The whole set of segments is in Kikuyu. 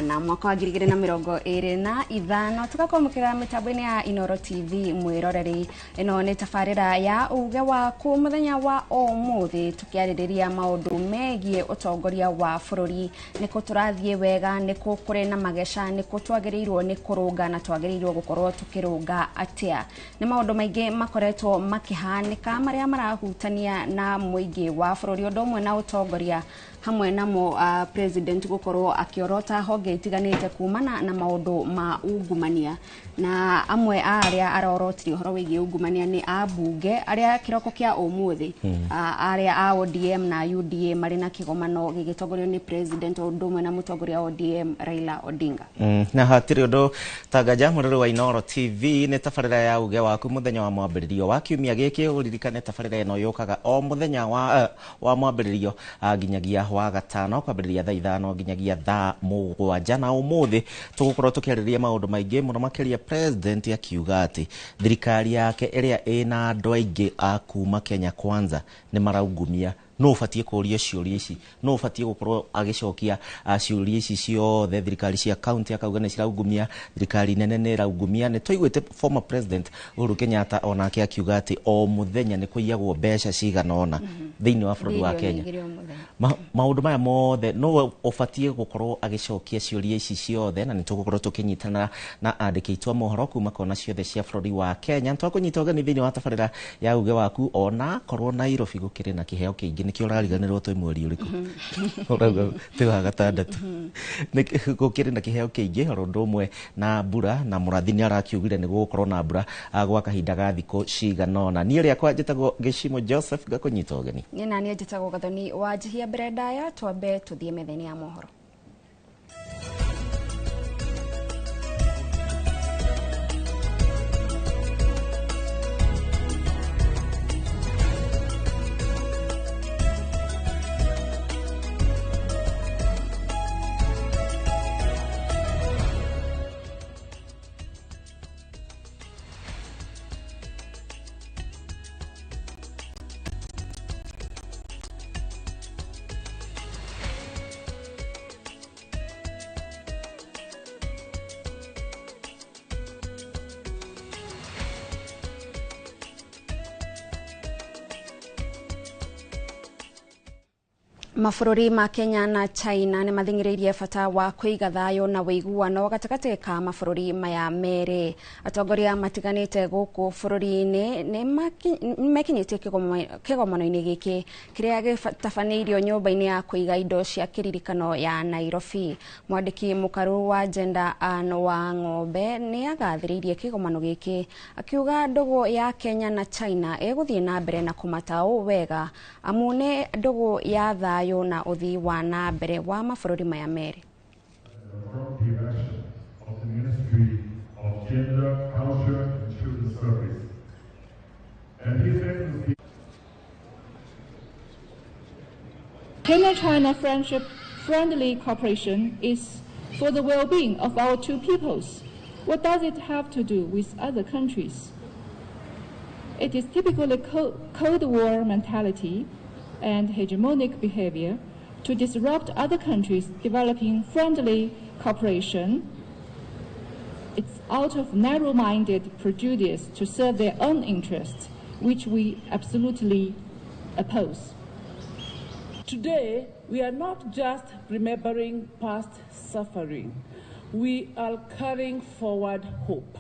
Kanana mwaka wa 2025 tugakwamũkĩra mĩtambo-inĩ ya Inooro TV mwĩroreri. Ĩno nĩ tabarĩra ya uge waku mũthenya wa ũmũthĩ tũkĩarĩrĩria maũndũ megiĩ ũtongoria wa bũrũri, nĩkũ tũrathiĩ wega, nĩkũ kũrĩ na mageca, nĩkũ twagĩrĩirwo nĩ kũrũnga na twagĩrĩirwo gũkorwo tũkĩrũnga atĩa. Nĩ maũndũ maingĩ makoretwo makĩhanĩka marĩa marahutania na mũingĩ wa bũrũri ũndũ ũmwe na ũtongoria hamwe namo president gukorwo akiorota honge itiganite kumana na maundu ma ungumania, na amwe a aria arorotire uhoro wigie ungumania ni ambunge aria kiroko kia umuthi aria a ODM na UDA mari na kigomano gigitongorio ni president undu umwe na mutongoria ODM Raila Odinga. Na hatiri undu tangaja mururu wa Inooro TV ni tabarira ya uge waku muthenya wa mwambiririo wa kiumia giki uririkane tabarira ino yukaga o muthenya wa mwambiririo nginyagia wa gatano kwambiriria thaa 5 nginyagia thaa 7 na umuthi tugukorwo tukiarĩrĩria maundu maingi muno makiria president akiuga ati thirikari yake ĩrĩa ĩna andũ aingĩ a kuma Kenya Kwanza nĩ maraungumia. No ubatie kũria ciũria ici, no ubatie gũkorwo agĩcokia ciũria ici ciothe. Thirikari cia county akauga nĩ ciraungumia, thirikari nene nĩ iraungumia. Nĩ twaiguĩte former president Uhuru Kenyatta onake akiuga atĩ o mũthenya nĩ kũiyagwo mbeca cigana ũna thĩinĩ wa bũrũri wa Kenya. Maũndũ maya mothe no ubatie gũkorwo agĩcokia ciũria ici ciothe, na nĩ tũgũkorwo tũkĩnyitana na andĩki aitũ a mohoro kuma kona ciothe cia bũrũri wa Kenya. Nĩ twakũnyita ũgeni thĩinĩ wa tabarĩra ya uge waku, ona korwo Nairobi gũkĩrĩ na kĩheo kĩingĩ nikio urariganirwo twi mweri uriku urauga twi wa gatandatũ gukiri na kiheo kiingi oro undu umwe na mbura, na murathi ni arakiugire ni gugukorwo na mbura gwa kahinda ga thikũ cigana ũna. Niĩ rĩakwa njĩtagwo Gĩcimo Joseph, ngakũnyita ũgeni. Niĩ naniĩ njĩtagwo Gathoni wa Njihia. Mbere ndaya twambe tũthiĩ metheni ya mohoro. Mabũrũri ma Kenya na China nĩ mathing'ĩrĩirie bata wa kũiga thayũ na ũiguano gatagatĩ ka mabũrũri maya merĩ. Atongoria matiganĩte gũkũ bũrũri-inĩ nĩ mekinyĩtie kĩgomano-inĩ gĩkĩ kĩrĩa gĩtabanĩirio nyũmba-inĩ ya kũiga indo cia kĩririkano ya Nairobi. Mwandĩki mũkaru wa Gender Ann Wang'ombe nĩ agathĩrĩirie kĩgomano gĩkĩ akiuga ndũgũ ya Kenya na China ĩgũthiĩ na mbere na kũmataũ wega amu nĩ ndũgũ ya thayũ na uthii wa na mbere wa mabũrũri maya merĩ. Kenya-China friendship friendly cooperation is for the well-being of our two peoples. What does it have to do with other countries? It is typically Cold War mentality and hegemonic behavior to disrupt other countries developing friendly cooperation. It's out of narrow-minded prejudice to serve their own interests, which we absolutely oppose. Today, we are not just remembering past suffering. We are carrying forward hope.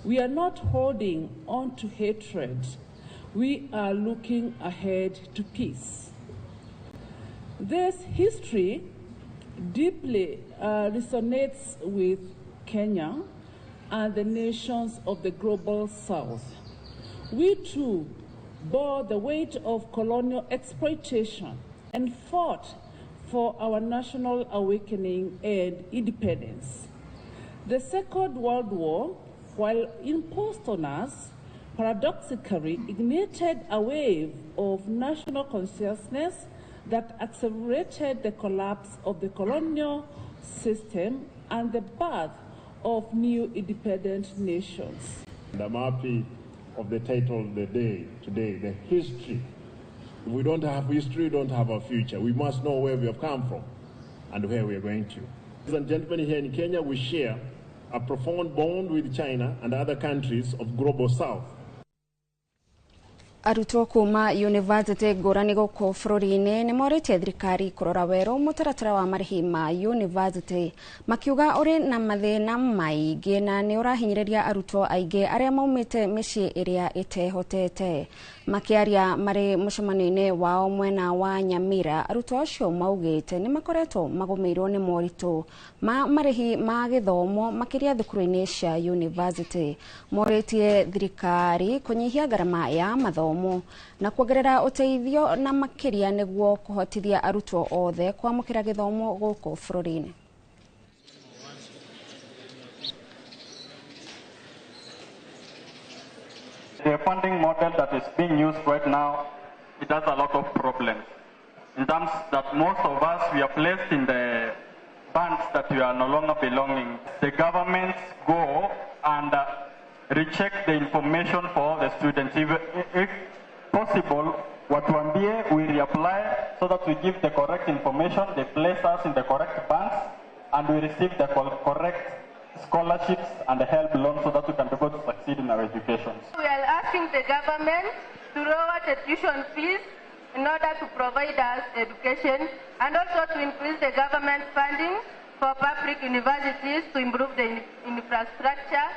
We are not holding on to hatred. We are looking ahead to peace. This history deeply resonates with Kenya and the nations of the global South. We too bore the weight of colonial exploitation and fought for our national awakening and independence. The Second World War, while imposed on us, paradoxically ignited a wave of national consciousness that accelerated the collapse of the colonial system and the birth of new independent nations. And I'm happy of the title of the day today, the history. If we don't have history, we don't have a future. We must know where we have come from and where we are going to. Ladies and gentlemen, here in Kenya we share a profound bond with China and other countries of Global South. Arutwo kuma university ngũrani gũkũ bũrũri-inĩ nĩ morĩtie thirikari kũrora werũ mũtaratara wa marĩhi ma university, makiuga ũrĩ na mathĩna maingĩ na nĩ ũrahinyĩrĩria arutwo aingĩ arĩa maumĩte mĩciĩ ĩrĩa ĩtehotete. Makĩaria marĩ mũcemanio-inĩ wao mwena wa Nyamira, arutwo acio maugĩte nĩ makoretwo magũmĩirwo nĩ moritũ ma marĩhi ma gĩthomo makĩria thukuru-inĩ cia university. Morĩtie thirikari kũnyihia ngarama ya mathomo na kuongerera ũteithio na makĩria nĩguo kũhotithia arutwo othe kwamũkĩra gĩthomo gũkũ bũrũri-inĩ. The funding model that is being used right now, it has a lot of problems in terms that most of us, we are placed in the bands that we are no longer belonging. The governments go and recheck the information for all the students. If possible, watuambie, we reapply so that we give the correct information, they place us in the correct bands, and we receive the correct scholarships and the help loans so that we can be able to succeed in our education. We are asking the government to lower the tuition fees in order to provide us education, and also to increase the government funding for public universities to improve the infrastructure.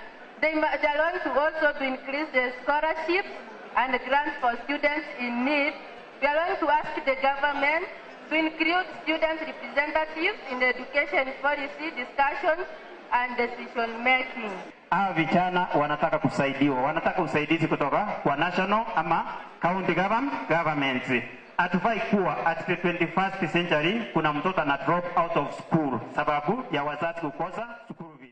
They are going to also to increase the scholarships and grants for students in need. We are going to ask the government to include student representatives in education policy discussions and decision making. Hawa vijana wanataka kusaidiwa, wanataka usaidizi kutoka kwa national ama county governments. Hatufai kuwa at the 21st century kuna mtoto ana drop out of school sababu ya wazazi kukosa school fees.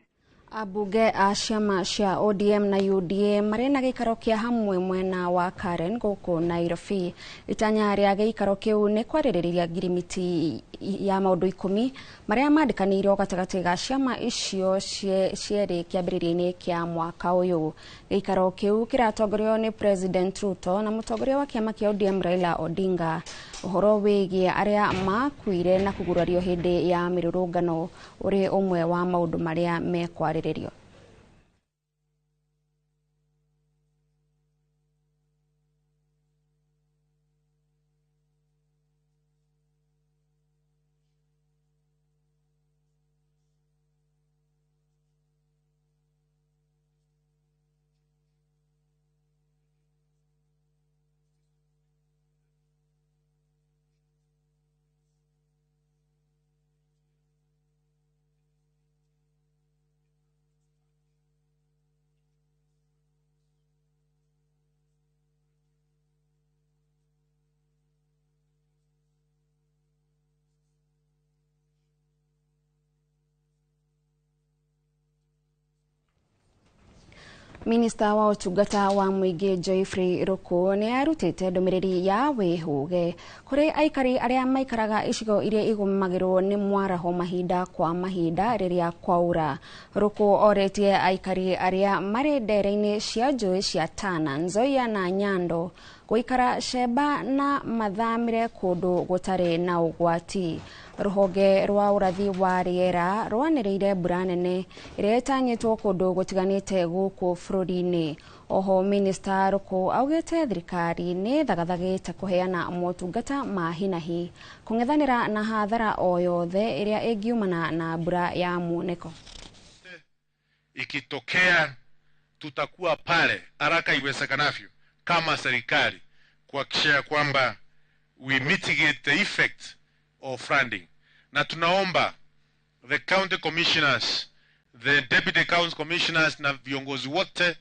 Abunge a ciama cia ODM na UDA marĩ na gĩikaro kĩa hamwe mwena wa Karen gũkũ Nairobi. Itanya rĩa gĩikaro kĩu nĩ kwarĩrĩria ngirimiti ya maũndũ 10 marĩa mandĩkanĩirwo gatagatĩ ga ciama icio cierĩ kĩambĩrĩria-inĩ kĩa mwaka ũyũ. Gĩikaro kĩu kĩratongorio nĩ President Ruto na mũtongoria wa kĩama kĩa ODM Raila Odinga. Ũhoro wĩgiĩ arĩa makuire na kũgurario hĩndĩ ya mĩrũrũngano ũrĩ ũmwe wa maũndũ marĩa mekwarĩrĩrio. Minista wa ũtungata wa mũingĩ Geoffrey Ruku nĩ arutĩte ndũmĩrĩri ya wĩhũge kũrĩ aikari arĩa maikaraga icigo iria igũmagĩrwo nĩ mwaraho mahinda kwa mahinda rĩrĩa kwaura. Ruku oretie aikari arĩa marĩ ndere-inĩ cia njũĩ cia Tana, Nzoia na Nyando gũikara cemba na mathamĩre kũndũ gũtarĩ na ũgwati. Rũhonge rwa ũrathi wa rĩera rwanĩrĩire mbura nene ĩrĩa ĩtanyĩtwo kũndũ gũtiganĩte gũkũ bũrũri-inĩ. Oho Minista Ruku augĩte thirikari nĩ thagathagĩte kũheana motungata ma hinahi kũng'ethanĩra na hathara o yothe ĩrĩa ĩngiumana na mbura ya muneko. Ikitokea tutakuwa pale haraka iwezekanavyo kama serikali kuhakikisha kwamba we mitigate the effect of flooding. Na tunaomba the county commissioners, the deputy county commissioners na viongozi wote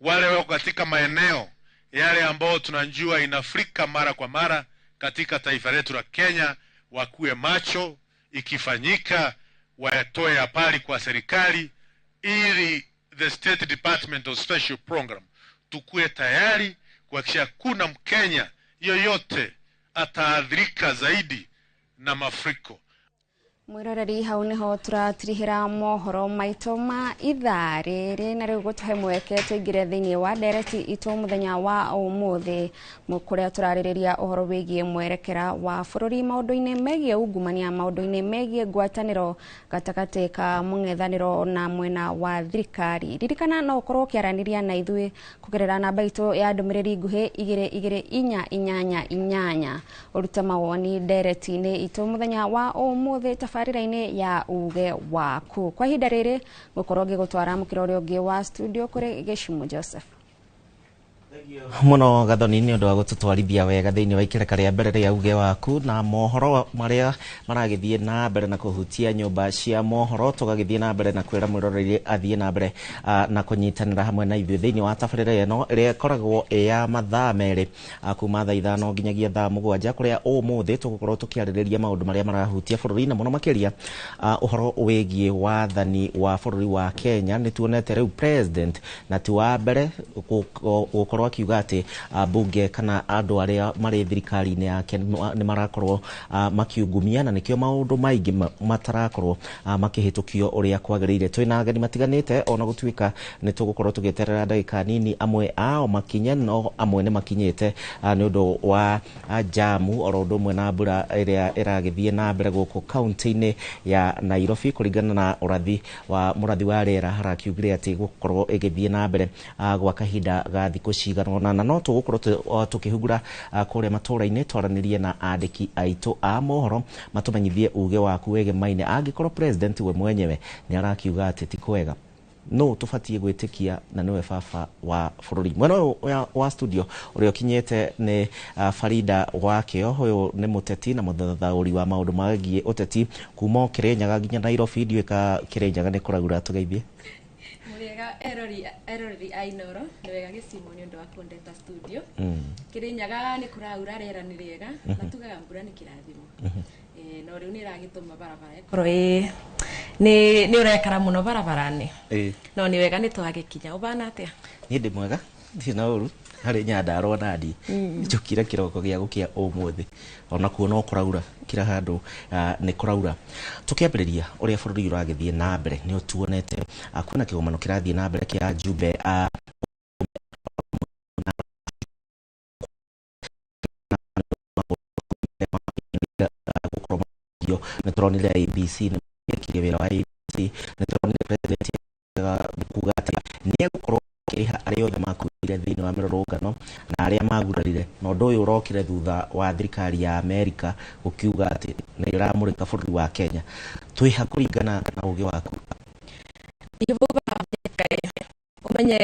wale wako katika maeneo yale ambao tunajua inafrika mara kwa mara katika taifa letu la Kenya, wakuwe macho, ikifanyika wayatoe habari kwa serikali ili the State Department of Special Program tukue tayari kuhakikisha kuna Mkenya yoyote ataathirika zaidi na mafuriko. Mwiroreri, hau niho turatirihira mohoro maitũ ma ithaa rĩrĩ, na rĩu gũtũhe mweke tũingĩre thĩinĩ wa ndereti itũ mũthenya wa ũmũthĩ, kũrĩa tũrarĩrĩria ũhoro wĩgiĩ mwerekera wa bũrũri maũndũ-inĩ megiĩ ungumania, maũndũ-inĩ megiĩ ngwatanĩro gatagatĩ ka mũng'ethanĩro na mwena wa thirikari. Ririkana no ũkorwo ũkĩaranĩria na ithuĩ kũgerera namba itũ ya ndũmĩrĩri nguhĩ 22488, ũrute mawoni ndereti-inĩ itũ mũthenya wa ũmũthĩ tabarĩra-inĩ ya Uge Waku. Kwa ihinda rĩrĩ ngũkorwo ngĩgũtwara mũkĩra ũrĩa ũngĩ wa studio kũrĩ Gĩcumu Joseph. Muno Gathoni nĩ ũndũ wa gũtũtwarithia wega thĩinĩ wa ikereka rĩa mbere rĩa Uge Waku na mohoro marĩa maragĩthiĩ na mbere na kũhutia nyũmba cia mohoro. Tũgagĩthiĩ na mbere na kwĩra mwĩroreri athiĩ na mbere na kũnyitanĩra hamwe na ithuĩ thĩinĩ wa tabarĩra ĩno ĩrĩa ĩkoragwo ĩ ya mathaa 2, kuma thaa 5 nginyagia thaa 7, kũrĩa ũmũthĩ tũgũkorwo tũkĩarĩrĩria maũndũ marĩa marahutia bũrũri na mũno makĩria ũhoro wĩgiĩ wathani wa bũrũri wa Kenya. Nĩ tuonete rĩu president na ti wa mbere gũkorwo akiuga atĩ bunge kana andũ arĩa marĩ thirikari-inĩ yake nĩ marakorwo makiungumia, na nĩkĩo maũndũ maingĩ matarakorwo makĩhĩtũkio ũrĩa kwagĩrĩire. Twĩna ageni matiganĩte, ona gũtuĩka nĩ tũgũkorwo tũgĩeterera ndagĩka nini amwe ao makinye, no amwe nĩ makinyĩte nĩ ũndũ wa jamu oro ũndũ ũmwe na mbura ĩrĩa ĩragĩthiĩ na mbere gũkũ kaunti-inĩ ya Nairobi. Kũringana na ũrathi wa mũrathi wa rĩera, harakiugire atĩ gũkorwo ĩgĩthiĩ na mbere gwa kahinda ga thikũ cigana ũna, na no tũgũkorwo tũkĩhungura kũrĩa matũũra-inĩ twaranĩrie na andĩki aitũ a mohoro matũmenyithie uge waku wĩgemaine angĩkorwo president we mwenyewe nĩ arakiuga atĩ ti kwega, no tũbatiĩ gwĩtĩkia na nĩwe baba wa bũrũri. Mwena ũyũ wa studio ũrĩa ũkinyĩte nĩ Farida Wakĩo. Ũyũ nĩ mũteti na mũthathaũri wa maũndũ megiĩ ũteti kuma o Kĩrĩnyaga nginya Nairobi. Ndiũĩ ka Kĩrĩnyaga nĩ kũraura? Tũgeithie. Wega eroreri a Inoro, nĩ wega Gĩcimo nĩ ũndũ wa kũndeta studio. Kĩrĩnyaga nĩ kũraura, rĩera nĩ rĩega, na tugaga mbura nĩ kĩrathimo. No rĩu nĩ ĩragĩtũma barabara ĩkorwo ĩ nĩ ũrekara mũno barabara-inĩ. No nĩ wega nĩ twagĩkinya. Ũbana atĩa? Niĩ ndĩ mwega, ndirĩ na ũru. Harĩ Nyandarũa nandi njũkire kĩroko gĩa gũkĩa ũmũthĩ, ona kuo no kũraura, kila handũ nĩ kũraura. Tũkĩambĩrĩria ũrĩa bũrũri ũragĩthiĩ na mbere, nĩ ũtuonete kwĩna kĩgomano kĩrathiĩ na mbere kĩa njumbe a gũkorwo nĩ tũronire IEBC nĩ mekire wĩra wa IEBC, nĩ tũronire president kuga atĩ nĩ egũkorwo akĩrĩha arĩa othe makuire thĩinĩ wa mĩrũrũngano na arĩa magurarire, na ũndũ ũyũ ũrokire thutha wa thirikari ya Amerika gũkiuga atĩ nĩ ĩramũrĩka bũrũri wa Kenya. Twĩha kũringana na ũgĩ waku? Umenye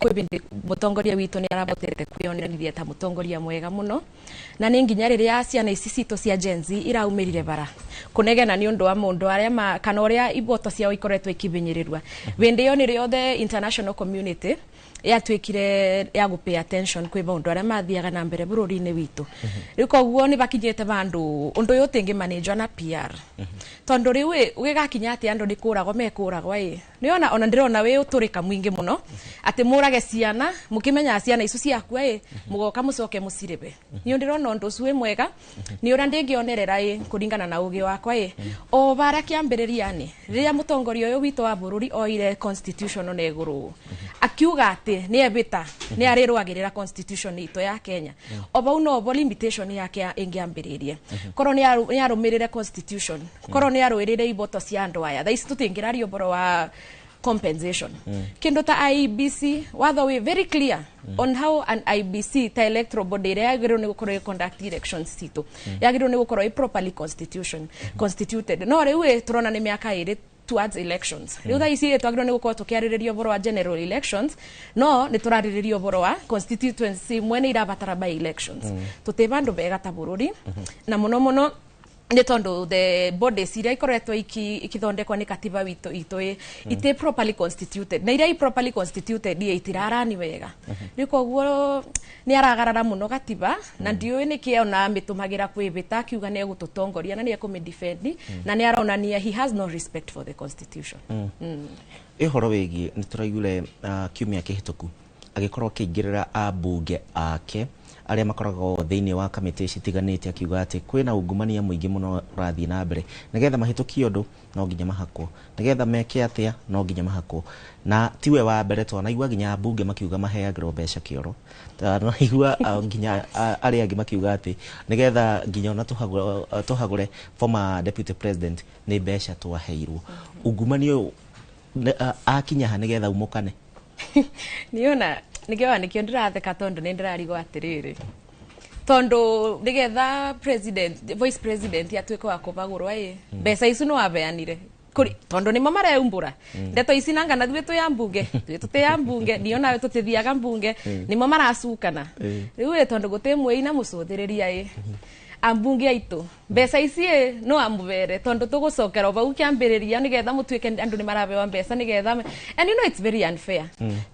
kwĩ bindi mũtongoria witũ nĩ arabotete kwĩyonanithia ta mũtongoria mwega mũno, na nĩ nginya rĩrĩa ciana ici citũ cia Gen Z iraumĩrire bara kũnegena nĩ ũndũ wa mũndũ arĩa kana ũrĩa iboto ciao ikoretwo ikibinyĩrĩrwa, hĩndĩ ĩyo nĩrĩo the international community yatuĩkire ya gũ pay attention kwĩ maũndũ arĩa mathiaga na mbere bũrũri-inĩ witũ. Rĩu koguo nĩ bakinyĩte bandũ ũndũ ũyũ ũtĩngĩ na PR, tondũ rĩu ĩ ũgĩgakinya atĩ andũ nĩ kũragwo mekũragwo ĩ nĩona ona ndĩrona wĩ ũtũrĩka mũingĩ mũno atĩ mũrage ciana, mũkĩmenyaga ciana icio ciakua ĩ mũgoka mũcoke mũcirĩbe. Niĩ ndĩrona ũndũ ũcio wĩ mwega, nĩ ũrĩa ndĩngĩonerera ĩ kũringana na ũgĩ wakwa ĩ o barĩa kĩambĩrĩria-nĩ rĩrĩa mũtongoria ũyũ witũ wa bũrũri oire constitution ona igũrũ akiuga atĩ nĩ ebĩta nĩ arĩrũagĩrĩra constitution itũ ya Kenya, o bau nobo limitation yake ĩngĩambĩrĩrie. Korwo nĩ arũmĩrĩre constitution, korwo nĩ arũĩrĩre iboto cia andũ aya, thaa ici tũtingĩraria ũhoro wa compensation. Kindu ta IEBC, watho wi very clear on how an IEBC ta electoral body ĩrĩa yagĩrĩirwo nĩ gũkorwo ĩ conduct elections citũ yagĩrĩirwo nĩ gũkorwo ĩ properly constituted. No rĩu ĩ tũrona nĩ mĩaka 2 towards elections. Rĩu thaa ici twagĩrĩirwo nĩ gũkorwo tũkĩarĩrĩria ũhoro wa general elections, no nĩ tũrarĩrĩria ũhoro wa constituency imwe nĩ irabatara by elections. Tũtĩ bandũ bega ta bũrũri, na mũno mũno nĩ tondũ the bodies iria ikoretwo ikithondekwo nĩ katiba witũ itũ ĩ iti properly constituted, na iria i properly constituted ĩ itirarani wega. Rĩu koguo nĩ aragarara mũno gatiba, na ndiũĩ nĩkĩ ona amĩtũmagĩra kwĩbĩta akiuga nĩ egũtũtongoria na nĩ ekũmĩdefend, na nĩ aronania he has no respect for the constitution. Ĩ ũhoro wĩgiĩ nĩ tũraiguire kiumia kĩhĩtũku agĩkorwo akĩingĩrĩra ambunge ake. arĩa makoragwo thĩinĩ wa kamĩtĩ citiganĩte, akiuga atĩ kwĩna ungumania mũingĩ mũno ũrathiĩ na mbere, nĩgetha mahĩtũkie ũndũ no nginya mahakwo, nĩgetha meke atĩa no nginya mahakwo. Na tiwe wa mbere, twanaigua nginya ambunge makiuga maheagĩrwo mbeca kĩoro, twanaigua nginya arĩa angĩ makiuga atĩ nĩgetha nginya ona tũhagũre former deputy president nĩ mbeca twaheirwo. Ungumania ũyũ akinya ha nĩgetha umũkane? Niona nikio nikio ndiratheka tondu ni ndirarigwo atiriri, tondu nigetha president, vice president atuike wa kuvagurwa i mbeca icu no abeanire tondu nimo mareumbura ndeto ici nanga na thuĩ twĩ a mbunge, thuĩ tũtĩ a mbunge, nio nawe tũtithiaga mbunge, nimo maracukana rĩu ĩ tondu gũtĩ mwĩi na mũcũthĩrĩria ĩ ambunge aitũ mbeca ici ĩ no amũbere tondu tũgũcokera vau kĩambĩrĩria nĩgetha mũtuĩke andũ nĩ marabewa mbeca nĩgetha and you know it's very unfair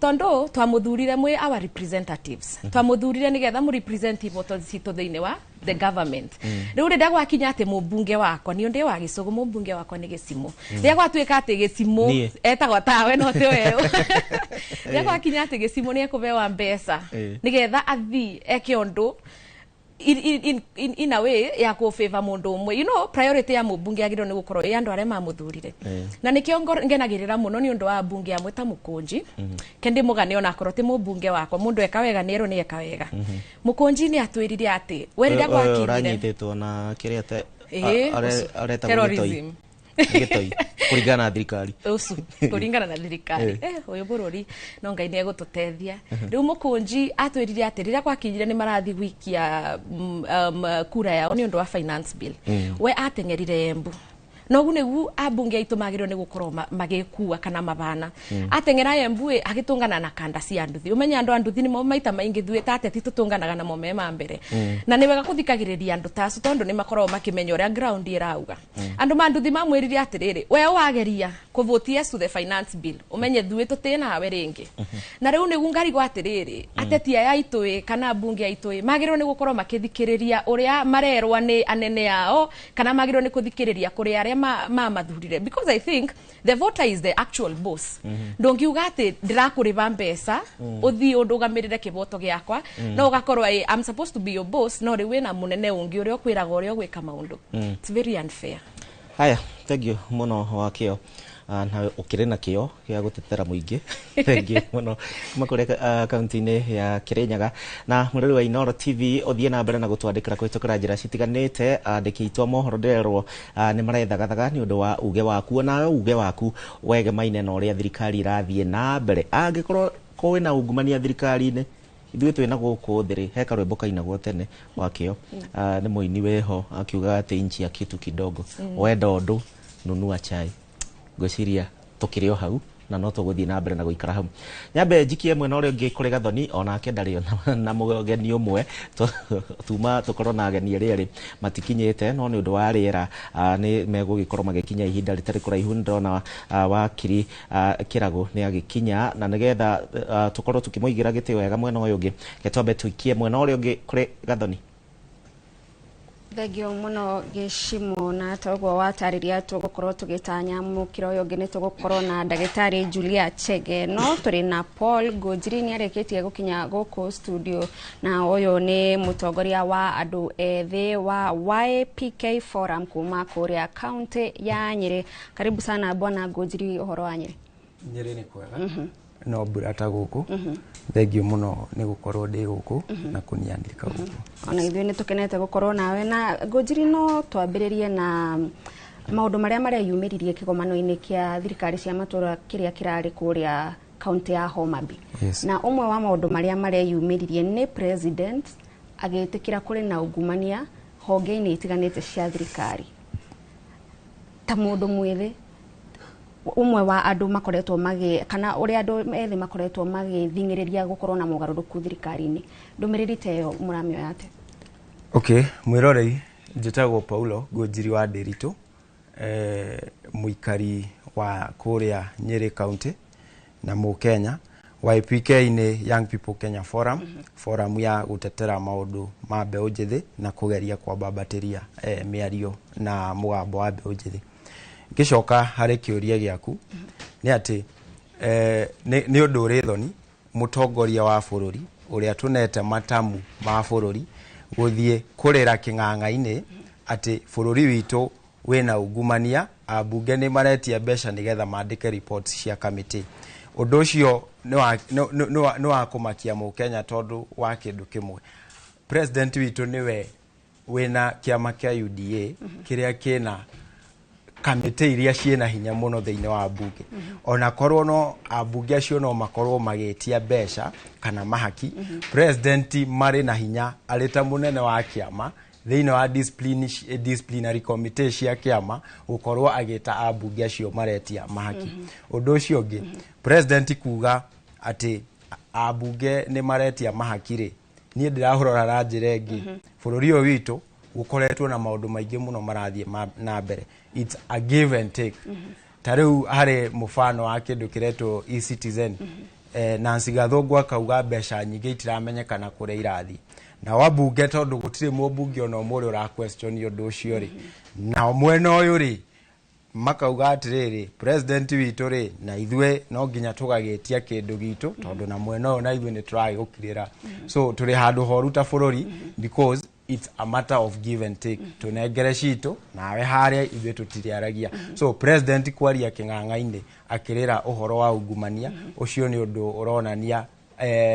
tondu twamũthurire mwĩ our representatives, twamũthurire nĩgetha mũ represent ihoto citũ thĩinĩ wa the government. Rĩu rĩrĩa gwakinya atĩ mũmbunge wakwa niĩ ndĩ wa Gĩcũgũ, mũmbunge wakwa nĩ Gĩcimũ, rĩrĩa gwatuĩka atĩ Gĩcimũ etagwo tawe no ti weũ, rĩrĩa gwakinya atĩ Gĩcimũ nĩ ekũbewa mbeca nĩgetha athiĩ eke ũndũ in a way ya kũfavor mũndũ ũmwe, you know, priority ya mũmbunge agĩrĩirwo nĩ gũkorwo ĩ andũ arĩa mamũthurire. Na nĩkĩo ngenagĩrĩra mũno nĩ ũndũ wa ambunge amwe ta Mũkũnji, kendi mũgane onakorwo ti mũmbunge wakwa, mũndũ eka wega nĩ erwo nĩ eka wega. Mũkũnji nĩ atwĩrire atĩ we rĩrĩa gwakinyire ũranyitĩtwo na kĩrĩa aretagwo gĩtoi gĩtoi kũringana na thirikari ũcu, kũringana na thirikari ũyũ bũrũri no Ngai nĩ egũtũteithia. Rĩu Mũkũnji atwĩrire atĩ rĩrĩa gwakinyire nĩ marathiĩ gũikia kura yao nĩ ũndũ wa finance bill, we ateng'erire Embu, nogu nĩgu ambunge aitũ magĩrĩirwo nĩ gũkorwo magĩkua kana mabana. Ateng'era Embu ĩ agĩtũngana na kanda cia nduthi, ũmenye andũ a nduthi nĩmo maita maingĩ thuĩ ta ateti tũtũnganaga namo me ma mbere, na nĩ wega kũthikagĩrĩria andũ ta acio tondũ nĩ makoragwo makĩmenya ũrĩa ground ĩrauga. Andũ ma nduthi mamwĩrire atĩrĩrĩ, we wageria kũvote yes to the finance bill, ũmenye thuĩ tũtĩ nawe rĩngĩ. Na rĩu nĩgu ngarigwo atĩrĩrĩ, ateti aya aitũ ĩ kana ambunge aitũ ĩ magĩrĩirwo nĩ gũkorwo makĩthikĩrĩria ũrĩa marerwa nĩ anene ao, kana magĩrĩirwo nĩ kũthikĩrĩria kũrĩ arĩa mamathurire, because I think the voter is the actual boss. Ndũngiuga atĩ ndĩrakũrĩba mbeca ũthiĩ ũndũgamĩrĩre kĩboto gĩakwa, no ũgakorwo I'm supposed to be your boss, no rĩu wĩna mũnene ũngĩ ũrĩa ũkwĩraga ũrĩa ũgwĩka maũndũ. It's very unfair. Haya, thank you mũno wa kĩo, na ũkĩrĩ na kĩo gĩa gũtetera mũingĩ. Thank you mũno kuma kũrĩa kaunti-inĩ ya Kirinyaga. Na mũrori wa Inooro TV, ũthiĩ na mbere na gũtwandĩkĩra kũhĩtũkĩra njĩra citiganĩte. Andĩki aitũ a mohoro ndĩrerwo nĩ marethagathaga nĩ ũndũ wa uge waku, nawe uge waku wegemaine na ũrĩa thirikari ĩrathiĩ na mbere. Angĩkorwo kwĩna ungumania thirikari-inĩ, ithuĩ twĩna gũkũ thĩ rĩ, he karwĩmbo kainagwo tene wakĩo nĩ mũini wĩho akiuga atĩ inchi ya kitu kidogo, wenda ũndũ nunua chai. Ngwĩciria tũkĩrĩ o hau na no tũgũthiĩ na mbere na gũikara hau. Nyambe njikie mwena ũrĩa ũngĩ kũrĩ Gathoni, onake ndarĩ na mũgeni ũmwe, tuma tũkorwo na ageni arĩa erĩ matikinyĩte, no nĩ ũndũ wa rĩera nĩ megũgĩkorwo magĩkinya ihinda rĩtarĩ kũraihu. Nĩndĩrona wakiri Kĩragũ nĩ agĩkinya, na nĩgetha tũkorwo tũkĩmũigĩra gĩtĩ wega mwena ũyũ ũngĩ, reke twambe tũikie mwena ũrĩa ũngĩ kũrĩ Gathoni. Thengio mũno Gĩcimo, na toguo watarĩria tũgũkorwo tũgĩtanya mũkĩra ũyũ ũngĩ nĩ tũgũkorwo na ndagĩtarĩ Julia Chege, no tũrĩ na Paul Ngũnjiri nĩ arĩkĩtie gũkinya gũkũ studio, na ũyũ nĩ mũtongoria wa andũ ethĩ wa YPK Forum kuma kũrĩa kaunti ya Nyĩrĩ. Karibu sana bwana Ngũnjiri, ũhoro wa Nyĩrĩ? Nyĩrĩ nĩ kwega, no mbura ta gũkũ. Thengio mũno nĩ gũkorwo ndĩ gũkũ na kũniandĩka gũkũ. Ona ithuĩ nĩ tũkenete gũkorwo nawe. Na Ngũnjiri, no twambĩrĩrie na maũndũ marĩa mareyumĩririe kĩgomano-inĩ kĩa thirikari cia matũra kĩrĩa kĩrarĩ kũrĩa kaunti ya Homa Bay. Na ũmwe wa maũndũ marĩa mareyumĩririe nĩ president agĩtĩkĩra kũrĩ na ungumania honge-inĩ itiganĩte cia thirikari. Ta mũndũ mwĩthĩ, ũmwe wa andũ makoretwo magĩ kana ũrĩa andũ ethĩ makoretwo magĩthing'ĩrĩria gũkorwo na mogarũrũku thirikari-inĩ, ndũmĩrĩri ta ĩyo mũramĩoya atĩa? Okay, mwĩrorei, njĩtagwo Paulo Ngũnjiri wa Ndĩritũ, mũikari wa kũrĩa Nyĩrĩ County na Mũkenya. YPK nĩ Young People Kenya Forum, forum ya gũtetera maũndũ ma mbeũ njĩthĩ na kũgeria kwambambatĩria mĩario na mũgambo wa mbeũ njĩthĩ. Ngĩcoka harĩ kĩũria gĩaku nĩ atĩ nĩ ũndũ ũrĩ thoni mũtongoria wa bũrũri Ũrĩa tũnete matamu ma bũrũri gũthiĩ kũrĩra kĩng'ang'a-inĩ atĩ bũrũri witũ wĩna ungumania, ambunge nĩ maretia mbeca nĩgetha mandĩke reports cia kamĩtĩ. Ũndũ ũcio nĩ wa kũmakia mũkenya tondũ wa kĩndũ kĩmwe, president witũ nĩwe wĩna kĩama kĩa UDA kĩrĩa kĩna kamĩtĩ iria ciĩna hinya mũno thĩinĩ wa mbunge. Ona korwo no ambunge acio no makorwo magĩtia mbeca kana mahaki, president marĩ na hinya arĩ ta mũnene wa kĩama thĩinĩ wa disciplinary committee cia kĩama gũkorwo agĩta ambunge acio maretia mahaki. Ũndũ ũcio ũngĩ, president kuga atĩ ambunge nĩ maretia mahaki rĩ, niĩ ndĩrahũrora na njĩra ĩngĩ. Bũrũri ũyũ witũ gũkoretwo na maũndũ maingĩ mũno marathiĩ na mbere, it's a give and take. Ta rĩu harĩ mũbano wa kĩndũ kĩretwo eCitizen, Nancy Gathũngũ akauga mbeca nyingĩ itiramenyekana kũrĩa irathiĩ, na wabunge tondũ gũtirĩ mũmbunge ona ũmwe ũrĩa ũra question ũndũ ũcio rĩ, nao mwena ũyũ rĩ makauga atĩrĩrĩ, president witũ rĩ, na ithuĩ no nginya tũgagĩtia kĩndũ gitũ tondũ na mwena ũyũ na ithuĩ nĩ tũragĩũkirĩra. So tũrĩ handũ horu ta bũrũri because it's a matter of give and take. Tũnengere citũ nawe harĩa ithuĩ tũtirĩaragia. So president kwaria kĩng'ang'a-inĩ akĩrĩra ũhoro wa ungumania ũcio nĩ ũndũ ũronania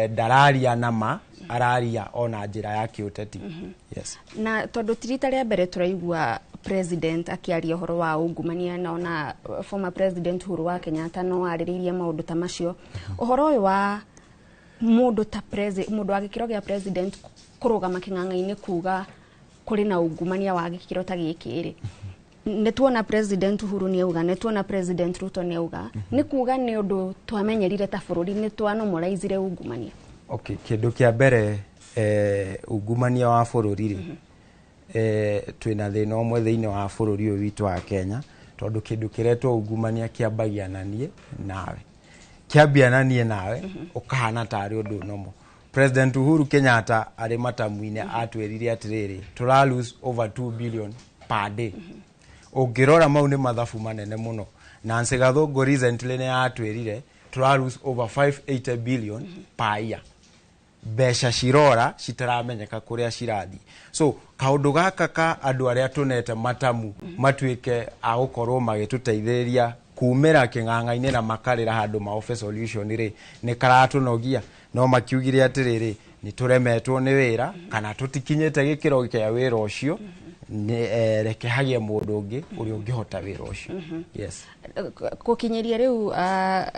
ndararia na ma, araria ona njĩra ya kĩũteti. Yes. Na tondũ ti rita rĩa mbere tũraigua president akĩaria ũhoro wa ungumania, na ona former president Uhuru wa Kenyatta no arĩrĩirie maũndũ ta macio, ũhoro ũyũ wa mũndũ ta mũndũ wa gĩkĩro gĩa president kũrũgama kĩng'ang'a-inĩ kuga kũrĩ na ungumania wa gĩkĩro ta gĩkĩ rĩ, nĩ tuona president Uhuru nĩ auga, nĩ tuona president Ruto nĩ auga, nĩ kuga nĩ ũndũ twamenyerire ta bũrũri, nĩ twanomolaizire ungumania? Okay, kĩndũ kĩa mbere, ungumania wa bũrũri rĩ, twĩna thĩna ũmwe thĩinĩ wa bũrũri ũyũ witũ wa Kenya tondũ kĩndũ kĩretwo ungumania kĩambagia na niĩ nawe, kĩambia na niĩ nawe ũkahana tarĩ ũndũ nomo. President Uhuru Kenyatta arĩ matamu-inĩ atwĩrire atĩrĩrĩ, tũra lose over 2 billion per day. Ũngĩrora mau nĩ mathabu manene mũno. Nancy Gathũngũ recently nĩ atwĩrire tũra lose over 580 billion per year, mbeca cirora citaramenyeka kũrĩa cirathiĩ. So kaũndũ gaka ka andũ arĩa tũnete matamu matuĩke a gũkorwo magĩtũteithĩrĩria kumĩra kĩng'ang'a-inĩ na makarĩra handũ ma offer solution rĩ, nĩ karatũnogia. No makiugire atĩrĩrĩ, nĩ tũremetwo nĩ wĩra kana tũtikinyĩte gĩkĩro kĩa wĩra ũcio, nĩ reke hagie mũndũ ũngĩ ũrĩa ũngĩhota wĩra ũcio. Yes. Gũkinyĩria rĩu,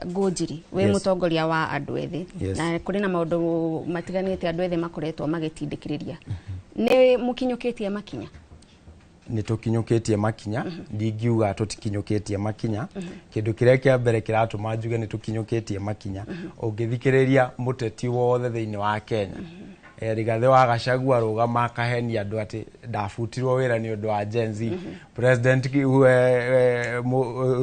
Ngũnjiri, wĩ mũtongoria wa andũ ethĩ, na kũrĩ na maũndũ matiganĩte andũ ethĩ makoretwo magĩtindĩkĩrĩria, nĩ mũkinyũkĩtie makinya? Nĩ tũkinyũkĩtie makinya, ndingiuga tũtikinyũkĩtie makinya. Kĩndũ kĩrĩa kĩa mbere kĩratũma njuge nĩ tũkinyũkĩtie makinya, ũngĩthikĩrĩria mũteti wothe thĩinĩ wa Kenya, Rigathĩ wa Gachagua rũgama akahenia andũ atĩ ndabutirwo wĩra nĩ ũndũ wa Gen Z. President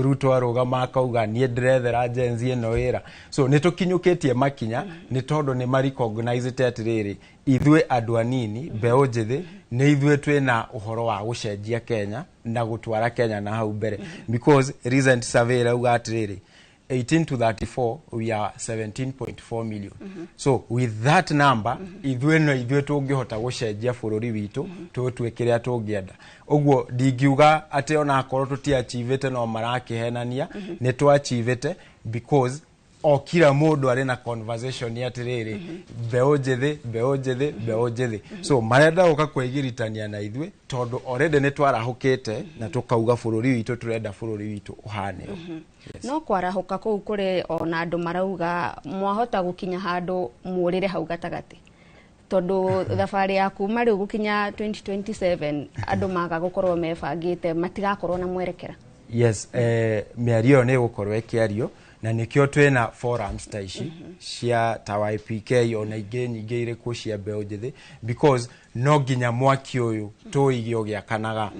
Ruto arũgama akauga niĩ ndĩrethera Gen Z ĩno wĩra. So nĩ tũkinyũkĩtie makinya nĩ tondũ nĩ marecognize atĩrĩrĩ, ithuĩ andũ anini, mbeũ njĩthĩ, nĩ ithuĩ twĩna ũhoro wa gũcenjia Kenya na gũtwara Kenya na hau mbere, because recent survey ĩrauga atĩrĩrĩ, 18 to 34 we are 17.4 million. So with that number, ithuĩ no ithuĩ tũngĩhota gũcenjia bũrũri witũ tũtue kĩrĩa tũngĩenda. Ũguo ndingiuga atĩ ona akorwo tũtiachivĩte no marakĩhenania, nĩ twachivĩte because o kila mũndũ arĩ na conversation atĩrĩrĩ, mbeũ njĩthĩ, mbeũ njĩthĩ, mbeũ njĩthĩ. So marenda gũka kwĩgiritania na ithuĩ tondũ already nĩ twarahũkĩte na tũkauga bũrũri witũ, tũrenda bũrũri witũ ũhane ũũ. Yes. No kwarahũka kũu kũrĩ ona andũ marauga mwahota gũkinya handũ mũrĩre hau gatagatĩ, tondũ thabarĩ ya kuma rĩu gũkinya 2027 andũ maga gũkorwo mebangĩte matigakorwo na mwerekera. Yes, mĩario ĩyo nĩ ĩgũkorwo ĩkĩario na nĩkĩo twĩna forums ta ici cia ta YPK ona ingĩ nyingĩ irĩkũ cia mbeũ njĩthĩ, because no nginya mwaki ũyũ tũũige ũgĩakanaga.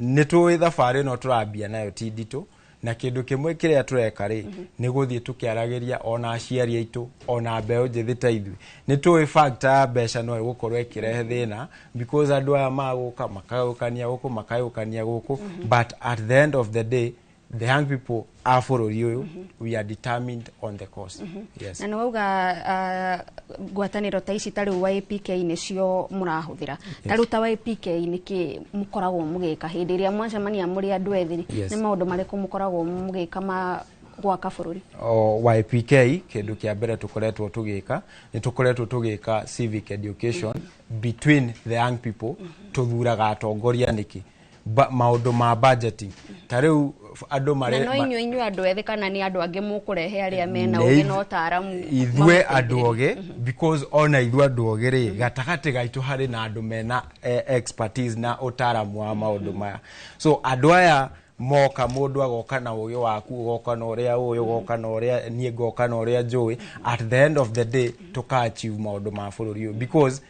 Nĩ tũĩ thabarĩ ĩno tũrambia nayo ti nditũ, na kĩndũ kĩmwe kĩrĩa tũreka rĩ, nĩ gũthiĩ tũkĩaragĩria ona aciari aitũ ona mbeũ njĩthĩ ta ithuĩ. Nĩ tũĩ factor ya mbeca no ĩgũkorwo ĩkĩrehe thĩna because andũ aya magũka makagayũkania gũkũ, makagayũkania gũkũ, but at the end of the day The young people a bũrũri ũyũ, we are determined on the course. Yes. Na nĩ wauga ngwatanĩro ta ici ta rĩu YPK nĩcio mũrahũthĩra. Ta rĩu ta YPK nĩkĩ mũkoragwo mũgĩka hĩndĩ ĩrĩa mwacemania mũrĩ andũ ethĩ? Nĩ maũndũ marĩkũ mũkoragwo mũgĩka ma gwaka bũrũri? O YPK, kĩndũ kĩa mbere tũkoretwo tũgĩka nĩ tũkoretwo tũgĩka civic education between the young people. Tũthuraga atongoria nĩkĩ? Maũndũ ma budgeting ta rĩu andũ Na marĩ no inyuĩ andũ ethĩ kana nĩ andũ angĩ mũkũrehe arĩa mena Nĩ ũgĩ na ũtaaramu ithuĩ andũ mamũteithĩrĩrie? ogĩ, because ona ithuĩ andũ ogĩ rĩ, gatagatĩ gaitũ harĩ na andũ mena expertise na ũtaaramu wa maũndũ maya. So andũ aya moka, mũndũ agoka na ũgĩ waku, ũgoka na ũrĩa ũĩ, ũgoka na ũrĩa niĩ ngoka na ũrĩa njũĩ. At the end of the day tũka achieve maũndũ ma bũrũri ũyũ, because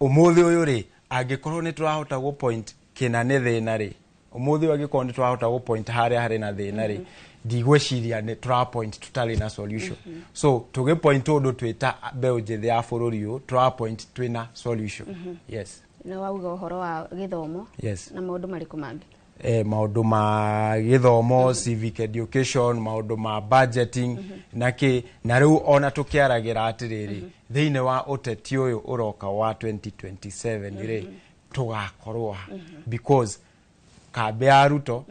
ũmũthĩ ũyũ rĩ, angĩkorwo nĩ tũrahota gũ point kĩna nĩ thĩna rĩ, ũmũthĩ ũyũ angĩkorwo nĩ tũrahota gũ point harĩa harĩ na thĩna rĩ, ndigwĩciria nĩ tũra point tũtarĩ na solution. So tũgĩ point ũndũ twĩta mbeũ njĩthĩ ya bũrũri ũyũ, tũra point twĩna solution. Yes. Nĩ wauga ũhoro wa gĩthomo. Yes. Na maũndũ marĩkũ mangĩ? Maũndũ ma gĩthomo, civic education, maũndũ ma budgeting na kĩ. Na rĩu ona tũkĩaragĩra atĩrĩrĩ, thĩinĩ wa ũteti ũyũ ũroka wa 2027 rĩ, tũgakorwo ha? Because kambĩ ya Ruto,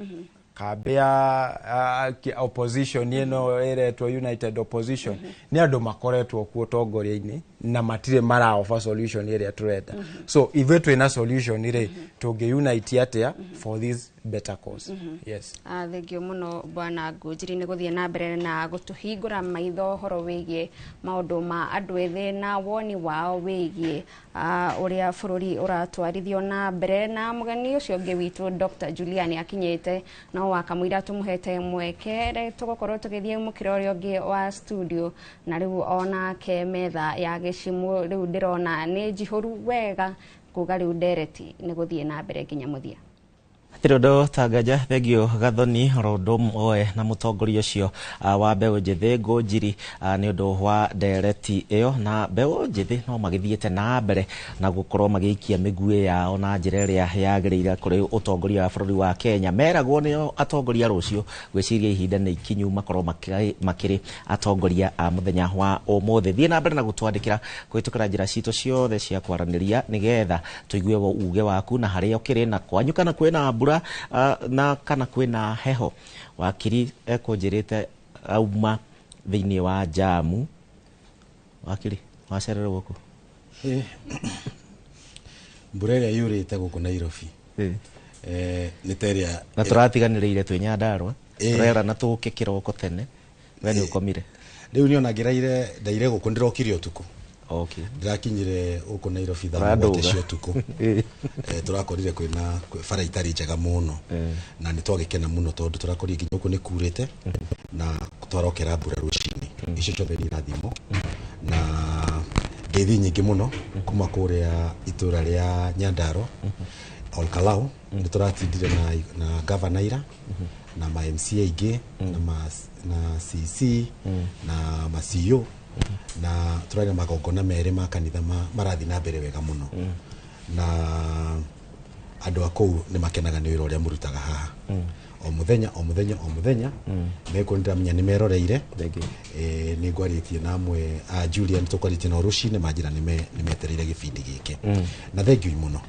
kambĩ ya opposition ĩno ĩretwo United Opposition, nĩ andũ makoretwo kuo ũtongoria-inĩ na matirĩ mara offer solution ĩrĩa tũrenda. So ithuĩ twĩna solution rĩ, tũngĩ unite atĩa for this better cause? Yes. Thengio mũno bwana Ngũnjiri nĩ gũthiĩ na mbere na gũtũhingũra maitho ũhoro wĩgiĩ maũndũ ma andũ ethĩ na woni wao wĩgiĩ ũrĩa bũrũri ũratwarithio na mbere. Na mũgeni ũcio ũngĩ witũ Dr. Julian akinyĩte no wakamũira tũmũhete mweke. Rĩu tũgũkorwo tũgĩthiĩ mũkĩra ũrĩa ũngĩ wa studio, na rĩu onake metha ya gĩcimũ rĩu ndĩrona nĩ njihũru wega, kuga rĩu ndereti nĩ gũthiĩ na mbere nginya mũthia. Hatirĩ ũndũ tangaja. Thengio Gathoni, oro ũndũ ũmwe na mũtongoria ũcio wa mbeũ njĩthĩ Ngũnjiri nĩ ũndũ wa ndereti ĩyo. Na mbeũ njĩthĩ no magĩthiĩte na mbere na gũkorwo magĩikia mĩguĩ yao na njĩra ĩrĩa yagĩrĩire kũrĩ ũtongoria wa bũrũri wa Kenya. Meragwo nĩo atongoria rũciũ, gwĩciria ihinda nĩ ikinyu makorwo makĩrĩ atongoria a mũthenya wa ũmũthĩ. Thiĩ na mbere na gũtwandĩkĩra kũhĩtũkĩra njĩra citũ ciothe cia kwaranĩria nĩgetha tũigue uge waku na harĩa ũkĩrĩ na kwanyu, kana kwĩna mbura na kana kwĩna heho. Wakiri ekũnjĩrĩte auma thĩinĩ wa jamu. Wakiri, wacererwo gũkũ? Mbura ĩrĩa yurĩte gũkũ Nairobi nĩ ta ĩrĩa Na tũratiganĩrĩire twĩ Nyandarũa. Tũrerana tũke kĩroko tene, we nĩ ũkomire. Rĩu niĩ ona ngĩraire ndaire gũkũ, ndĩrokire ũtukũ. Ndĩrakinyire gũkũ Nairobi thaa Ũrandũga. 7 cia ũtukũ. Tũrakorire kwĩna bara itarĩ njega mũno na nĩ twagĩkena mũno tondũ tũrakorire nginya gũkũ nĩ kurĩte na twarokera mbura rũcinĩ. Icio ciothe nĩ irathimo na ngeithi nyingĩ mũno kuma kũrĩa itũra rĩa Nyandarua, Olkalau. Nĩ tũratindire na gavana ira na ma MCA aingĩ na CC na ma CEO, na tũrarĩ na magongona merĩ ma kanitha marathiĩ na mbere wega mũno, na andũ a kũu nĩ makenaga nĩ wĩra ũrĩa mũrutaga haha o mũthenya o mũthenya o mũthenya. Mekuo nĩndĩramenya nĩ meroreire. Nĩ ngwarĩtie na amwe a Julian, tũkwarĩtie nao rũcinĩ, manjĩra nĩ metereire gĩbindi gĩkĩ. Na thengiũ mũno.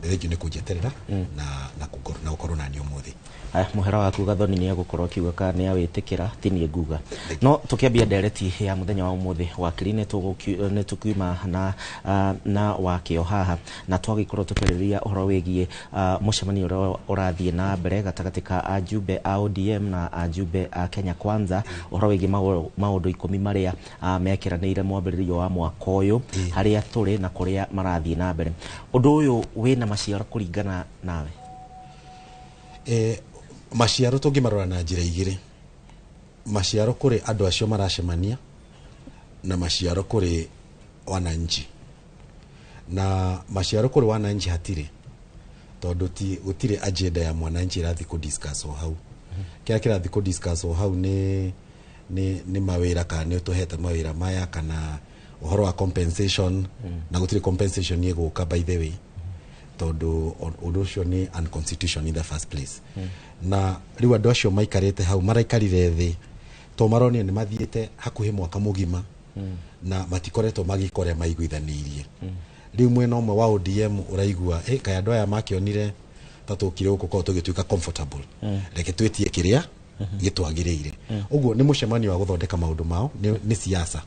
Thengiũ nĩ kũnjeterera na gũkorwo naniĩ ũmũthĩ. Aya, mũhera waku Gathoni nĩ egũkorwo akiuga kana nĩ awĩtĩkĩra, ti niĩ nguga. No tũkĩambia ndereti ya mũthenya wa ũmũthĩ, wakiri, nĩ tũkiuma na wakĩo haha na twagĩkorwo tũkĩarĩrĩria ũhoro wĩgiĩ mũcemanio ũrĩa ũrathiĩ na mbere gatagatĩ ka ajumbe a ODM na ajumbe a Kenya Kwanza, ũhoro wĩgiĩ maũndũ 10 marĩa mekĩranĩire mwambĩrĩrio wa mwaka ũyũ, harĩa tũrĩ na kũrĩa marathiĩ na mbere. Ũndũ ũyũ wĩna maciaro kũringana nawe? Maciaro tũngĩmarora na njĩra igĩrĩ: maciaro kũrĩ andũ acio maracemania na maciaro kũrĩ wananchi. Na maciaro kũrĩ wananchi hatirĩ, tondũ ti gũtirĩ agenda ya mwananchi ĩrathiĩ kũ discuss o hau. Kĩrĩa kĩrathiĩ kũ discuss o hau nĩ mawĩra, kana nĩ ũtũhete mawĩra maya, kana ũhoro wa compensation. Na gũtirĩ compensation ĩgũka, by the way. Tondũ ũndũ ũcio nĩ unconstitutional in the first place. Na rĩu andũ acio maikarĩte hau, maraikarire thĩ to maronire nĩ mathiĩte hakuhĩ mwaka mũgima na matikoretwo magĩka ũrĩa maiguithanĩirie. Rĩu mwena ũmwe wa ODM ũraigua, kaĩ andũ aya makĩonire ta tũkire gũkũ korwo tũgĩtuĩka comfortable, reke twĩtie kĩrĩa gĩtwagĩrĩire. Ũguo nĩ mũcemanio wa gũthondeka maũndũ mao, nĩ siasa,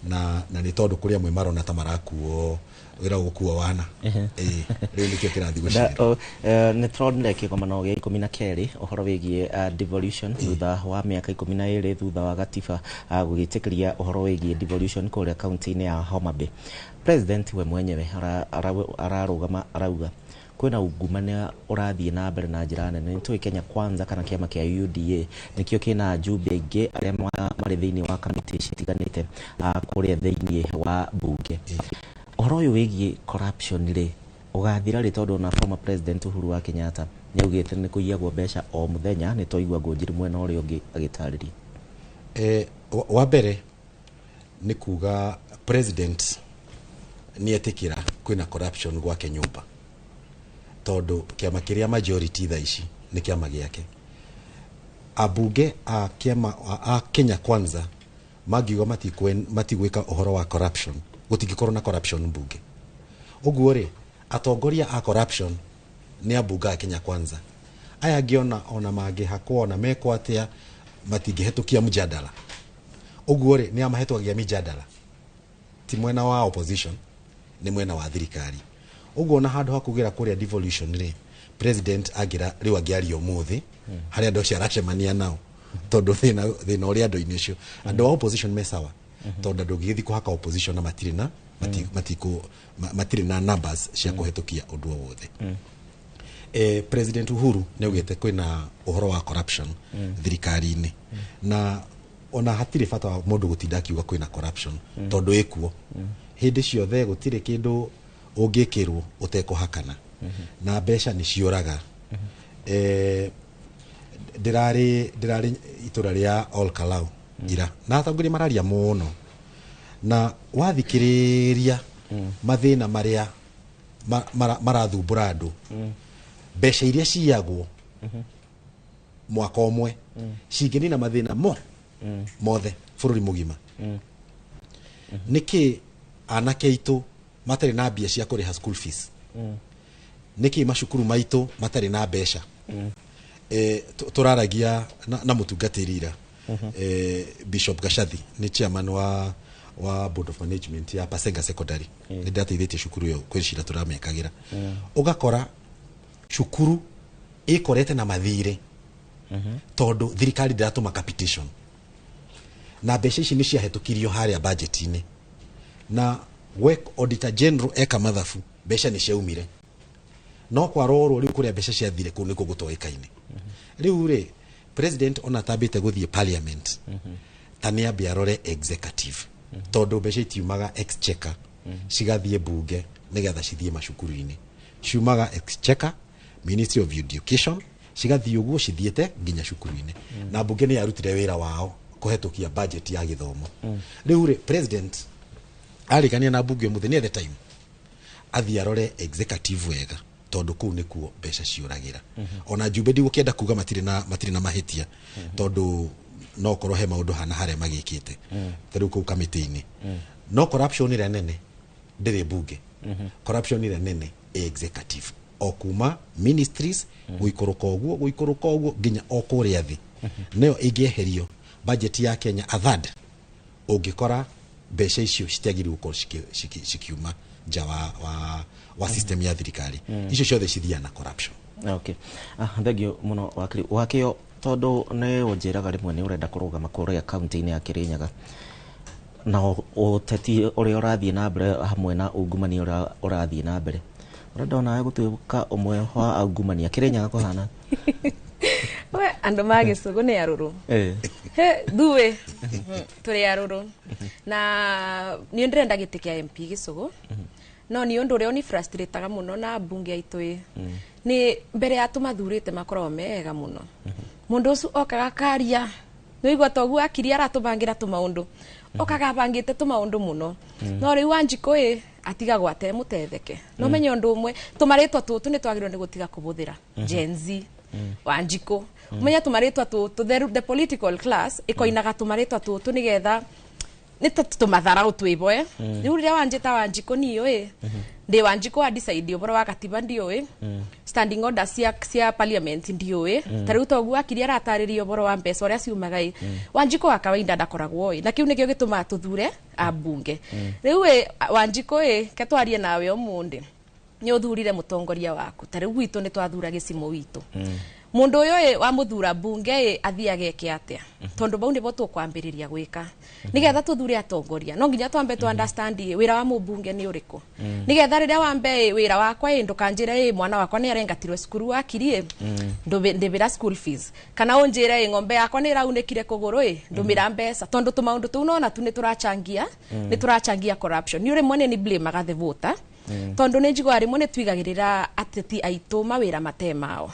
na nĩ tondũ kũrĩ amwe marona ta marakuo wĩra gũkuo wana. Ĩĩ, rĩu nĩkĩo kĩrathiĩ gũcirĩrwo. Nĩ tũronire kĩgomano gĩa 12 ũhoro wĩgiĩ devolution thutha wa mĩaka 12 thutha wa gatiba gũgĩtĩkĩria ũhoro wĩgiĩ devolution kũrĩa kaunti-inĩ ya Homa Bay. President we mwenyewe ararũgama arauga kwĩna ungumania ũrathiĩ na mbere na njĩra nene. Nĩ tũĩ Kenya Kwanza kana kĩama kĩa UDA nĩkĩo kĩna ajumbe aingĩ arĩa marĩ thĩinĩ wa kamĩtĩ citiganĩte kũrĩa thĩinĩ wa mbunge. Ũhoro ũyũ wĩgiĩ corruption rĩ, ũgathira rĩ? Tondũ ona former president Uhuru wa Kenyatta nĩ augĩte nĩ kũiyagwo mbeca o mũthenya. Nĩ twaigua Ngũnjiri mwena ũrĩa ũngĩ agĩtarĩria. Wa mbere nĩ kuga president nĩ etĩkĩra kwĩna corruption gwake nyũmba, tondũ kĩama kĩrĩa majority thaa ici nĩ kĩama gĩake. Ambunge a kĩama a Kenya Kwanza mangiuga matigwĩka ũhoro wa corruption, gũtingĩkorwo na corruption mbunge. Ũguo rĩ, atongoria a corruption nĩ ambunge a Kenya Kwanza. Aya angĩ ona mangĩhakwo, ona mekwo atĩa, matingĩhetũkia mjadala. Ũguo rĩ, nĩ amahetũkagia mijadala, ti mwena wa opposition, nĩ mwena wa thirikari. Ũguo na handũ ha kugĩra kũrĩa devolution rĩ, president angĩra rĩu angĩaria ũmũthĩ harĩa andũ acio aracemania nao, tondũ thĩna ũrĩa andũ-inĩ ũcio, andũ a opposition me sawa, tondũ andũ ũngĩgĩthiĩ kũhaka opposition na matirĩ na matirĩ na numbers cia kũhetũkia ũndũ o wothe. President Uhuru nĩ augĩte kwĩna ũhoro wa corruption thirikari-inĩ, na ona hatirĩ bata wa mũndũ gũtinda akiuga kwĩna corruption, tondũ ĩkuo hĩndĩ ciothe. Gũtirĩ kĩndũ ũngĩkĩrwo ũtekũhakana, na mbeca nĩ ciũraga. Ndĩrarĩ itũra rĩa Ol Kalou ira, na atongoria mararia mũno, na wathikĩrĩria mathĩna marĩa marathumbũra andũ, mbeca iria ciyagwo mwaka ũmwe cingĩnina mathĩna mo mothe bũrũri mũgima. Nĩkĩ anake aitũ matarĩ na mbia cia kũrĩha school fees? Nĩkĩ macukuru maitũ matarĩ na mbeca? Tũraragia na mũtungatĩri ira, Bishop Gashathi nĩ chairman wa board of management ya Pasenga Secondary. Nĩ ndateithĩtie cukuru ĩyo kwĩ cira tũramekagĩra. Ũgakora cukuru ĩkorete na mathirĩ tondũ thirikari ndĩratũma capitation, na mbeca ici nĩ ciahetũkirio harĩa budget-inĩ, na we auditor general eka mathabu, mbeca nĩ ciaumire, no kwarorwo rĩu kũrĩa mbeca ciathire, kũu nĩkuo gũtoĩkaine. Rĩu rĩ, president ona atambĩte gũthiĩ parliament, ta nĩ ambe arore executive, tondũ mbeca itiumaga exchequer cigathiĩ bunge nĩgetha cithiĩ macukuru-inĩ. Ciumaga exchequer, Ministry of Education, cigathiĩ ũguo cithiĩte nginya cukuru-inĩ, na bunge nĩ yarutire wĩra wao kũhetũkia budget ya gĩthomo. Rĩu rĩ, president arĩkania na bunge ũmũthĩ, nĩ ethe time athiĩ arore executive wega, tondũ kũu nĩkuo mbeca ciũragĩra. Ona njumbe ndigũkĩenda kuga matirĩ na mahĩtia, tondũ no korwo he maũndũ hana harĩa magĩkĩte ta rĩu kũu kamĩtĩ-inĩ, no corruption ĩrĩa nene ndĩrĩ bunge. Corruption ĩrĩa nene ĩ executive, o kuma ministries gũikũrũka ũguo, gũikũrũka ũguo nginya o kũrĩa thĩ. Nayo ĩngĩeherio budget ya Kenya a third, ũngĩkora mbeca icio citiagĩrĩirwo gũkorwo cikiuma nja wa system ya thirikari. Icio ciothe cithiaga na corruption. Okay. Ah, thank you mũno wakiri wakĩo, tondũ nĩ ũnjĩraga rĩmwe nĩ ũrenda kũrũgama kũrĩa kaunti-inĩ ya Kĩrĩnyaga, na ũteti ũrĩa ũrathiĩ na mbere hamwe na ungumania ũrĩa ũrathiĩ na mbere, ũrenda onawe gũtuĩka ũmwe wa aungumania Kĩrĩnyaga kũhana? We, andũ ma gĩcũgũ nĩ arũrũ. He thuĩ tũrĩ arũrũ, na niĩ ndĩrenda gĩtĩ kĩa MP gĩcũgũ, no nĩ ũndũ ũrĩa ũni-frustrataga mũno na mbunge aitũ ĩ nĩ mbere ya tũmathurĩte makoragwo mega mũno. Mũndũ ũcio okaga karia nĩũigua toguo akiria aratũbangĩra tũmaũndũ. Okaga abangite tumaundu muno. No riu Wanjikũ ĩ atigagwo atemutetheke. No menye undu umwe tumaritwa tutu ni twagirwo ni gutiga kubuthira. Gen Z, Wanjikũ. Umenye tumaritwa tutu the political class ikoinaga tumaritwa tutu nigetha ni tumatharau twiboe. Riu riria wanjita Wanjikũ niyo ĩ ndi Wanjikũ adecide uboro wa katiba ndiũĩ, standing orders cia parliament ndiũĩ, ta rĩu toguo akiri aratarĩria ũhoro wa mbeca ũrĩa ciumaga ĩ, Wanjikũ wa kawaida ndakoragwo ĩ, na kĩu nĩkĩo gĩtũmaga tũthure ambunge. Rĩu ĩ Wanjikũ ĩ, ke twarie nawe ũmũndĩ, nĩ ũthurire mũtongoria waku, ta rĩu gwitũ nĩ twathura gĩcimo witũ. Mundu uyu ĩ wamuthura mbunge ĩ athiage eke atia? Tondu bau nibo tukwambiriria gwika nigetha tuthure atongoria, no nginya twambe tu understand ĩ wira wa mumbunge ni uriku, nigetha riria wambe ĩ wira wakwa ĩ ndukanjire ĩ mwana wakwa ni arengatirwe cukuru wakiri ĩ ndibira school fees, kana unjire ĩ ng'ombe yakwa ni iraunĩkire kũgũrũ ĩ ndumira mbeca, tondu tumaundu tuu nona tu ni turachangia corruption. Ni rimwe ni blame the voter, tondu ni njigua rimwe ni twigagirira ateti aitu mawira mate mao.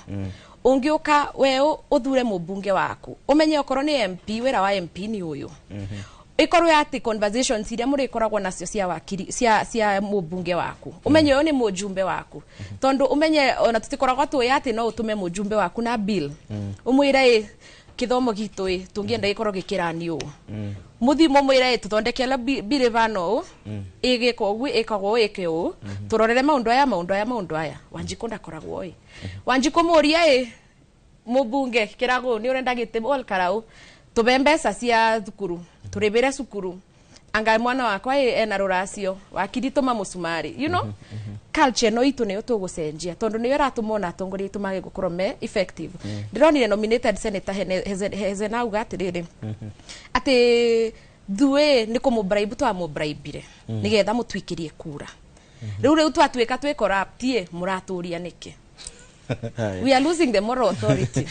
Ungiuka we uthure mubunge waku, umenye okorwo ni MP, wira wa MP ni uyu. Ikorwo ati conversations iria murikoragwo nacio cia wakiri cia mubunge waku, umenye uyu ni mujumbe waku, tondu umenye ona tutikoragwo tui ati no utume mujumbe waku na bill umwire ĩ kithomo gitu ĩ tungienda gikorwo gikirani uu, muthi mumwire ĩ tuthondekele bill bano uu igikwo ugu ikagwo ike uu, turorere maundu aya maundu aya maundu aya. Wanjikũ ndakoragwo ĩ Wanjikũ muria ĩ mubunge kirago ni urenda gite ol karau tube mbeca cia thukuru turibire cukuru, anga mwana wakwa ĩ ena ruracio wakiri tuma mucumari, you know. Culture no itu niyo tugucenjia tondu niyo iratumona atongoria itu mage gukorwo me effective. Ndironire nominated senator Hezena auga atiriri ati thue ni kumubribe twamubribire nigetha mutwikirie kura. Riu twatuika twi corrupt muraturia niki? We are losing the moral authority.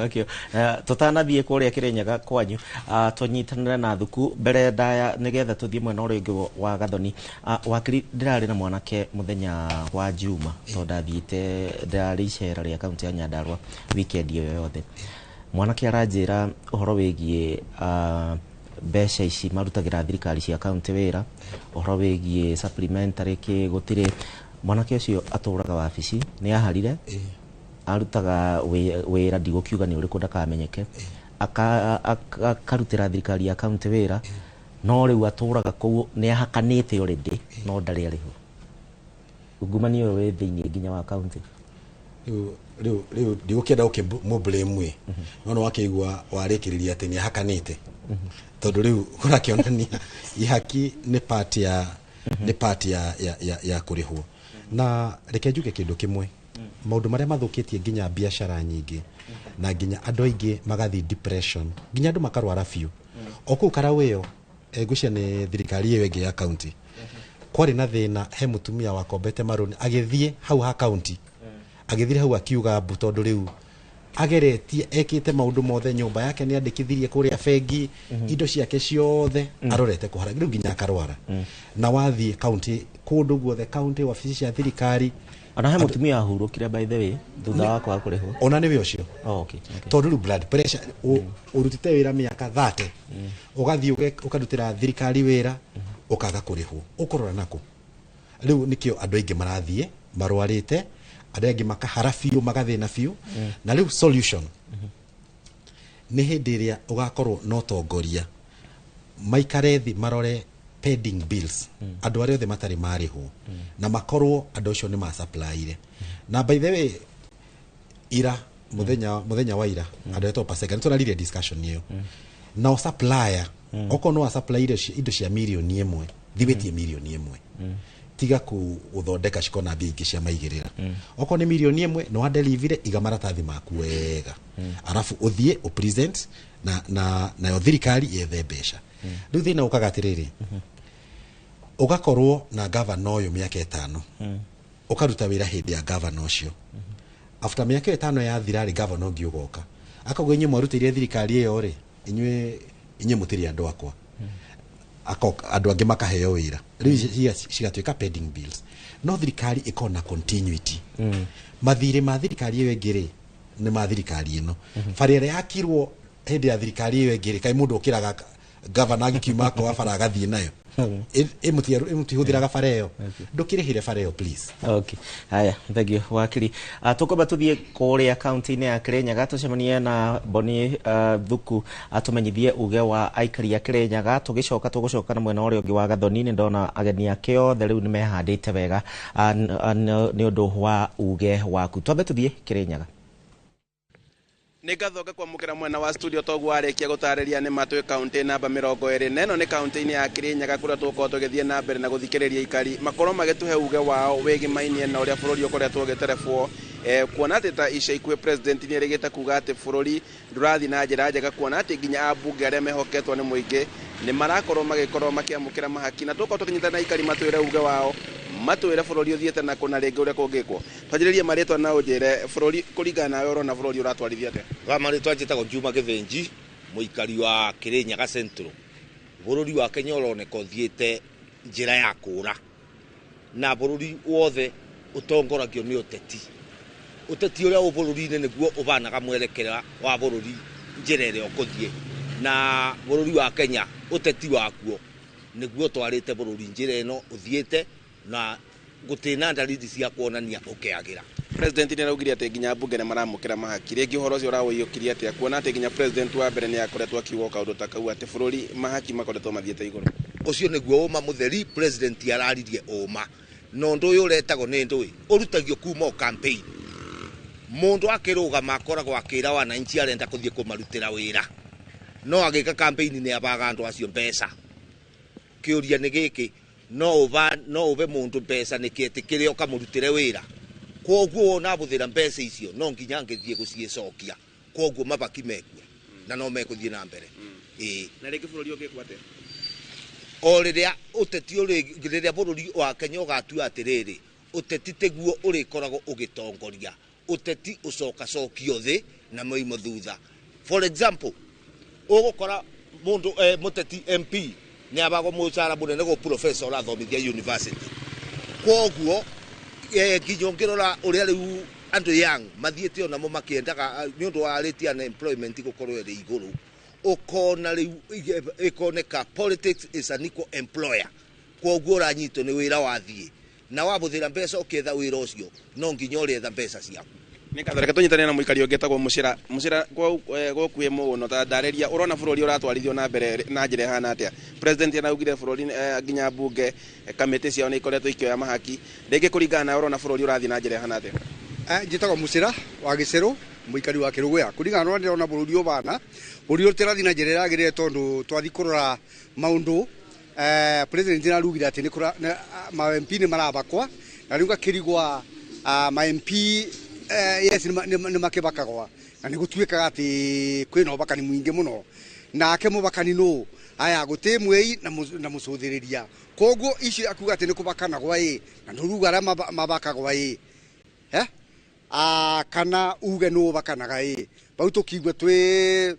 Akio. Tutanathie kuria Kirinyaga kwanyu, tunyitanire na thuku mbere ndaya nigetha tuthie mwena uria ungi wa Gathoni. Wakiri, ndirari na mwanake muthenya wa Juma, tondu ndathiite ndirari icera ria kaunti ya Nyandarua weekend iyo yothe. Mwanake aranjira uhoro wigie mbeca ici marutagira thirikari cia kaunti wira, uhoro wigie supplementary ki gutire. Mwanake ucio aturaga wabici ni aharire, arutaga wira ndigũkiuga ni uriku ndakamenyeke, akarutira thirikari ya kaunti wira, no riu aturaga kuu ni ahakanite already no ndari ariho. Ungumania uyu wi thiini nginya wa kaunti. Riu ndigũkĩenda ũkĩmũblame ĩ, no nĩ wakĩigua warĩkĩrĩria atĩ nĩ ahakanĩte, tondũ rĩu kũrakĩonania ihaki nĩ part ya nĩ part ya kũrĩhwo. Na reke njuge kĩndũ kĩmwe, maũndũ marĩa mathũkĩtie nginya biacara nyingĩ na nginya andũ aingĩ magathiĩ depression, nginya andũ makarwara biũ. O kũu Karau ĩyo, ngwĩciria nĩ thirikari ĩyo ĩngĩ ya kaunti, kwarĩ na thĩna, he mũtumia wakombete marũni agĩthiĩ hau ha kaunti, agĩthiĩ hau akiuga mbu, tondũ rĩu ageretie ekĩte maũndũ mothe, nyũmba yake nĩ andĩkithirie kũrĩa bengi, indo ciake ciothe arorete kũhara, rĩu nginya akarwara. Na wathiĩ kaunti kũndũ guothe, kaunti wabici cia thirikari, ona he mũtumia ahurũkire by the way thutha wa kwaga kũrĩhwo. Ona nĩwe ũcio. Oh, okay. Tondũ rĩu blood pressure, ũrutĩte wĩra mĩaka 30, ũgathiĩ ũkarutĩra thirikari wĩra ũkaga kũrĩhwo, ũkũrora nakũ? Rĩu nĩkĩo andũ aingĩ marathiĩ marwarĩte, andũ angĩ makahara biũ, magathĩna biũ. Na rĩu solution nĩ hĩndĩ ĩrĩa ũgakorwo na ũtongoria maikare thĩ marore pending bills, andũ arĩa othe matarĩ marĩhwo, na makorwo andũ acio nĩ masupplyire. Na by the way, ira muthenya wa ira andũ etwo Paseka nĩ discussion ĩyo, nao supplier okorwo no supplyire indo cia mirioni 1, thiwĩtie mirioni 1, tiga gũthondeka cikona mbia ingĩ cia maigĩrĩra. Okorwo nĩ mirioni 1 no adelivire, iga maratathi maku wega, arabu ũthiĩ ũpresent na nayo thirikari yethe mbeca. Rĩu thĩna ũkaga atĩrĩrĩ, ũgakorwo na gavana ũyũ mĩaka 5, ũkaruta wĩra hĩndĩ ya gavana ũcio, after mĩaka 5 yathira rĩ, gavana ũngĩ ũgoka akauga inyuĩ mwarutĩire thirikari ĩyo rĩ, inyuĩ mũtirĩ andũ akwa, andũ angĩ makaheo wĩra, rĩu cigatuĩka pending bills. No thirikari ĩkorwo na continuity, mathirĩ ma thirikari ĩyo ĩngĩ rĩ nĩ ma thirikari ĩno, bara ĩrĩa yakirwo hĩndĩ ya thirikari ĩyo ĩngĩ rĩ, kaĩ mũndũ ũkĩraga Gavana agĩkiuma akoa bara agathiĩ nayo. Ĩmũtihũthĩraga bara ĩyo, ndũkĩrĩhĩre bara ĩyo, please. Okay, haya, thank you wakiri. Tukwamba tuthiĩ kũrĩa kaunti-inĩ ya Kirinyaga tũcemanie na Boni Thuku atũmenyithie uge wa aikari a Kirinyaga. Tũgĩcoka tũgũcoka na mwena ũrĩa ũngĩ wa Gathoni. Nĩ ndona ageni ake othe rĩu nĩ mehandĩte wega nĩ ũndũ wa uge waku. Twambe tũthiĩ Kirinyaga. Nĩ ngatho ngakwamũkĩra mwena wa studio. Toguo warĩkia gũtarĩria nĩ matwĩ kaunti namba 24 nĩ kaunti-inĩ ya Kirinyaga, kũrĩa tũgũkorwo tũgĩthiĩ na mbere na gũthikĩrĩria aikari makorwo magĩtũhe uge wao wĩgĩmainie na ũrĩa bũrũri ũkoretwo ũgĩterebwo, kuona atĩ ta ica ikuhĩ president nĩ erĩgĩte kuga atĩ bũrũri ndũrathiĩ na njĩra njega, kuona atĩ nginya ambunge arĩa mehoketwo nĩ mũingĩ nĩ marakorwo magĩkorwo makĩamũkĩra mahaki. Na tũkorwo tũkĩnyitana na aikari matwĩre uge wao, matwĩre bũrũri ũthiĩte na kũna rĩngĩ ũrĩa kũngĩkwo. Twanjĩrĩrie marĩtwa na ũnjĩre bũrũri kũringana nawe ũrona bũrũri ũratwarithia atĩa. Kwa marĩtwa njĩtagwo Juma Gĩthĩnji, mũikari wa Kirinyaga Central. Bũrũri wa Kenya ũroneka ũthiĩte njĩra ya kũra, na bũrũri wothe ũtongoragio nĩ ũteti. Ũteti ũrĩa wĩ bũrũri-inĩ nĩguo ũbanaga mwerekera wa bũrũri, njĩra ĩrĩa ũkũthiĩ. Na bũrũri wa Kenya ũteti wakuo nĩguo ũtwarĩte bũrũri njĩra ĩno ũthiĩte, na gũtirĩ na dalili cia kuonania ũkĩagĩra. President nĩ araugire atĩ nginya ambunge nĩ maramũkĩra mahaki. Rĩngĩ ũhoro ũcio ũrawũiyũkirie atĩa, kuona atĩ nginya president wa mbere nĩ akoretwo akiuga kaũndũ ta kau atĩ bũrũri mahaki makoretwo mathiĩte igũrũ? Ũcio nĩguo ũma mũtheri. President araririe ũma, na ũndũ ũyũ ũretagwo nĩ ndũĩ ũrutagio kuma o campaign. Mũndũ akĩrũgama akoragwo akĩra wananchi arenda kũthiĩ kũmarutĩra wĩra, no agĩka campaign nĩ abaga andũ acio mbeca. Kĩũria nĩ gĩkĩ, no ũba no ũbe mũndũ mbeca nĩkĩ etĩkĩre ũkamũrutĩre wĩra? Kwoguo wona abũthĩra mbeca icio, no nginya angĩthiĩ gũciĩcokia. Kwoguo mabaki mekuo na no mekũthiĩ na mbere, ĩĩ. Na rĩngĩ bũrũri ũngĩkwo atĩa? O rĩrĩa ũteti ũrĩ, rĩrĩa bũrũri wa Kenya ũgatua atĩrĩrĩ, ũteti tiguo ũrĩkoragwo ũgĩtongoria, ũteti ũcokacokio thĩ na moimo thutha. For example, ũgũkora mũndũ mũteti MP nĩ abagwo mũcara mũnene gũ professor ũrathomithia university. Kwoguo nginya ũngĩrora ũrĩa rĩu andũ young mathiĩte onamo makĩendaga nĩ ũndũ wa rate ya unemployment gũkorwo ĩrĩ igũrũ, ũkona rĩu ĩkoneka politics is an equal employer. Kwoguo ũranyitwo nĩ wĩra wathiĩ na wabũthĩra mbeca ũkĩetha wĩra ũcio, no nginya ũrĩetha mbeca ciaku. Nĩ ngatho. Reke tũnyitane na mũikari ũngĩ etagwo Mũcĩra. Mũcĩra, gũkuhĩ mũno, ta ndarĩria ũrona bũrũri ũratwarithio na mbere na njĩra ĩhana atĩa. President anaugire bũrũri nginya mbunge kamĩtĩ ciao nĩ ikoretwo ikĩoya mahaki. Rĩngĩ kũringana nawe ũrona bũrũri ũrathiĩ na njĩra ĩhana atĩa? Njĩtagwo Mũcĩra wa Gĩcerũ, mũikari wa Kĩrũgũya. Kũringana na ũrĩa ndĩrona bũrũri ũbana, bũrũri ũtĩrathiĩ na njĩra ĩragĩrĩire, tondũ twathiĩ kũrora maũndũ, president nĩarugire atĩ ma MP nĩ marabakwa, na rĩu ngakĩrigwa ma MP yes nĩ makĩbakagwa, na nĩ gũtuĩkaga atĩ kwĩna ũbakani mũingĩ mũno. Nake mũbakani nũ aya gũtĩ mwei na mũcũthĩrĩria. Koguo icio akuga atĩ nĩ kũbakanagwa ĩ, na nĩũruga arĩa mabakagwa ĩ, kana uge nũ ũbakanaga ĩ, bau tũkigua twĩ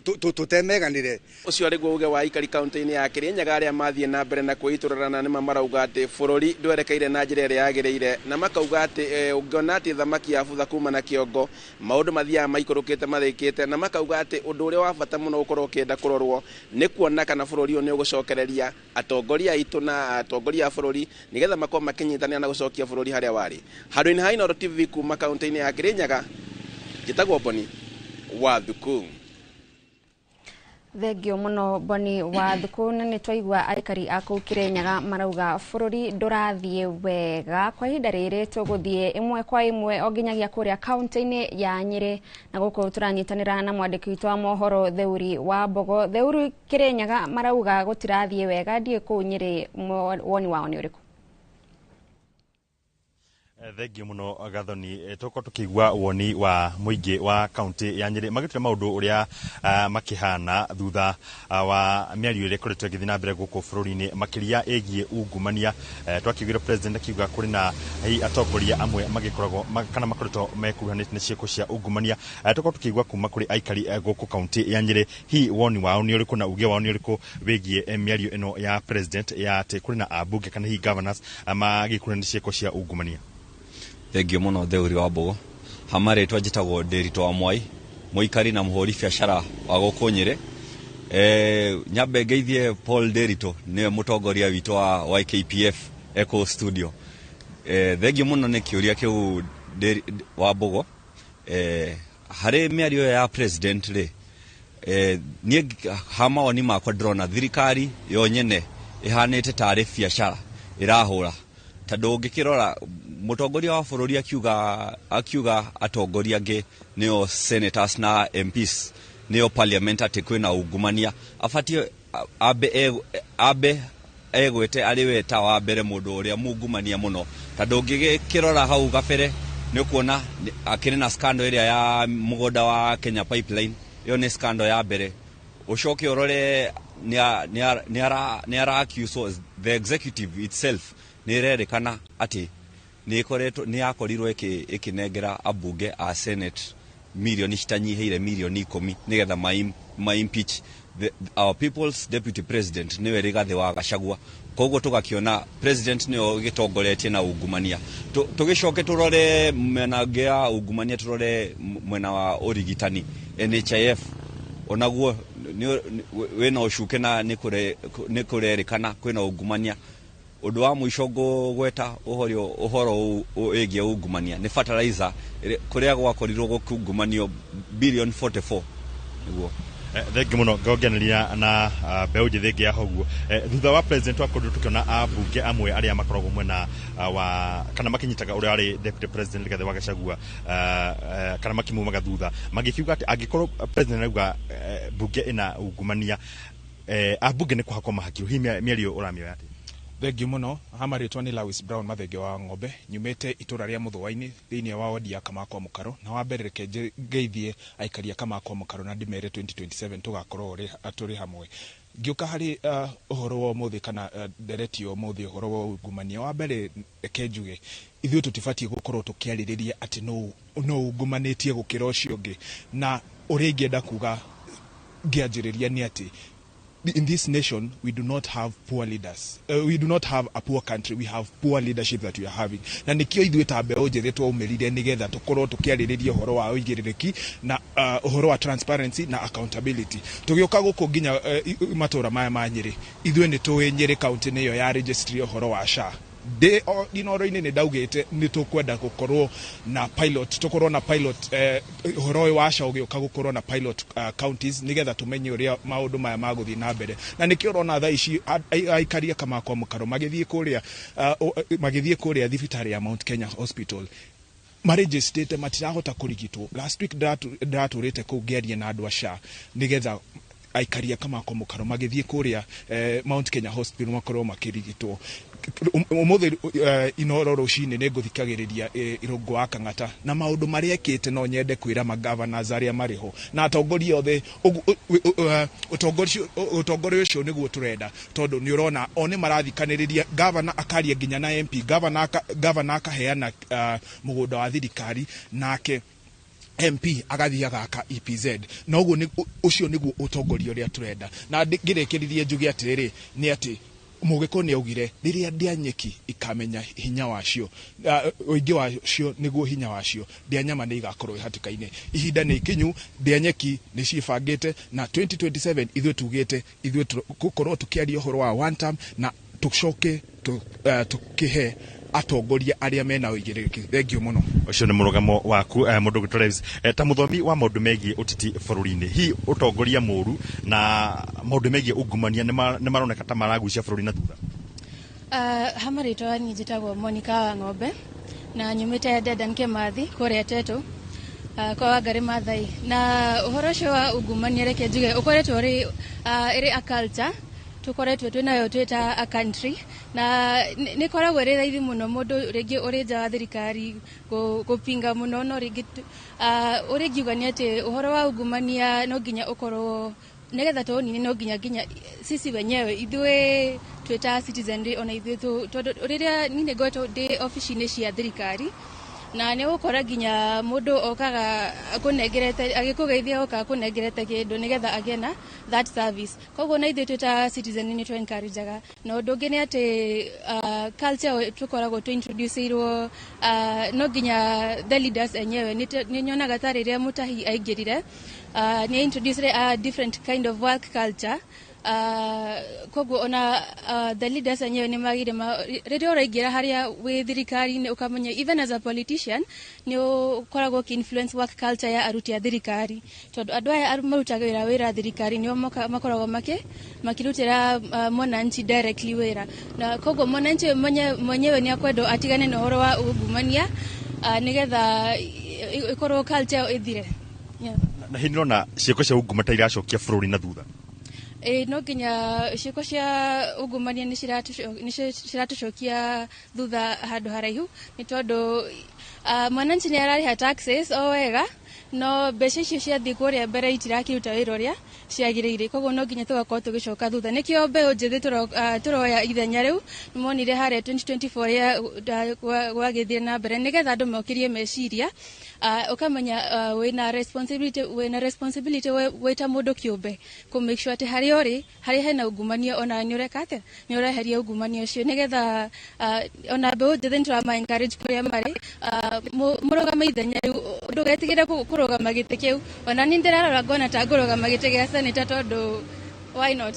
tũtemeganĩre. Ũcio arĩguo uge wa aikari kaunti-inĩ ya Kirinyaga arĩa mathiĩ na mbere na kwĩitũrũrana. Nĩma marauga atĩ bũrũri ndwerekeire na njĩra ĩrĩa yagĩrĩire, na makauga atĩ ũngĩona atĩ thamaki yabutha kuma na kĩongo, maũndũ mathiaga maikũrũkĩte mathĩkĩte. Na makauga atĩ ũndũ ũrĩa wa bata mũno gũkorwo ũkĩenda kũrorwo nĩ kuona kana bũrũri ũyũ nĩ ũgũcokereria atongoria aitũ na atongoria a bũrũri, nĩgetha makorwo makĩnyitanĩra na gũcokia bũrũri harĩa warĩ. Handũ-inĩ ha Inooro TV kuma kaunti-inĩ ya Kirinyaga, njĩtagwo Boni wa Thuku. Thengio mũno Boni wa Thuku. Na nĩ twaigua aikari a kũu Kirinyaga marauga bũrũri ndũrathiĩ wega. Kwa ihinda rĩrĩ tũgũthiĩ ĩmwe kwa ĩmwe o nginyagia kũrĩa kaunti-inĩ ya Nyĩrĩ, na gũkũ tũranyitanĩra na mwandĩki witũ wa mohoro Theuri wa Mbogo. Theuri, Kirinyaga marauga gũtirathiĩ wega, ndiĩ kũu Nyĩrĩ woni wao nĩ ũrĩkũ? Thengio muno Gathoni. Tukorwo tukigua woni wa muingi wa kaunti ya Nyeri magĩtwĩra maũndũ ũrĩa makĩhana thutha wa mĩario ĩrĩa ĩkoretwo ĩgĩthiĩ na mbere gũkũ bũrũri-inĩ, makĩria ĩgiĩ ungumania. Twakĩiguire president akiuga kũrĩ na hihi atongoria amwe magĩkoragwo kana makoretwo mekuruhanĩtie na ciĩko cia ungumania. Tũkorwo tũkĩigua kuma kũrĩ aikari gũkũ kaunti ya Nyeri, hihi woni wao nĩ ũrĩkũ na uge wao nĩ ũrĩkũ wĩgiĩ mĩario ĩno ya president ya atĩ kũrĩ na ambunge kana hihi governors magĩkuruhanĩtie ciĩko cia ungumania. Thengio mũno Theuri wa Mbogo. Hama rĩtwa njĩtagwo Ndĩritũ wa Mwai, mũikari na mũhũri biacara wa gũkũ Nyĩrĩ. Nyambe ngeithie Paul Derito, niwe mutongoria witũ wa YKPF Eco Studio. Thengio mũno nĩ kĩũria kĩu wa Mbogo. Harĩ mĩario ya president rĩ, niĩ ha mawoni makwa ndĩrona thirikari yo nyene ĩhanĩte tarĩ biacara ĩrahũra, tondũ ũngĩkĩrora mũtongoria wa bũrũri akiuga atongoria angĩ nĩo senators na MPs nĩo parliament atĩ kwĩna ungumania, abatiĩ ambe egwete arĩ we ta wa mbere mũndũ ũrĩa mungumania mũno, tondũ ũngĩkĩrora hau gabere nĩ ũkuona akĩrĩ na scandal ĩrĩa ya mũgũnda wa Kenya Pipeline. Ĩyo nĩ scandal ya mbere. Ũcoke ũrore nĩ ara accuse the executive itself, nĩ ĩrerĩkana atĩ nĩ ĩkoretwo nĩ yakorirwo ĩkĩnengera ambunge a senate milioni citanyihĩire milioni 10 nĩgetha ma impeach our people's deputy president, nĩwe Rigathĩ wa Gachagua. Koguo tũgakĩona president nĩwe ũgĩtongoretie na ungumania. Tũgĩcoke tũrore mwena ũngĩ ya ungumania, tũrore mwena wa ũrigitani NHIF, onaguo wĩna ũcuke na nĩ kũrerĩkana kwĩna ungumania. Ũndũ wa mũico ngũgweta ũhoro wĩgiĩ ungumania nĩ fertilizer, kũrĩa gwakorirwo gũkĩungumanio bilioni 44 nĩguo. Thengi muno ngongeneria na mbeũ njĩthĩ ĩngĩ ya hoguo. Thutha wa president wakorirwo tukiona ambunge amwe arĩa makoragwo mwena wa kana makinyitaga ũrĩa arĩ deputy president Rigathĩ wa Gachagua, kana makimumaga thutha magĩkiuga atĩ angĩkorwo president arauga mbunge ĩna ungumania, ambunge nĩ kũhakwo mahakirwo. Hihi mĩario ũramĩoya atĩa? Thengiũ mũno. Ha marĩtwa nĩ Lewis Brown Mathenge wa Ng'ombe, nyumĩte itũra rĩa Mũthũa-inĩ thĩinĩ wa wodi ya Kamakwa Mũkaro. Na wa mbere reke ngeithie aikari a Kamakwa Mũkaro na ndĩmere 2027 tũgakorwo tũrĩ hamwe. Ngĩũka harĩ ũhoro wa ũmũthĩ kana ndereti ya ũmũthĩ, ũhoro wa ungumania, wa mbere reke njuge ithuĩ tũtibatiĩ gũkorwo tũkĩarĩrĩria atĩ no ungumanĩtie gũkĩra ũcio ũngĩ. Na ũrĩa ingĩenda kuga ngĩanjĩrĩria nĩ atĩ in this nation we do not have poor leaders. We do not have a poor country, we have poor leadership that we are having. Na nikio ithuĩ ta mbeũ njĩthĩ twaumĩrire nĩgetha tũkorwo tũkĩarĩrĩria ũhoro wa ũigĩrĩrĩki na ũhoro wa transparency na accountability. Tũgĩũka gũkũ nginya matũra maya ma Nyĩrĩ, ithuĩ nĩ tũĩ Nyĩrĩ county nĩyo ya registry ũhoro wa SHA. Ndĩ Inooro-inĩ nĩ ndaugĩte nĩ tũkwenda gũkorwo na pilot, tũkorwo na pilot ũhoro ũyũ wa SHA ũgĩũka gũkorwo na pilot counties nĩgetha tũmenye ũrĩa maũndũ maya magũthiĩ na mbere. Na nĩkĩo ũrona thaa ici aikari a Kamakwa Mũkaro magĩthiĩ kũrĩa thibitarĩ ya Mount Kenya Hospital marĩnjĩstĩte matirahota kũrigitwo. Last week ndĩratũrĩte kũu ngĩaria na andũ a SHA nĩgetha aikari a Kamakwa Mũkaro magĩthiĩ kũrĩa Mount Kenya Hospital makorwo makĩrigitwo. Ũmũthĩ Inooro rũcinĩ nĩ ngũthikagĩrĩria Irũngũ wa Kang'ata na maũndũ marĩa ekĩte. No nyende kwĩra magavanaz arĩa marĩ ho na atongoria othe, ũtongoria ũcio nĩguo tũrenda, tondũ nĩ ũrona o nĩ marathikanĩrĩria gavana akaria nginya na MP, gavana akaheana mũgũnda wa thirikari nake MP agathiĩ agaka EPZ. Na ũguo ũcio nĩguo ũtongoria ũrĩa tũrenda. Na ngĩrĩkĩrĩrie njuge atĩrĩrĩ, nĩ atĩ Mũgĩkũyũ nĩ augire rĩrĩa ndĩa nyeki ikamenya hinya wacio, ũingĩ wacio nĩguo hinya wacio, ndĩa nyama nĩ igakorwo ĩ hatĩka-inĩ. Ihinda nĩ ikinyu, ndĩa nyeki nĩ ciĩbangĩte na 2027 ithuĩ tugĩte ithuĩ gũkorwo tũkĩaria ũhoro wa one term na tũcoke tũkĩhe atongoria arĩa mena ũigĩrĩrĩki. Thengiũ mũno. Ũcio nĩ mũrũgamo waku, mũndũ ũgwĩtwo Levis. Ta mũthomi wa maũndũ megiĩ ũteti bũrũri-inĩ, hihi ũtongoria mũũru na maũndũ megiĩ ungumania nĩ maroneka ta maragucia bũrũri na thutha? Ha marĩtwa niĩ njĩtagwo Monica wa Ng'ombe na nyumĩte Dedan Kimathi kũrĩa Tetu, kwa Wangari Maathai. Na ũhoro ũcio wa ungumania, reke njuge ũkoretwo ũrĩ ĩrĩ a culture tũkoretwo twĩ nayo twĩ ta a country, na nĩ ĩkoragwo ĩrĩ raithi mũno mũndũ rĩngĩ ũrĩ nja wa thirikari gũpinga mũno. No rĩngĩ ũrĩa ingiuga nĩ atĩ ũhoro wa ungumania no nginya ũkorwo nĩgetha tũũnine, no nginya sisi wenyewe ithuĩ twĩ ta citizenry ona ithuĩ tondũ rĩrĩa niĩ nĩ ngoretwo ndĩ obici-inĩ cia thirikari na nĩ ũgũkora nginya mũndũ okaga akũnengerete, agĩkũgeithia okaga akũnengerete kĩndũ nĩgetha agĩe na that service. Koguo na ithuĩ twĩ ta citizen nĩ tũ encourageaga. Na ũndũ ũngĩ nĩ atĩ culture tũkoragwo tũ introduceirwo, no nginya the leaders enyewe. Nĩ nyonaga ta rĩrĩa Mutahi aingĩrire Nĩ introduce a different kind of work culture. Koguo ona the leaders enyewe nĩ magire rĩrĩa ũraingĩra harĩa wĩ thirikari-inĩ ũkamenya even as a politician nĩ ũkoragwo ũkĩ influence work culture ya aruti a thirikari, tondũ andũ aya marutaga wĩra thirikari nĩo makoragwo makĩrutĩra mwananchi directly wĩra, na koguo mwananchi mwenyewe nĩ akwendwo atigane na ũhoro wa ungumania nĩgetha ĩkorwo culture ĩthire. Na hĩndĩ ndĩrona ciĩko cia ungumania ta iracokia bũrũri na thutha. No nginya ciĩko cia ungumania nĩ ciratũcokia thutha handũ haraihu, nĩ tondũ mwananchi nĩ ararĩha taxes o wega, no mbeca icio ciathiĩ kũrĩa mbere itirakĩruta wĩra ũrĩa ciagĩrĩire, koguo no nginya tũgakorwo tũgĩcoka thutha. Nĩkĩo mbeũ njĩthĩ tũroya ithenya rĩu, nĩmonire harĩa 2024 rĩa gwagĩthiĩ na mbere nĩgetha andũ mokĩrie meciria. Ũkamenya wĩna responsibility wĩ ta mũndũ kĩũmbe kũ make sure atĩ harĩa ũrĩ harĩa hena ungumania ona nĩ ũreka atĩa, nĩ ũreheria ungumania ũcio, nĩgetha ona mbeũ njĩthĩ nĩtũrama encourage kũrĩa marĩ mũrũgame ithenya rĩu, ndũgetigĩre kũrũgama gĩtĩ kĩu. Ona niĩ ndĩrarora ngona ta ngũrũgama gĩtĩ gĩa senator tondũ why not?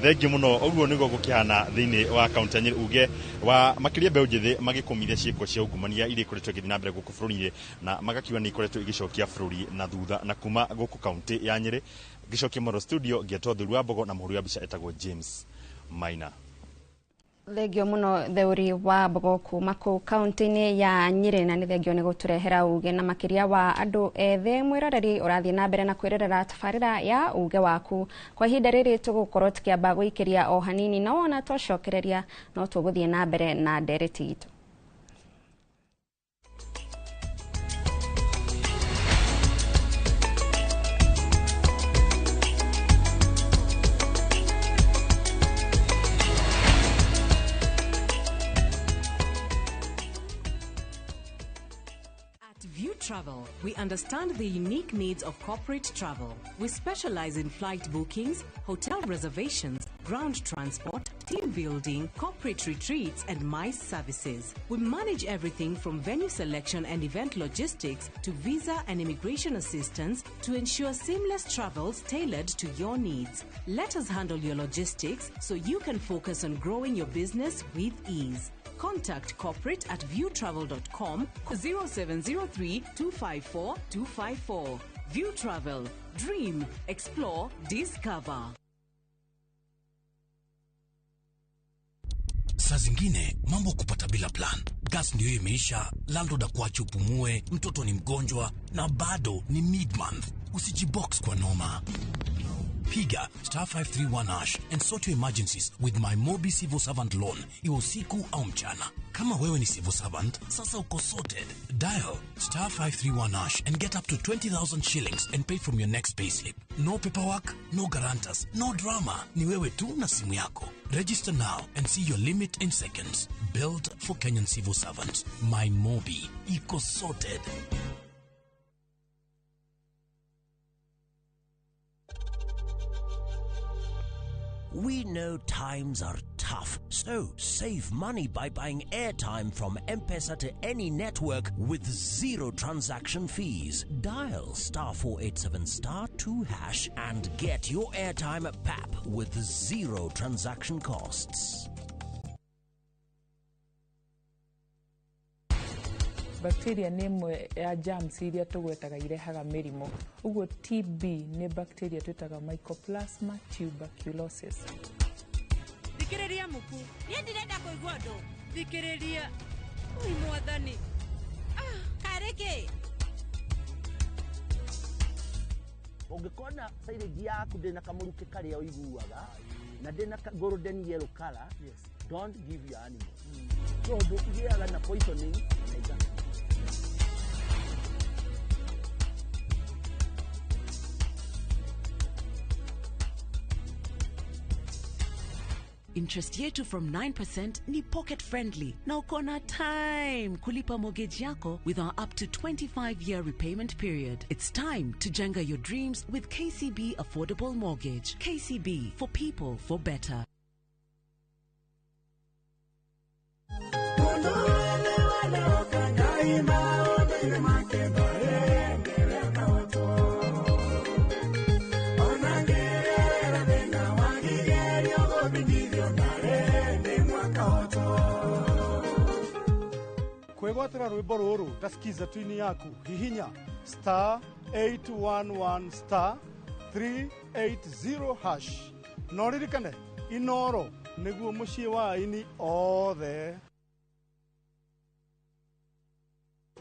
Thengiũ mũno. Ũguo nĩguo gũkĩhana thĩinĩ wa kaunti ya Nyĩrĩ, uge wa makĩria mbeũ njĩthĩ magĩkũmithia ciĩko cia ungumania iria ikoretwo igĩthiĩ na mbere gũkũ bũrũri-inĩ, na magakiuga nĩ ikoretwo igĩcokia bũrũri na thutha. Na kuma gũkũ kaunti ya Nyĩrĩ ngĩcokia Moro studio ngĩetwo Thuri wa Mbogo na mũhũri wa mbica etagwo James Maina. Thengio muno Theuri wa Mbogo kuma kũu kaunti-inĩ ya Nyĩrĩ, na nĩ thengio nĩ gũtũrehera uge na makĩria wa andũ ethĩ. Mwĩroreri ũrathiĩ na mbere na kwĩrorera tabarĩra ya uge waku. Kwa ihinda rĩrĩ tũgũkorwo tũkĩamba gũikĩria o hanini, na wona twacokereria no tũgũthiĩ na mbere na ndereti itũ. Travel. We understand the unique needs of corporate travel. We specialize in flight bookings, hotel reservations, ground transport, team building, corporate retreats, and MICE services. We manage everything from venue selection and event logistics to visa and immigration assistance to ensure seamless travels tailored to your needs. Let us handle your logistics so you can focus on growing your business with ease. Contact corporate at viewtravel.com 0703 254 254. View Travel. Dream, explore, discover. Saa zingine mambo kupata bila plan. Gas ndio imeisha, landlord akuache upumue, mtoto ni mgonjwa na bado ni mid-month. Usijibox kwa noma. Piga star 531 hash and sort your emergencies with my Mobi Civil Servant Loan, iwe usiku au mchana. Kama wewe ni civil servant, sasa uko sorted. Dial star 531 hash and get up to 20,000 shillings and pay from your next payslip. No paperwork, no guarantors, no drama. Ni wewe tu na simu yako. Register now and see your limit in seconds. Built for Kenyan civil servants. My Mobi. Iko sorted. We know times are tough, so save money by buying airtime from M-Pesa to any network with zero transaction fees. Dial star 487 star 2 hash and get your airtime at PAP with zero transaction costs. Bacteria nĩ ĩmwe ya germs iria tũgwetaga irehaga mĩrimũ. Ũguo TB nĩ bacteria twĩtaga Mycoplasma tuberculosis. Thikĩrĩria muku, niĩ ndirenda kũigua ũndũ. Thikĩrĩria. Ui mwathani. Karĩ kĩ? Ũngĩkona silage yaku ndĩna kamũrukĩ karĩa ũiguaga na ndĩna golden yellow color, yes, don't give your animal. Tondũ igĩaga na poisoning na iga. Interest yetu from 9% ni pocket friendly na uko na time kulipa mortgage yako with our up to 25-year repayment period. It's time to jenga your dreams with KCB Affordable Mortgage. KCB, for people, for better. Kwĩgwatĩra rwĩmbo rũrũ ta skiza twini yaku, hihinya star 811 star 380 hash. Na ũririkane Inoro nĩguo mũciĩ wa aini othe.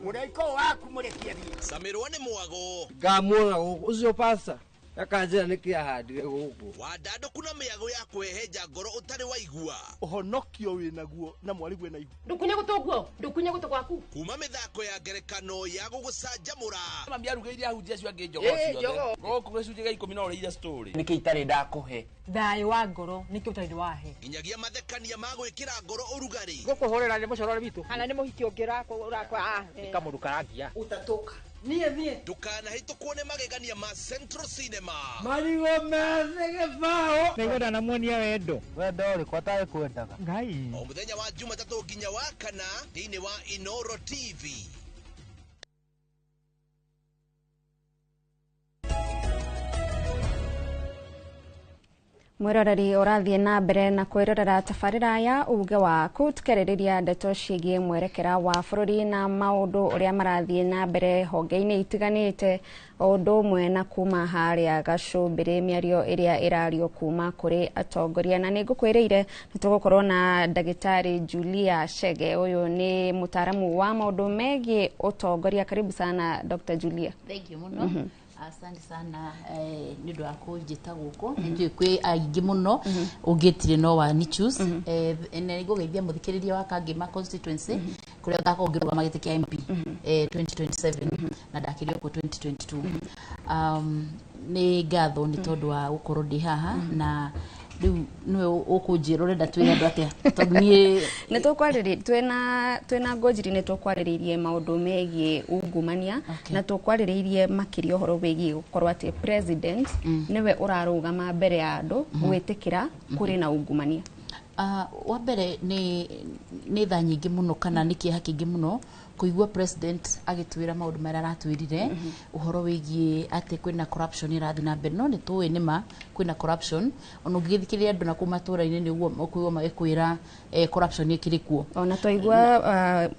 Mũraika waku mũrekie thiĩ. Camirwo nĩ mwago. Ngamuona gũkũ ũcio pasta akanjĩra nĩkĩ ahandire gũkũ. Wandandũku na mĩago ya kũhehenja ngoro ũtarĩ waigua. Ũhonokio wĩnaguo na mwarigwe na ihu. Ndukunye gũtũ ndukunye gũtũ gwaku. Kuma mĩthako ya ngerekano ya gũgũcanjamũra. Mami arugĩire ahunjia acio angĩ njogoo ciothe. Gũkũ gĩcunjĩ gĩa 10 no ũrĩire story. Nĩkĩ itarĩ ndakũhe? Thayũ wa ngoro nĩkĩ ũtarĩ wahe. Nginyagia mathekania ma gwĩkĩra ngoro ũrugarĩ. Gũkũhũrĩra nĩ mũcorore witũ. Kana nĩ mũhiki ũngĩ ũrakwa. Nĩ kamũndũ karangia. Utatoka. Niĩ niĩ. Ndũkanahĩtũkwo nĩ magegania ma Central Cinema. Marigũ methĩ gĩbaũ. Nĩngwenda namuonia wendo. Wendo ũrĩkũ atarĩ kwendaga? Ngai. O mũthenya wa Jumatatũ nginya wa kana thĩinĩ wa Inoro TV. Mwiroreri ũrathiĩ na mbere na kwĩrorera tabarĩra ya uge waku tukĩarĩrĩria ndeto ciĩgiĩ mwerekera wa bũrũri na maũndũ ũrĩa marathiĩ na mbere honge-inĩ itiganĩte o ũndũ ũmwe na kuma harĩa gacũmbĩrĩ mĩario ĩrĩa ĩrario kuma kũrĩ atongoria. Na nĩngũkwĩrĩire nĩ tũgũkorwo na ndagĩtarĩ Julia Chege, ũyũ nĩ mũtaaramu wa maũndũ megiĩ ũtongoria. Karibu sana Dr. Julia. Thank you mũno. Asante sana nĩ ũndũ wa kũnjĩta gũkũ. Nĩ njũĩ kwĩ aingĩ mũno ũngĩtire no wa choose. Na nĩngũgeithia mũthikĩrĩria wa Kangema constituency kũrĩa ngakorwo ngĩrũgama gĩtĩ kĩa MP 2027 na ndakĩrĩ okuo 2022. Nĩ ngatho nĩ tondũ wa gũkorwo ndĩ haha na rĩu nĩwe ũkũnjĩra ũrenda twĩre andũ atĩa tondũ niĩ nĩ tũkwarĩrĩria twĩna Ngũnjiri, nĩ tũkwarĩrĩirie maũndũ megiĩ ungumania na tũkwarĩrĩirie makĩria ũhoro wĩgiĩ gũkorwo atĩ president nĩwe ũrarũgama mbere ya andũ gwĩtĩkĩra kũrĩ na ungumania. Wa mbere nĩ tha nyingĩ mũno kana nĩ kĩeha kĩingĩ mũno kũigua president agĩtwĩra maũndũ marĩa aratwĩrire ũhoro wĩgiĩ atĩ kwĩna corruption ĩrathiĩ na mbere. No nĩ tũĩ nĩma kwĩna corruption, ona ũngĩgĩthikĩrĩria andũ na kũu matũũra-inĩ nĩ ũguo ũkũigua magĩkwĩra corruption ĩkĩrĩ kuo. Ona twaigua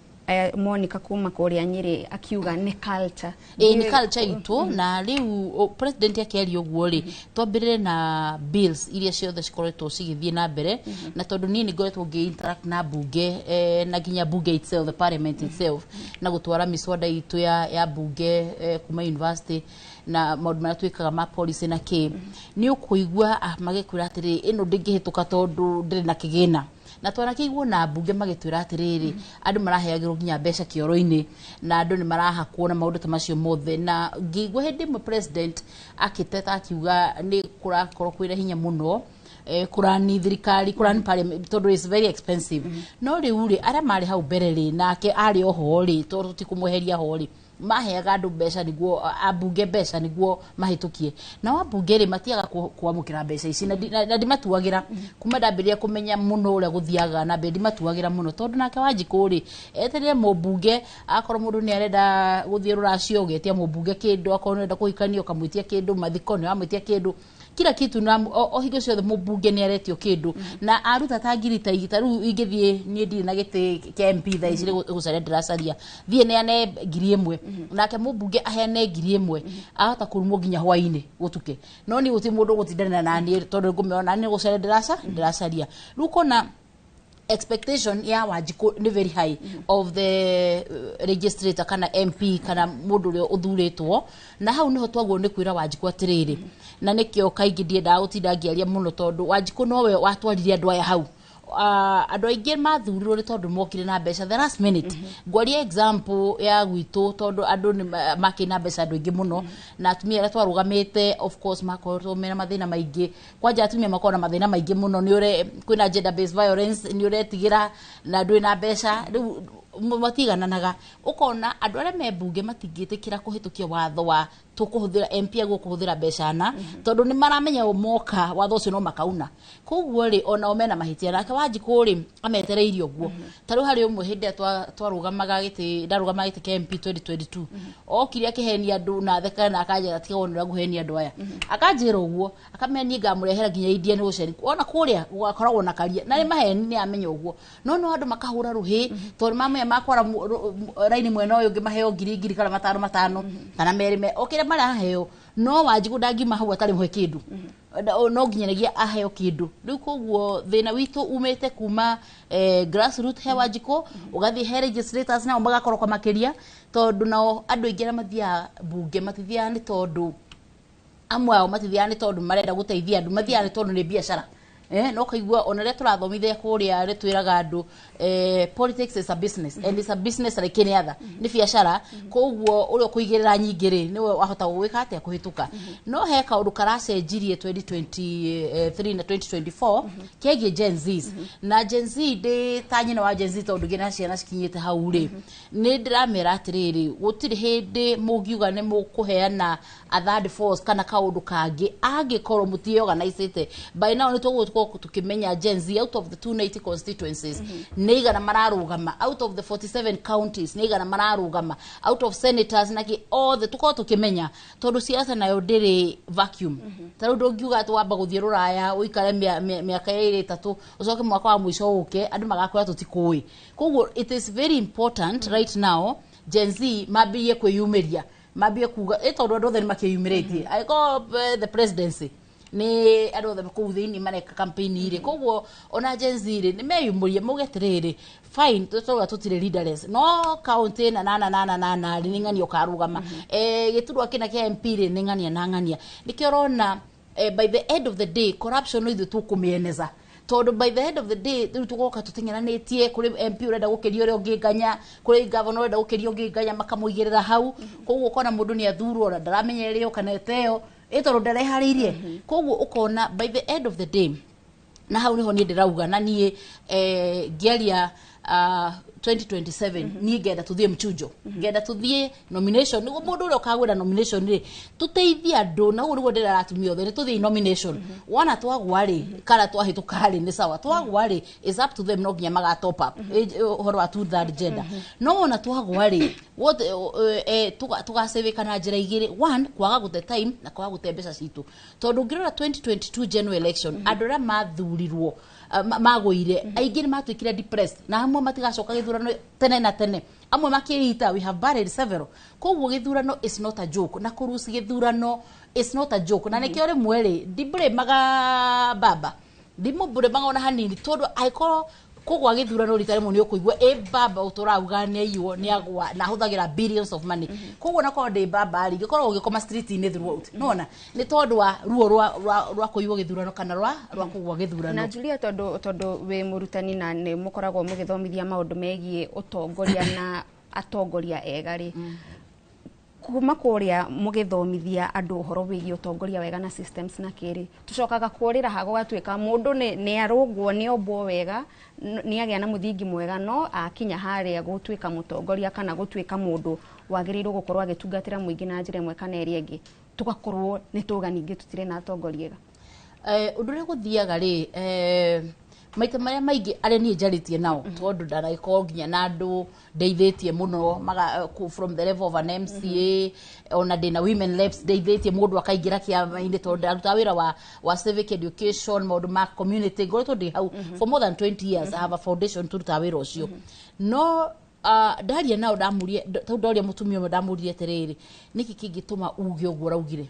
Monica kuma kũrĩa Nyĩrĩ akiuga nĩ culture. Nĩ culture itũ na rĩu president akĩaria ũguo rĩ twambĩrĩre na bills iria ciothe cikoretwo cigĩthiĩ na mbere na tondũ niĩ nĩ ngoretwo ngĩ interact na bunge na nginya bunge itself, the parliament itself, na gũtwara mĩswada itũ ya bunge kuma university na maũndũ marĩa twĩkaga ma policy na kĩ nĩ ũkũigua magĩkwĩra atĩrĩ ĩno ndĩngĩhĩtũka tondũ ndĩrĩ na kĩgĩna. Na twanakĩiguo na mbunge magĩtwĩra atĩrĩrĩ andũ maraheagĩrwo nginya mbeca kĩoro-inĩ na andũ nĩ marahakwo na maũndũ ta macio mothe. Na ngĩigua hĩndĩ ĩmwe president akĩteta akiuga nĩ kũrakorwo kwĩna hinya mũno kũrani thirikari kũrani parliament tondũ is very expensive. No rĩu rĩ arĩa marĩ hau mbere rĩ nake arĩ oho rĩ tondũ tikũmweheria ho rĩ maheaga andũ mbeca nĩguo ambunge mbeca nĩguo mahĩtũkie. Na ambunge rĩ matiaga kwamũkĩra mbeca ici na ndimatuagĩra kuma ndambĩrĩria kũmenya mũno ũrĩa gũthiaga na mbere ndimatuagĩra mũno tondũ nake Wanjikũ rĩ eterere mũmbunge akorwo mũndũ nĩ arenda gũthiĩ rũracio ũgetia mũmbunge kĩndũ, akorwo nĩ arenda kũhikania ũkamwĩtia kĩndũ, mathiko nĩ wamwĩtia kĩndũ, kila kitu na o hingo ciothe mũmbunge nĩ aretio kĩndũ na aruta ta ngiri ta igĩrĩ. Ta rĩu ingĩthiĩ niĩ ndirĩ na gĩtĩ kĩa MP thaa ici gũcaria ndĩracaria thiĩ neane 1,000 nake mũmbunge aheane 1,000 ahota kũrumwo nginya hwainĩ gũtuke. No niĩ gũtirĩ mũndũ ũgũtindanĩra na niĩ tondũ ngũmĩona nĩ gũcaria ndĩracaria. Rĩu ũkona expectation ya Wanjikũ nĩ very high of the legislator kana MP kana mũndũ ũrĩa ũthurĩtwo, na hau nĩho twaguo nĩ kwĩra Wanjikũ atĩrĩrĩ na nĩkĩo kaingĩ ndiendaga gũtinda ngĩaria mũno tondũ Wanjikũ nowe watwarire andũ aya hau. Andũ aingĩ mathurirwo nĩ tondũ mokire na mbeca the last minute. Ngwaria example ya gwitũ tondũ andũ nĩ makĩ na mbeca andũ aingĩ mũno na atumia arĩa twarũgamĩte of course makoretwo mena mathĩna maingĩ. Kwanja atumia makoragwo na mathĩna maingĩ mũno nĩ ũre kwĩna gender based violence nĩ ũretigĩra na ndwĩ na mbeca rĩu matigananaga. Ũkona andũ arĩa me mbunge matingĩtĩkĩra kũhĩtũkia watho wa Tũkũhũthĩra MP agũkũhũthĩra mbeca na tondũ nĩ maramenya o moka watho ũcio no makauna. Koguo rĩ, onao mena mahĩtia. Nake Wanjikũ rĩ, ametereirie ũguo. Ta rĩu harĩ ũmwe hĩndĩ ĩrĩa twarũgamaga gĩtĩ, ndarũgamaga gĩtĩ kĩa MP 2022, okire akĩhenia andũ na theka na akanjĩra, "Tiga wona ũrĩa ngũhenia andũ aya." Akanjĩra ũguo, akamenya niĩ ngamũrehera nginya Indian Ocean, ona kũrĩa gũgakoragwo na karia, na nĩ maheni, nĩ amenya ũguo. No andũ makahũra rũhĩ tondũ mamenya makwara raini mwena ũyũ ũngĩ, maheo ngiri ngiri kana matano matano kana merĩ o kĩrĩa maraheo. No Wanjikũ ndangiuma hau atarĩ mũhe kĩndũ. No nginyagia aheo kĩndũ. Rĩu koguo thĩna witũ umĩte kuma grassroot he Wanjikũ, ũgathiĩ he legislators, nao magakoroka makĩria, tondũ nao andũ aingĩ arĩa mathiaga bunge matithiaga nĩ tondũ, amwe ao matithiaga nĩ tondũ marenda gũteithia andũ, mathiaga nĩ tondũ nĩ biacara. No kaigua ona rĩrĩa tũrathomithia kũrĩa nĩ twĩraga andũ, politics is a business and it's a business like any other, nĩ biacara. Koguo ũrĩa ũkũigĩrĩra nyingĩ rĩ, nĩwe wahota gwĩka atĩa kũhĩtũka. No he kaũndũ karacenjirie 2023 na 2024 kegiĩ Gen Zs. Na Gen Z, ndĩ ta nyina wa Gen Z, tondũ ngĩna ciana cikinyĩte hau rĩ, nĩ ndĩramera atĩrĩrĩ, gũtirĩ hĩndĩ mũngiuga nĩ mũkũheana a third force kana kaũndũ kangĩ angĩkorwo mũtiĩorganisĩte. By now nĩ tũgũkorwo tũkĩmenya Gen Z, out of the 290 constituencies nĩ igana mararũgama, out of the 47 counties nĩ igana mararũgama, out of senators na kĩ othe tũkorwo tũkĩmenya, tondũ siasa nayo ndĩrĩ vacuum. Ta rĩu ndũngiuga atĩ wamba gũthiĩ rũraya ũikare mĩaka 2, 3, ũcoke mwaka wa mũico ũke andũ magakwĩra tũtikũĩ. Koguo it is very important right now Gen Z mambĩrĩrie kwĩyumĩria, mambie kuga ĩ tondũ andũ othe nĩ makĩyumĩrĩtie. Angĩkorwo the presidency nĩ andũ othe kũu thĩinĩ mareka campaign rĩ, koguo ona Gen Z rĩ, nĩ meyumĩrie mauge atĩrĩrĩ, fine, tũtauga tũtirĩ leaderless, no kaunti na na na na na na na rĩ, nĩ ng'ania ũkarũgama, gĩturwa kĩna kĩa MP rĩ, nĩ ng'ania na ng'ania. Nĩkĩo ũrona, by the end of the day corruption no ithuĩ tũkũmĩeneza, tondũ by the end of the day rĩu tũgoka tũteng'eranĩtie kũrĩ MP ũrenda gũkĩria ũrĩa ũngĩ nganya, kũrĩ governor ũrenda gũkĩria ũngĩ nganya, makamũigĩrĩra hau. Koguo ũkona mũndũ nĩ athurwo ona ndaramenya ĩrĩo kana ĩteo ĩ tondũ ndareharĩirie. Koguo ũkona by the end of the day, na hau niho niĩ ndĩrauga na niĩ, ngĩaria 2027, niĩ ngenda tũthiĩ mchujo, ngenda tũthiĩ nomination, nĩguo mũndũ ũrĩa ũkagwĩra nomination rĩ, tũteithie andũ. Na ũguo nĩguo ndĩrera atumia othe, nĩ tũthiĩ nomination. Wona twagwa rĩ, kana twahĩtũka rĩ, nĩ sawa. Twagwa rĩ, is up to them, no nginya maga top up ũhoro wa two third gender. No wona twagwa rĩ, what tũgacĩvĩka na njĩra igĩrĩ: one, kwaga gũte time na kwaga gũte mbeca citũ, tondũ ũngĩrora 2022 general election, andũ arĩa mathurirwo, magũire aingĩ nĩ matuĩkire depressed, na amwe matigacoka gĩthurano tene na tene, amwe makĩita. We have buried several. Koguo gĩthurano is not a joke, na kũruci gĩthurano is not a joke. Na nĩkĩo rĩmwe rĩ, ndimũrĩmaga baba, ndimũmbũrĩmaga ona hanini, tondũ angĩkorwo kũgwa gĩthurano rita rĩmwe nĩ ũkũigua ĩ baba ũtũrauga nĩ aiywo, nĩ agwa na ahũthagĩra billions of money. Koguo nakorwo ndĩ baba rĩ, ingĩkorwo ũgĩkoma street-inĩ throughout, nona nĩ tondũ wa ruo rwa kũiywo gĩthurano kana rwa kũgwa gĩthurano. Na Julia, tondũ wĩ mũrutani na nĩ mũkoragwo mũgĩthomithia maũndũ megiĩ ũtongoria na atongoria ega rĩ, kuma kũrĩa mũgĩthomithia andũ ũhoro wĩgiĩ ũtongoria wega na systems na kĩrĩ, tũcokaga kũrĩra ha gũgatuĩka mũndũ nĩ arũngwo, nĩ ombwo wega, nĩ agĩa na mũthingi mwega, no akinya harĩa gũtuĩka mũtongoria kana gũtuĩka mũndũ wagĩrĩirwo gũkorwo agĩtungatĩra mũingĩ na njĩra ĩmwe kana ĩrĩa ĩngĩ, tũgakorwo nĩ tuga ningĩ tũtirĩ na atongoria ega. Ũndũ ũrĩa gũthiaga rĩ, maita marĩa maingĩ arĩa niĩ njarĩtie nao, tondũ ndanagĩkorwo nginya na andũ ndeithĩtie mũno maga, from the level of an MCA, ona ndĩna women reps ndeithĩtie mũndũ akaingĩra kĩama-inĩ, tondũ ndarutaga wĩra wa civic education, maũndũ ma community, ngoretwo ndĩ hau for more than 20 years. I have a foundation turutaga wĩra ũcio. No ndaria nao, ndamurie, tondũ ndoria mũtumia ũmwe, ndamũririe atĩrĩrĩ, nĩkĩ kĩngĩtũma uge ũguo ũraugire?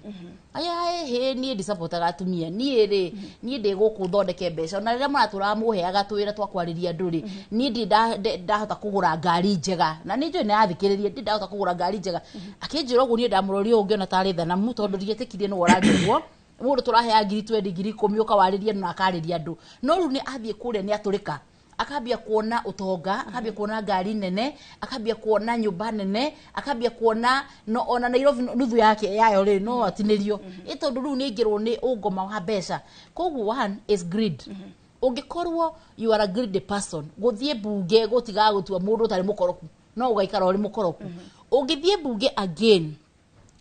Aya hĩ, niĩ ndicapotaga atumia, niĩ rĩ, niĩ ndĩ gũkũ thondeke mbeca, ona rĩrĩa mũratũraga mũheaga twĩra twa kwarĩria andũ rĩ, niĩ ndirĩ ndahota kũgũra ngari njega, na nĩ njũĩ nĩ arathikĩrĩria, ndirĩ ndahota kũgũra ngari njega. Akĩnjĩra ũguo, niĩ ndamũroria ũũ ngĩona tarĩ thanamu, tondũ ndietĩkirie nĩwe ũraria ũguo, mũndũ tũraheaga ngiri 20, ngiri 10, ũkawarĩria na akarĩria andũ. No rĩu nĩ athiĩ kũrĩa, nĩ atũrĩka, akambia kuona ũtonga, akambia kuona ngari nene, akambia kuona nyũmba nene, akambia kuona no ona Nairobi nuthu yake yayo rĩ, no atinĩrio ĩ, tondũ rĩu nĩ aingĩrwo nĩ ũngoma wa mbeca. Koguo one is greed. Ũngĩkorwo you are a greedy person, gũthiĩ mbunge gũtigaga gũtua mũndũ ũtarĩ mũkoroku, no ũgaikara ũrĩ mũkoroku. Ũngĩthiĩ mbunge again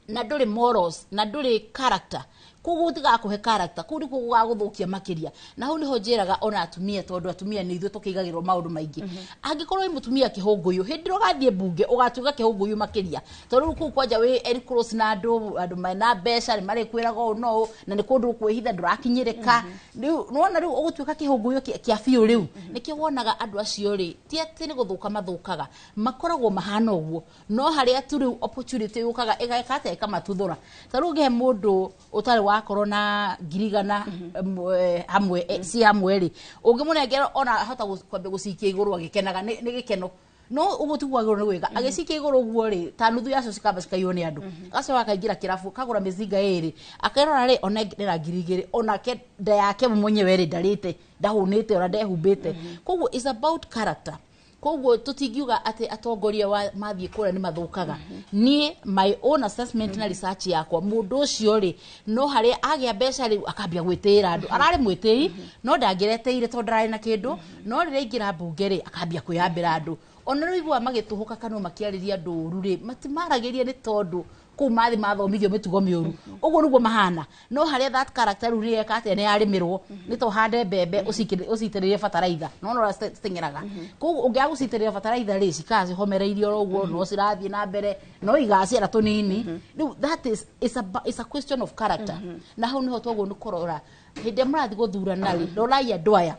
Na ndũrĩ morals na ndũrĩ character, koguo gũtigakũhe character, kũu nĩkuo gũgagũthũkia makĩria. Na hau nĩho njĩraga ona atumia, tondũ atumia nĩ ithuĩ tũkĩigagĩrwo maũndũ maingĩ. Angĩkorwo wĩ mũtumia kĩhũngũyũ, hĩndĩ ĩrĩa ũgathiĩ mbunge ũgatuĩka kĩhũngũyũ makĩria, tondũ rĩu kũu kwanja wĩ enclose na andũ mena mbeca nĩ marĩkwĩraga ũũ no ũũ, na nĩ kũndũ ũkwĩhitha ndũrakinyĩrĩka. Rĩu nĩwona rĩu ũgũtuĩka kĩhũngũyũ kĩa biũ. Rĩu nĩkĩo wonaga andũ acio rĩ, ti atĩ nĩ gũthũka mathũkaga, makoragwo mahana ũguo, no harĩa tu rĩu opportunity yũkaga ĩgeka atĩa, ĩkamatuthũra. Ta rĩu ũngĩhe mũndũ ũtarĩ wakorwo na 100,000 hamwe ci hamwe rĩ, ũngĩmũnengera ona ahota kwambia gũcikia igũrũ agĩkenaga nĩ gĩkeno, no ũguo tiguo agĩrĩirwo nĩ gwĩka. Agĩcikia igũrũ ũguo rĩ, ta nuthu yacio cikamba cikaiywo nĩ andũ, agacoka akaingĩra kĩrabu akagũra mĩcinga ĩrĩ, akerora rĩ, onengera 2,000, onake nda yake mwenyewe rĩ, ndarĩte, ndahũnĩte, ona ndehumbĩte. Koguo is about character. Koguo tũtingiuga atĩ atongoria wa mathiĩ kũrĩa nĩ mathũkaga. Niĩ my own assessment na research yakwa, mũndũ ũcio rĩ, no harĩa agĩa mbeca rĩu akambia gwĩtĩĩra andũ. Ararĩ mwĩtĩi no ndangĩretĩire tondũ ndararĩ na kĩndũ, no rĩrĩa aingĩra mbunge rĩ, akambia kwĩyambĩra andũ. Ona rĩu iguaga magĩtũhũka kana makĩarĩria andũ ũru rĩ, matimaragĩria nĩ tondũ kũu mathi mathomithio mĩtugo mĩũru, ũguo nĩguo mahana. No harĩa that character rĩu nĩyeka atĩa, nĩ yarĩmĩrwo, nĩ ta ũhande mbembe ũcitĩrĩrie bataraitha, nona ũrĩa citeng'eraga. Koguo ũngĩaga gũcitĩrĩria bataraitha rĩ, cikaa cihomereirie oro ũguo, no cirathiĩ na mbere no igaciara tũnini. Rĩu that is it's a question of character. Na hau nĩho twaguo nĩ kũrora hĩndĩ ĩrĩa mũrathiĩ gũthurana rĩ, rorai andũ aya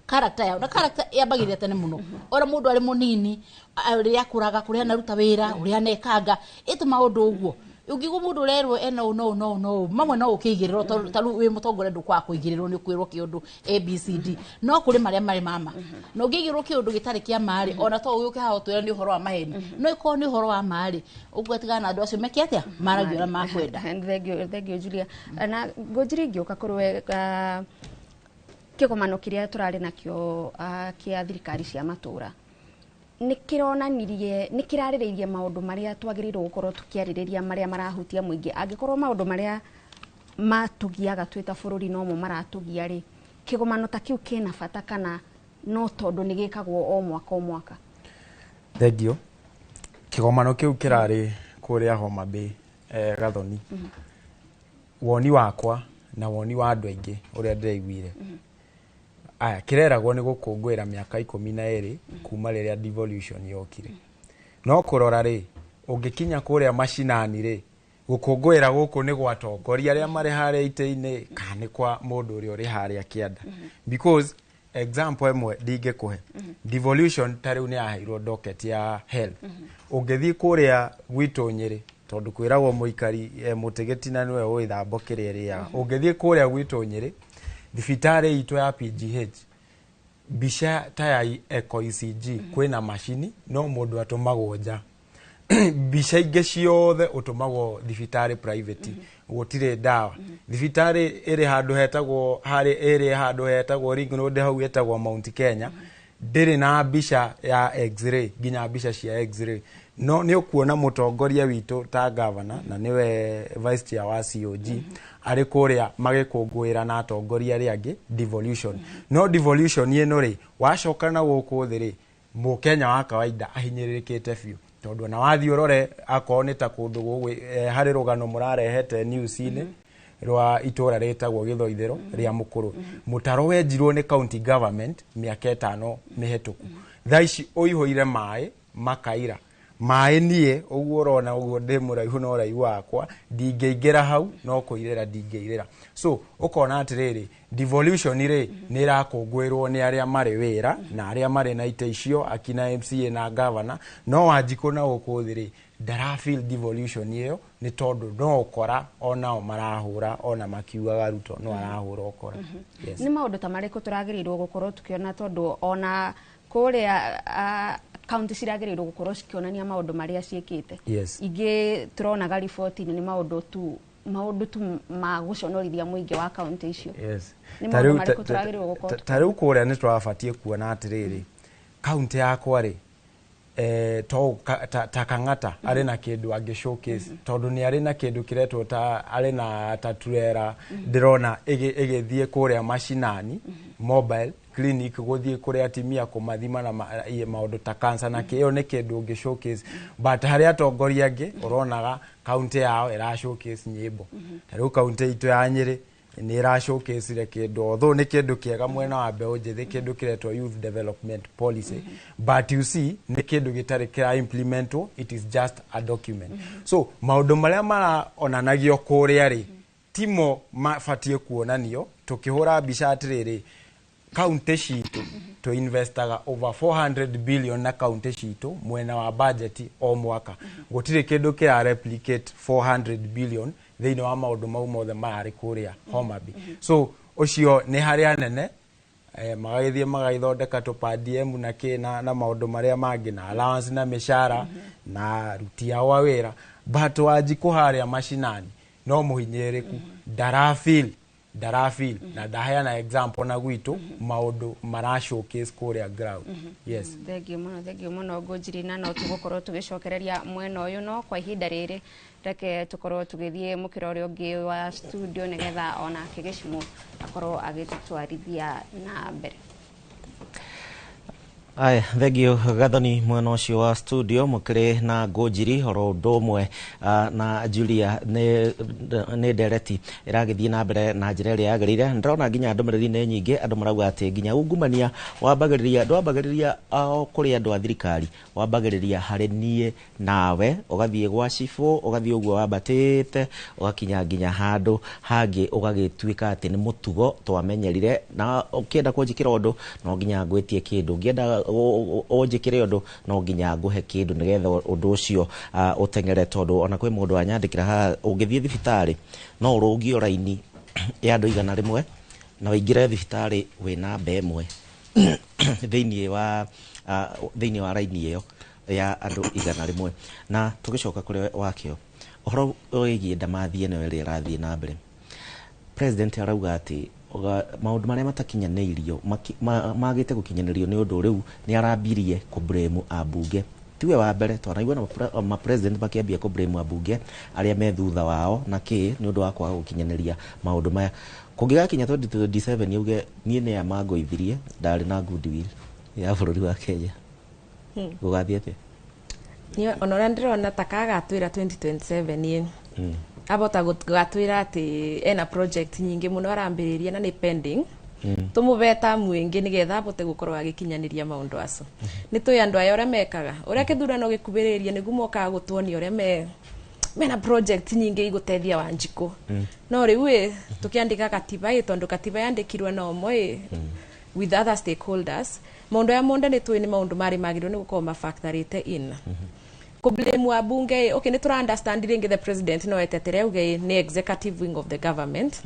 character yao, na character yambagĩrĩria tene mũno, ona mũndũ arĩ mũnini, rĩrĩa akũraga, kũrĩa anaruta wĩra, ũrĩa anekanga ĩtũ maũndũ ũguo. Ũngĩigua mũndũ ũrerwo ena ũũ no ũũ no ũũ no ũũ, mamwe no ũkĩigĩrĩrwo, tondũ ta rĩu wĩ mũtongoria ndũkwaga kũigĩrĩrwo, nĩ ũkwĩrwo kĩũndũ ABCD, no kũrĩ marĩa marĩ mama na ũngĩigĩrĩrwo kĩũndũ gĩtarĩ kĩa ma rĩ, ona to ũgĩũke haha ũtwĩre nĩ ũhoro wa maheni, no ĩkorwo nĩ ũhoro wa ma rĩ, ũguo tigana na andũ acio meke atĩa, maragia ũrĩa makwenda. Thengio, thengio Julia. Na ngũnjiri ngĩũka kũrĩ we, kĩgomano kĩrĩa tũrarĩ nakĩo kĩa thirikari cia matũra nĩ kĩronanirie, nĩ kĩrarĩrĩirie maũndũ marĩa twagĩrĩirwo gũkorwo tũkĩarĩrĩria marĩa marahutia mũingĩ. Angĩkorwo maũndũ marĩa matũgiaga twĩ ta bũrũri nomo maratũgia rĩ, kĩgomano ta kĩu kĩna bata kana no tondũ nĩ gĩkagwo o mwaka o mwaka? Thengio. Kĩgomano kĩu kĩrarĩ kũrĩa Homa Bay, Gathoni. Woni wakwa na woni wa andũ aingĩ ũrĩa ndĩraiguire, aya kĩreragwo nĩ gũkũngũĩra mĩaka 12 kuma rĩrĩa devolution yokire. No kũrora rĩ, ũngĩkinya kũrĩa macinani rĩ, gũkũngũĩra gũkũ nĩ gwa atongoria arĩa marĩ harĩa itĩ-inĩ kana nĩ kwa mũndũ ũrĩa ũrĩ harĩa kĩanda? Because example ĩmwe ndingĩkũhe, devolution ta rĩu nĩ yaheirwo docket ya health. Ũngĩthiĩ kũrĩa gwitũ Nyĩrĩ, tondũ kwĩragwo mũikari mũtĩ gĩtina nĩwe ũĩ thambo kĩrĩa ĩrĩaga, ũngĩthiĩ kũrĩa gwitũ Nyĩrĩ, thibitarĩ itũ ya PGH, mbica ta ya echo ECG kwĩna macini no mũndũ atũmagwo nja. Mbica ingĩ ciothe ũtũmagwo thibitarĩ private. Gũtirĩ ndawa. Thibitarĩ ĩrĩ handũ hetagwo harĩ ĩrĩ handũ hetagwo Ring Road hau ĩtagwo Mount Kenya, ndĩrĩ na mbica ya x-ray, nginya mbica cia x-ray. No nĩ ũkuona mũtongoria witũ ta governor na nĩwe vice chair wa COG arĩ kũrĩa magĩkũngũĩra na atongoria arĩa angĩ devolution. No devolution ĩno rĩ, wacoka na gũkũ thĩ rĩ, mũkenya wa kawaida ahinyĩrĩrĩkĩte biũ, tondũ ona wathiĩ ũrore akorwo nĩ ta kũndũ gũgũ harĩ rũgano mũrarehete news-inĩ rwa itũra rĩtagwo Gĩthoithĩro rĩa Mũkũrwe, mũtaro wenjirwo nĩ county government mĩaka 5 mĩhetũku, thaa ici ũihũire maĩ makaira maĩ. Niĩ ũguo ũrona ũguo ndĩ mũraihu na ũraihu wakwa ndingĩingĩra hau, no kũirĩra ndingĩirĩra. So ũkona atĩrĩrĩ, devolution rĩ, nĩ ĩrakũngũĩrwo nĩ arĩa marĩ wĩra na arĩa marĩ na itĩ icio, akina MCA na governor, no Wanjikũ na gũkũ thĩ rĩ, ndara feel devolution ĩyo, nĩ tondũ no ũkora onao marahũra ona makiugaga Ruto no arahũra ũkora. Yes. Nĩ maũndũ ta marĩkũ tũragĩrĩirwo gũkorwo tũkĩona, tondũ ona kũrĩa kaunti ciragĩrĩirwo gũkorwo cikĩonania maũndũ marĩa ciĩkĩte? Ingĩ tũronaga riboti-inĩ nĩ maũndũ tu ma gũconorithia mũingĩ wa kaunti icio. Nĩ Ta maũndũ rĩu marĩkũ tũragĩrĩirwo gũkorwo ta rĩu kũrĩa nĩ tũrabatiĩ kuona atĩrĩrĩ, kaunti yakwa rĩ, to ta Kang'ata arĩ na kĩndũ angĩ showcase, tondũ nĩ arĩ na kĩndũ kĩretwo ta arĩ na ta turera ndĩrona ĩgĩthiĩ kũrĩa macinani mobile. clinic gũthiĩ kũrĩ atimia kũmathima na maũndũ ta cancer na kĩ, ĩyo nĩ kĩndũ ũngĩ showcase. But harĩ atongoria angĩ ũronaga kaunti yao ĩra showcase nyĩmbo. Ta rĩu kaunti itũ ya Nyĩrĩ nĩ ĩra showcase kĩndũ, although nĩ kĩndũ kĩega mwena wa mbeũ njĩthĩ, kĩndũ kĩretwo youth development policy, but you see nĩ kĩndũ gĩtarĩ kĩra implementwo, it is just a document. So maũndũ marĩa maraonanagio kũrĩa rĩ, timo mabatiĩ kuonanio. Tũkĩhũra mbica atĩrĩrĩ, kaunti citũ tũinvestaga over 400 billion na kaunti citũ mwena wa budget o mwaka. Gũtirĩ kĩndũ kĩra replicate 400 billion thĩinĩ wa maũndũ mau mothe mararĩ kũrĩa Homa Bay. So ũcio nĩ harĩ anene magagĩthiĩ magagĩthondeka tũ per diem na kĩ na maũndũ marĩa mangĩ na allowance na mĩcara na ruti ao a wĩra, but Wanjikũ harĩa macinani no mũhinyĩrĩrĩku, ndarafeel ndarafeel na ndaheana example na gwitũ maũndũ mara showcase kũrĩa ground. Yes. Thengiũ mũno, thengiũ mũno Ngũnjiri, na no tũgũkorwo tũgĩcokereria mwena ũyũ, no kwa ihinda rĩrĩ reke tũkorwo tũgĩthiĩ mũkĩra ũrĩa ũngĩ wa studio nĩgetha onake Gĩcimo akorwo agĩtũtwarithia na mbere. Aya, thengio Gathoni mwena ũcio wa studio mũkĩrĩ na Ngũnjiri oro ũndũ ũmwe na Julia. Nĩ ndereti ĩragĩthiĩ na mbere na njĩra ĩrĩa yagĩrĩire. Ndĩrona nginya ndũmĩrĩri nĩ nyingĩ, andũ marauga atĩ nginya ungumania wambagĩrĩria, ndwambagĩrĩria o kũrĩ andũ a thirikari, wambagĩrĩria harĩ niĩ nawe, ũgathiĩ gwa cibũ, ũgathiĩ ũguo wambatĩte ũgakinya nginya handũ hangĩ, ũgagĩtuĩka atĩ nĩ mũtugo twamenyerire, na ũkĩenda kũnjĩkĩra ũndũ no nginya ngwĩtie kĩndũ, ũngĩenda ũnjĩkĩre ũndũ no nginya ngũhe kĩndũ nĩgetha ũndũ ũcio ũteng'ere. Tondũ ona kwĩ mũndũ wanyandĩkĩra haha, ũngĩthiĩ thibitarĩ no ũrũgio raini ya andũ 100 na ũingĩre thibitarĩ wĩ namba 1 thĩinĩ wa raini ĩyo ya andũ 100. Na tũgĩcoka kũrĩ wakĩo ũhoro wĩgiĩ ndamathi ĩno ĩrĩa ĩrathiĩ na mbere, president arauga atĩ maũndũ marĩa matakinyanĩirio magĩte gũkinyanĩrio nĩ ũndũ rĩu nĩ arambirie kũblame ambunge. Tiwe wa mbere, twanaigua na ma president makĩambia kũblame ambunge arĩa me thutha wao na kĩ nĩ ũndũ wa kwaga gũkinyanĩria maũndũ maya. Kũngĩgakinya 2027 auge niĩ nĩ mangũithirie, ndarĩ na goodwill ya bũrũri wa Kenya, gũgathiĩ atĩa? Niĩ ona ũrĩa ndĩrona ta kagatwĩra 2027 ĩ abota gũgatwĩra atĩ ena project nyingĩ mũno arambĩrĩria na nĩ pending, tũmũbe tamu ĩngĩ nĩgetha abote gũkorwo agĩkinyanĩria maũndũ acio. Nĩ tũĩ andũ aya ũrĩa mekaga, ũrĩa kĩthurano gĩkuhĩrĩirie nĩguo mokaga gũtuonia ũrĩa mena project nyingĩ igũteithia Wanjikũ. No rĩu ĩ tũkĩandĩka katiba ĩ, tondũ katiba yandĩkirwo na ũmwe ĩ with other stakeholders, maũndũ aya monde nĩ tũĩ nĩ maũndũ marĩ magĩrĩirwo nĩ gũkorwo mafactorĩte in kũblame ambunge. Okay, nĩ tũra understand rĩngĩ the president no etetere auge nĩ executive wing of the government,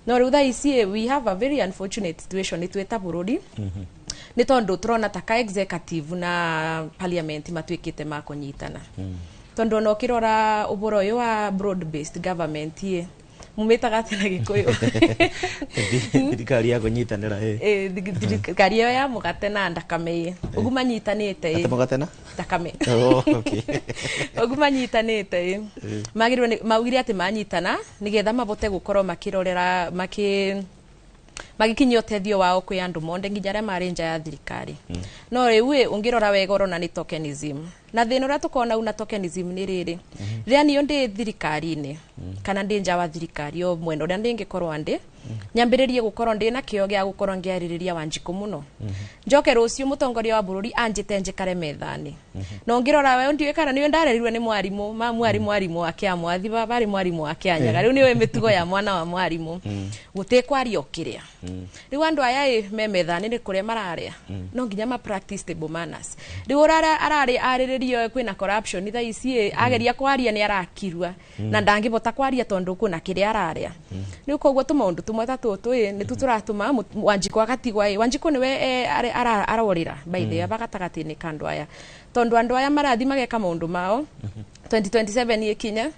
no rĩu thaa ici we have a very unfortunate situation nĩ twĩta bũrũri, nĩ tondũ tũrona ta ka executive na parliament matuĩkĩte ma kũnyitana. Tondũ ona ũkĩrora ũhoro ũyũ wa broad based government ĩ, mumĩtaga atĩa na Gĩkũyũ? Thirikari ya kũnyitanĩra ĩ. Thirikari ĩyo ya mũgate na ndakame ĩ, ũguo manyitanĩte ĩ. Atĩ mũgate na ndakame. Oh, okay. Ũguo manyitanĩte ĩ, magĩrĩirwo maugire atĩ manyitana nĩgetha mabote gũkorwo makĩrorera magĩkinyia ũteithio wao kwĩ andũ monde nginya arĩa marĩ nja ya thirikari. No rĩu ĩ, ũngĩrora wega ũrona nĩ tokenism, na thĩna ũrĩa tũkona una tokenism nĩ rĩrĩ, rĩrĩa niĩ ndĩ thirikari-inĩ kana ndĩ nja wa thirikari, o mwena ũrĩa ndĩngĩkorwo ndĩ, nyambĩrĩrie gũkorwo ndĩ na kĩo gĩa gũkorwo ngĩarĩrĩria Wanjikũ mũno, njoke rũciũ mũtongoria wa bũrũri anjĩte njikare metha-inĩ, na ũngĩrora we ndiũĩ kana nĩwe ndarerirwe nĩ mwarimũ ma mwari mwarimũ wa Kĩamwathi, baba arĩ mwarimũ wa Kĩanyaga. Rĩu nĩũĩ mĩtugo ya mwana wa mwarimũ, gũtikwaria ũkĩrĩa. Rĩu andũ aya ĩ me metha-inĩ nĩ kũrĩa mararĩa, no nginya ma practice table manners. Rĩu ũrara ararĩ arĩrĩrio kwĩna corruption thaa ici ĩ, ageria kwaria nĩ arakirua na ndangĩbota kwaria tondũ kwĩna kĩrĩa ararĩa. Rĩu koguo tũmaũndũ tũmwe ta tũtũ ĩ nĩtu tũratũma Wanjikũ agatigwa ĩ. Wanjikũ nĩwe arorĩra by the way aba gatagatĩ-inĩ ka andũ aya, tondũ andũ aya marathi mageka maũndũ mao. 2027 ĩkinya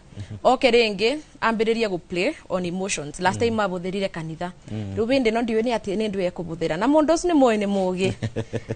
oke rĩngĩ ambĩrĩrie gũ play on emotions. Last time abũthĩrire kanitha, rĩu bĩndĩ no ndiũĩ nĩ atĩ nĩ ndũ ekũbũthĩra, na mũndũ ũcio nĩ mũĩ nĩ mũgĩ,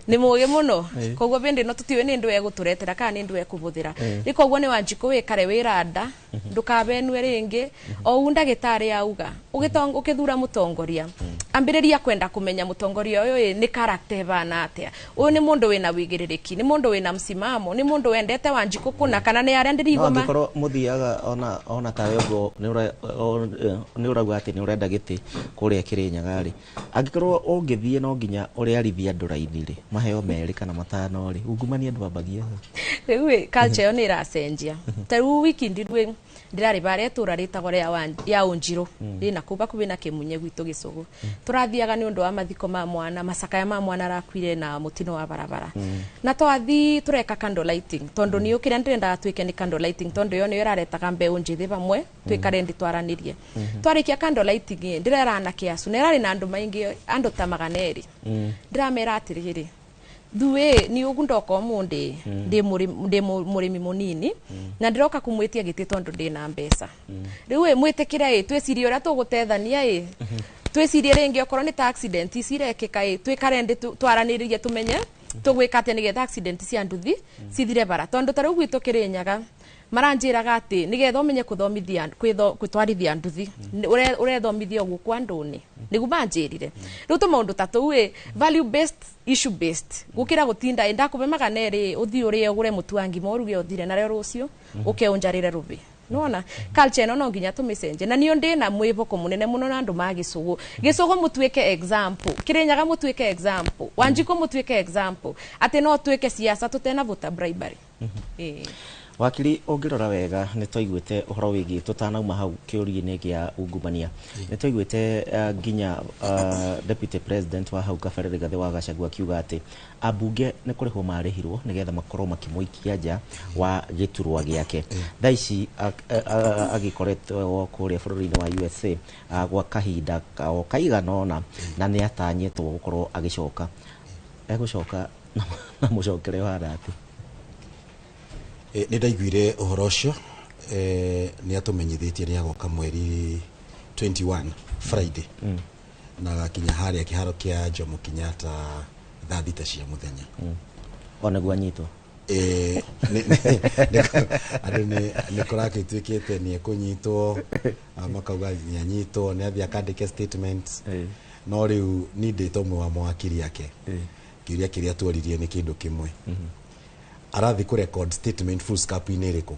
nĩ mũgĩ mũno. Koguo bĩndĩ no tũtiũĩ nĩ ndũ egũtũretera kana nĩ ndũ ekũbũthĩra. Rĩu koguo nĩ Wanjikũ wĩkare wĩranda ndũkabenue rĩngĩ o ũguo ndagĩtarĩ auga ũgĩthura mũtongoria. Ambĩrĩria kwenda kũmenya mũtongoria ũyũ ĩ nĩ character ĩhana atĩa. Ũyũ nĩ mũndũ wĩna wĩigĩrĩrĩki, nĩ mũndũ wĩna msimamo, nĩ mũndũ wendete Wanjikũ kũna, kana nĩ arĩa No ndĩrigoma. angĩkorwo mũthiaga ona tawe ũguo nĩ ũrauga atĩ nĩ ũrenda gĩtĩ kũrĩa Kĩrĩnyaga rĩ, angĩkorwo ũngĩthiĩ no nginya ũrĩarithia andũ raini rĩ, maheo 2 kana 5 rĩ, ungumania ndwambagia ho. Rĩu ĩ culture ĩyo nĩ ĩracenjia. Ta rĩu wiki ndiru ndĩrarĩ barĩa itũra rĩtagwo rĩa ya Ũnjirũ, rĩna kũu hakuhĩ na Kĩmunye gwitũ Gĩcũgũ. Tũrathiaga nĩ ũndũ wa mathiko ma mwana, macakaya ma mwana arakuire na mũtino wa barabara. Na twathi tũreka candle lighting, tondũ nĩ kĩrĩa ndĩrendaga twĩke nĩ candle lighting, tondũ ĩyo nĩyo ĩraretaga mbeũ njĩthĩ hamwe, twĩkare ndĩ twaranĩrie. Twarĩkia candle lighting ĩ, ndĩrera anake acu, na ĩrarĩ na andũ maingĩ, andũ ta 200. Ndĩramera atĩrĩrĩ, thuĩ ni ũguo ndoka ũmũthĩ ndĩ mũrĩmi mũnini na ndĩroka kũmwĩtia gĩtĩ tondũ ndĩna mbeca. Rĩu ĩ mwĩtĩkĩre ĩ twĩcirie ũrĩa tũgũtethania ĩ, twĩcirie rĩngĩ okorwo nĩ ta accident ici irekĩka ĩ, twĩkare ndĩ twaranĩrie tũmenye tũgwĩka atĩa nĩgetha accident cia nduthi cithire bara. Tondũ ta rĩu gwitũ Kĩrĩnyaga maranjĩraga atĩ nĩgetha ũmenye kũthomithia gwĩtwarithia nduthi ũrethomithia ũguo kwa ndũni, nĩguo manjĩrire. Rĩu tũmaũndũ ta tũu ĩ value based, issue based, gũkĩra gũtinda ĩ ndakũbe 200 ũthiĩ ũrĩe ũgũre mũtu wa ngima ũruge ũthire narĩo rũciũ ũke ũnjarĩre rũbĩ. Nĩwona culture ĩno no nginya tũmĩcenjie, na niĩ ndĩna mwĩhoko mũnene mũno na andũ ma Gĩcũgũ. Gĩcũgũ mũtuĩke example, Kĩrĩnyaga mũtuĩke example, Wanjikũ mũtuĩke example, atĩ no twĩke siasa tũtenavuta bribery. Wakiri, ũngĩrora wega nĩ twaiguĩte ũhoro wĩgiĩ tũtanauma hau kĩũria-inĩ gĩa ungumania, nĩ twaiguĩte nginya deputy president wa hau kabere Rigathĩ wa Gachagua akiuga atĩ ambunge nĩ kũrĩhwo marĩhirwo nĩgetha makorwo makĩmũikia nja wa gĩturwa gĩake. Thaa ici agĩkoretwo kũrĩa bũrũri-inĩ wa USA gwa kahinda o kaigana ũna, na nĩ atanyĩtwo gũkorwo agĩcoka. Egũcoka na mũcokere ũhana atĩa? Nĩ ndaiguire ũhoro ũcio, nĩ atũmenyithĩtie nĩ agoka mweri 21 Friday, na agakinya harĩa kĩharo kĩa Jomo Kenyatta thaa 6 cia mũthenya. Ona guo anyitwo? Andũ nĩ kũragĩtuĩkĩte nĩ ekũnyitwo, makauga nĩ anyitwo, nĩ athiĩ akandĩke statement. No rĩu niĩ ndĩ ta ũmwe wa mawakiri ake, kĩũria kĩrĩa tuoririe nĩ kĩndũ kĩmwe, arathi kũ record statement full scope-inĩ ĩrĩkũ?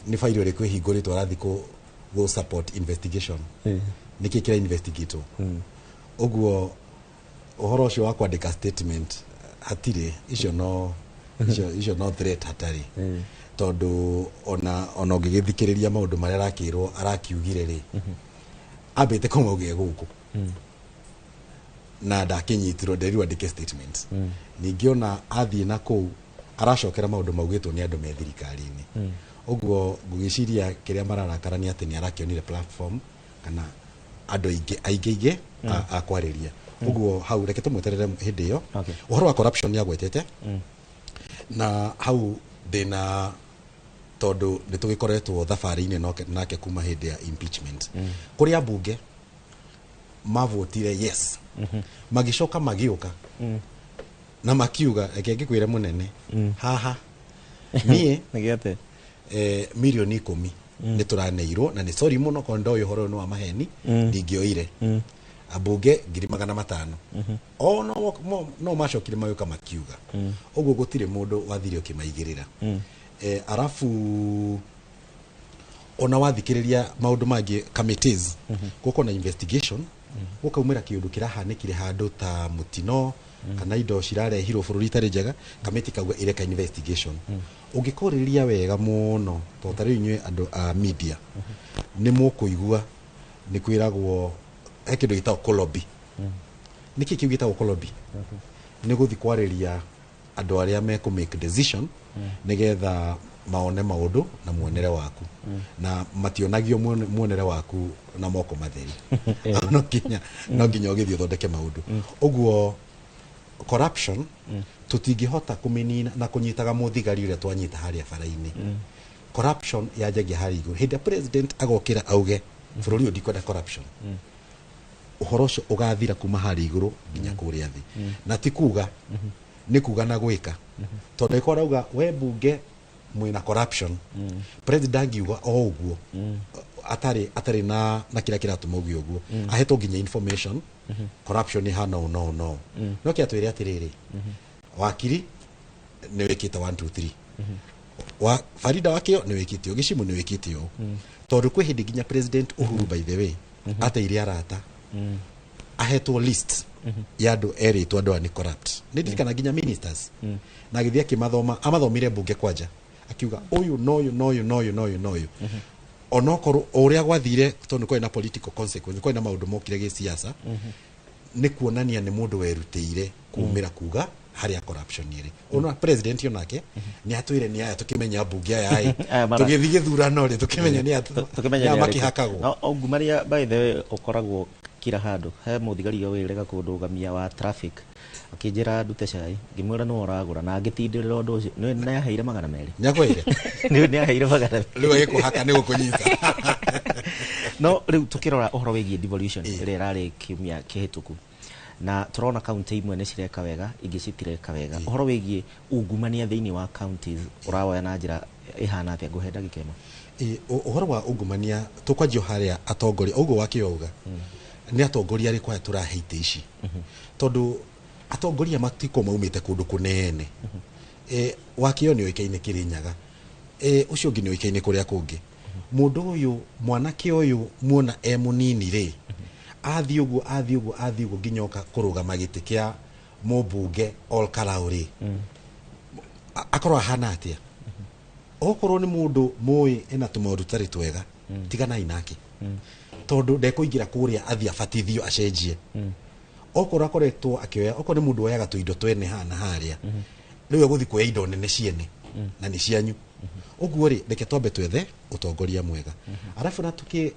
Nĩ failo ĩrĩkũ ĩhingũrĩtwo arathi kũ support investigation? Nĩkĩ kĩra investigatwo? Ũguo ũhoro ũcio wa kwandĩka statement hatirĩ, icio no icio no threat hatarĩ, tondũ ona ũngĩgĩthikĩrĩria maũndũ marĩa arakĩrwo arakiugire rĩ, ambĩte kũmauge gũkũ na ndakĩnyitirwo, nderirwo andĩke statement. Ningĩ ona athiĩ na kũu aracokera maũndũ maugĩtwo nĩ andũ me thirikari-inĩ. Ũguo ngũgĩciria kĩrĩa mararakara nĩ atĩ nĩ arakĩonire platform kana andũ aingĩ a kwarĩria. Ũguo hau reke tũmweterere hĩndĩ ĩyo. Ũhoro wa corruption nĩ agwetete, na hau ndĩna tondũ nĩ tũgĩkoretwo thabarĩ-inĩ nake kuma hĩndĩ ya impeachment. Kũrĩ ambunge mavotire yes, magĩcoka magĩũka na makiuga, reke ngĩkwĩre mũnene, haha niĩ milioni 10 nĩ tũraneirwo, na nĩ sorry mũno korwo ndoĩ ũhoro ũyũ nĩ wa maheni, ndingĩoire. Ambunge 500,000 o no macokire magĩũka makiuga. Ũguo gũtirĩ mũndũ wathire ũkĩmaigĩrĩra. Arabu ona wathikĩrĩria maũndũ mangĩ committees, gũkorwo na investigation, gũkaumĩra kĩũndũ kĩrahanĩkire handũ ta mũtino kana indo cirarehirwo bũrũri itarĩ njega, kamĩtĩ kauga ĩreka investigation. Ũngĩkorĩrĩria wega mũno, tondũ ta rĩu inyuĩ andũ a media nĩ mũkũigua nĩ kwĩragwo he kĩndũ gĩtagwo kũlobby. Nĩkĩ kĩu gĩtagwo kũlobby? Nĩ gũthiĩ kwarĩria andũ arĩa mekũ make decision nĩgetha maone maũndũ na muonere waku, na mationagio muonere waku na moko matheri. No nginya ũgĩthiĩ ũthondeke maũndũ. Ũguo corruption tũtingĩhota kũmĩnina na kũnyitaga mũthigari ũrĩa twanyita harĩa bara-inĩ. Corruption yanjagia harĩa igũrũ. Hĩndĩ ĩrĩa president agokĩra auge bũrũri ũyũ ndikwenda corruption, ũhoro ũcio ũgathira kuma harĩa igũrũ nginya kũrĩa thĩ. Na ti kuga, nĩ kuga na gwĩka. Tondũ ĩkorwo arauga we bunge mwĩna corruption, president angiuga o ũguo, atarĩ na kĩrĩa kĩratũma ũgĩe ũguo, ahetwo nginya information corruption ĩhana ũũ no no no kĩ atwĩre atĩrĩrĩ, wakiri nĩ wĩkĩte 1 2 3, wa Farida wakĩo nĩ wĩkĩte ũũ, Gĩcimu nĩ wĩkĩte ũũ, tondũ kwĩ hĩndĩ nginya President Uhuru, by the way, ateire arata, ahetwo list ya andũ erĩtwo andũ aya nĩ corrupt, nĩ ndirikana nginya ministers, na agĩthiĩ akĩmathoma, amathomire mbunge kwanja, akiuga ũyũ noyũ noyũ noyũ noyũ noyũ, onokorwo o ũrĩa gwathire, tondũ kwarĩ na political consequence, kwarĩ na maũndũ mokire gĩsiasa, nĩ kuonania nĩ mũndũ werutĩire kumĩra kuga harĩa corruption ĩrĩ. Ona president onake nĩ atwĩre nĩ aya tũkĩmenya mbunge aya ĩ Aya tũgĩthiĩ gĩthurano rĩ, tũkĩmenya nĩ aya tũkĩmenya nĩ aya nĩ arĩkũ. makĩhakagwo. No ungumania, by the way, ũkoragwo kila handũ. He mũthigari wĩrega kũndũgamia wa traffic, akĩnjĩra ndute cai, ngĩmwĩra nĩwe ũragũra, na ngĩtindĩrĩra ũndũ ũcio. Nĩ nĩaheire 200. Nĩakweire? Nĩ nĩaheire 200. Rĩu agĩkũhaka nĩ gũkũnyita. No rĩu tũkĩrora ũhoro wĩgiĩ devolution ĩrĩa ĩrarĩ kiumia kĩhĩtũku, na tũrona kaunti imwe nĩ cireka wega, ingĩ citireka wega, ũhoro wĩgiĩ ungumania thĩinĩ wa counties ũrawoya na njĩra ĩhana atĩa? Ngũhe ndagĩka ĩmwe. Ĩ, ũhoro wa ungumania tũkwanjia harĩa atongoria, ũguo wakĩoga nĩ atongoria arĩkũ aya tũrahe itĩ ici, tondũ atongoria matiko maumĩte kũndũ kũnene. Wakĩo nĩ ũĩkaine Kĩrĩnyaga, ũcio ũngĩ nĩ ũĩkaine kũrĩa kũngĩ. Mũndũ ũyũ, mwanake ũyũ muona e mũnini rĩ, athiĩ ũguo, athiĩ ũguo, athiĩ ũguo nginya oka kũrũgama gĩtĩ kĩa mũmbunge Ol Kalou rĩ, akorwo ahana atĩa? Okorwo nĩ mũndũ mũĩ ena tũmaũndũ tũtarĩ twega, tiganai nake, tondũ ndekũingĩra kũrĩa athiĩ abatithio acenjie. Okorwo akoretwo akĩoya, okorwo nĩ mũndũ woyaga tũindo twene haha na harĩa, rĩu egũthiĩ kuoya indo nene ciene na nĩ cianyu. Ũguo rĩ, reke twambe twethe ũtongoria mwega, arabu na tũkĩ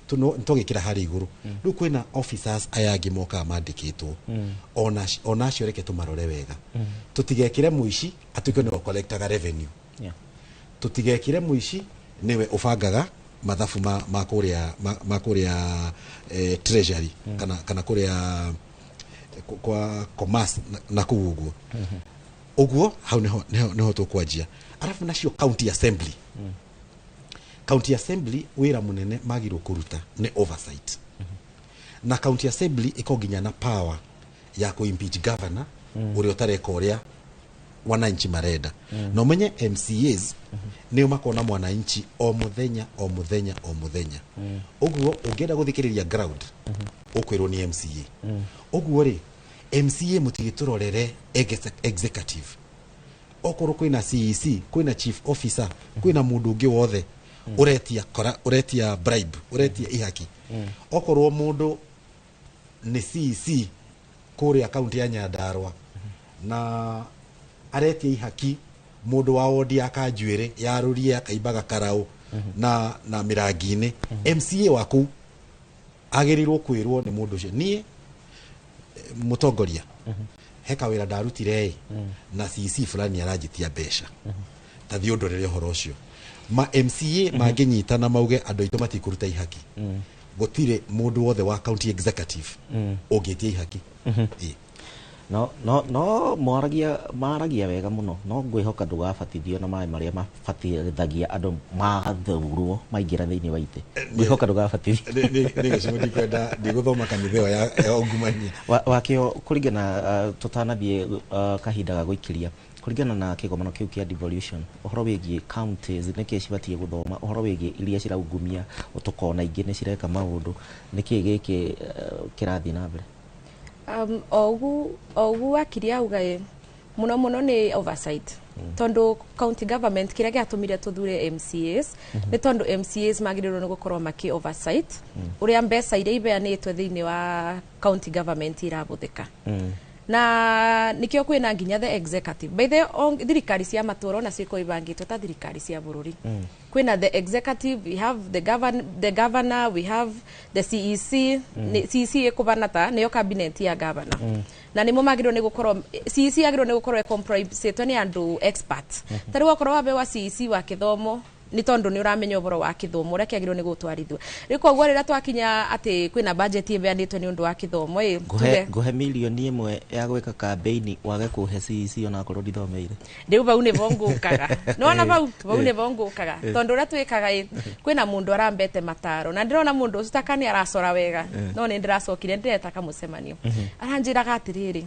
twagĩkĩra harĩa igũrũ. Rĩu kwĩna officers aya angĩ mokaga mandĩkĩtwo, ona acio reke tũmarore wega, tũtigekĩre mũici atuĩke nĩwe ũcollectaga revenue, tũtigekĩre mũici nĩwe ũbangaga mathabu ma kũrĩa ma kũrĩa treasury kana kũrĩa kwa commerce na kũu ũguo. Ũguo hau nĩho tũkwanjia. Arabu nacio county assembly, county assembly wĩra mũnene magirwo kũruta nĩ oversight, na county assembly ĩko nginya na power ya kũ impeach governor ũrĩa ũtareka ũrĩa wananchi marenda. Na ũmenye MCAs nĩo makona mwananchi o mũthenya, o mũthenya, o mũthenya. Ũguo ũngĩenda gũthikĩrĩria ground, ũkwĩrwo nĩ MCA. Ũguo rĩ, MCA mũtigĩtũrorere executive. Okorwo kwĩna CEC, kwĩna chief officer, kwĩna mũndũ ũngĩ wothe ũretia kora, ũretia bribe, ũretia ihaki, okorwo mũndũ nĩ CEC kũrĩa kaunti ya Nyandarua na aretia ihaki mũndũ wa wodi ya Kanjuĩrĩ ya Rũriĩ akaimbaga karaũ na mĩrangi-inĩ, MCA wa kũu agĩrĩirwo kwĩrwo nĩ mũndũ ũcio, niĩ mũtongoria, he kawĩra ndarutire ĩ, na CEC fulani aranjĩtia mbeca, ta thiĩ ũndorere ũhoro ũcio. Ma MCA mangĩnyitana mauge andũ aitũ matikũruta ihaki, gũtirĩ mũndũ wothe wa county executive ũngĩtia ihaki. Ĩ. No maragia wega mũno, no ngwĩhoka ndũgabatithio na maĩ marĩa mabatithagia andũ mathurwo maingĩra thĩinĩ wa itĩ. Ngwĩhoka ndũgabatithio. Nĩ gĩcigo ndikwenda, ndigũthoma kanitha ĩyo ya ungumania. Wakĩo kũringana, tũtanathiĩ kahinda ga gũikĩria, kũringana na kĩgomano kĩu kĩa devolution, ũhoro wĩgiĩ counties nĩkĩ cibatiĩ gũthoma ũhoro wĩgiĩ iria ciraungumia, tũkona ingĩ nĩ cireka maũndũ, nĩkĩ gĩkĩ kĩrathiĩ na mbere? Ogu wakiri auga ĩ, mũno mũno nĩ oversight, tondu county government kĩrĩa gĩatũmire tũthure MCAs nĩ tondũ MCAs magĩrĩirwo nĩ gũkorwo makĩ oversight ũrĩa mbeca iria ibeanĩtwo thĩinĩ wa county government irabũthĩka, na nikio kwina nginya the executive. By the thirikari cia matũra ona ciĩko ibangĩtwo ta thirikari cia bũrũri. Kwina the executive, we have the governor, we have the CEC. CEC ĩkũbana ta nĩyo cabinet ya governor, na nĩmo magĩrĩirwo nĩ gũkorwo, CEC yagĩrĩirwo nĩ gũkorwo ĩcomprisĩtwo nĩ andũ expert. Ta rĩu okorwo wabewa CEC wa gĩthomo Nĩ tondũ nĩ ũramenya ũhoro wa kĩthomo ũrĩa kĩagĩrĩirwo nĩ gũtwarithio. Rĩu koguo rĩrĩa twakinya atĩ kwĩna budget ĩheanĩtwo nĩ ũndũ wa kĩthomo ĩ, Ngũhe ngũhe mirioni 1 ya gwĩka campaign, wage kũhe CEC onakorwo ndithomeire. Rĩu vau nĩvo ngũkaga, nĩwona, vau nĩvo ngũkaga, tondũ ũrĩa twĩkaga ĩ, kwĩna mũndũ arambete mataro na ndĩrona mũndũ ũcio taka nĩ aracora wega, no nĩ ndĩracokire ndĩreta kamũcemanio, aranjĩraga atĩrĩrĩ,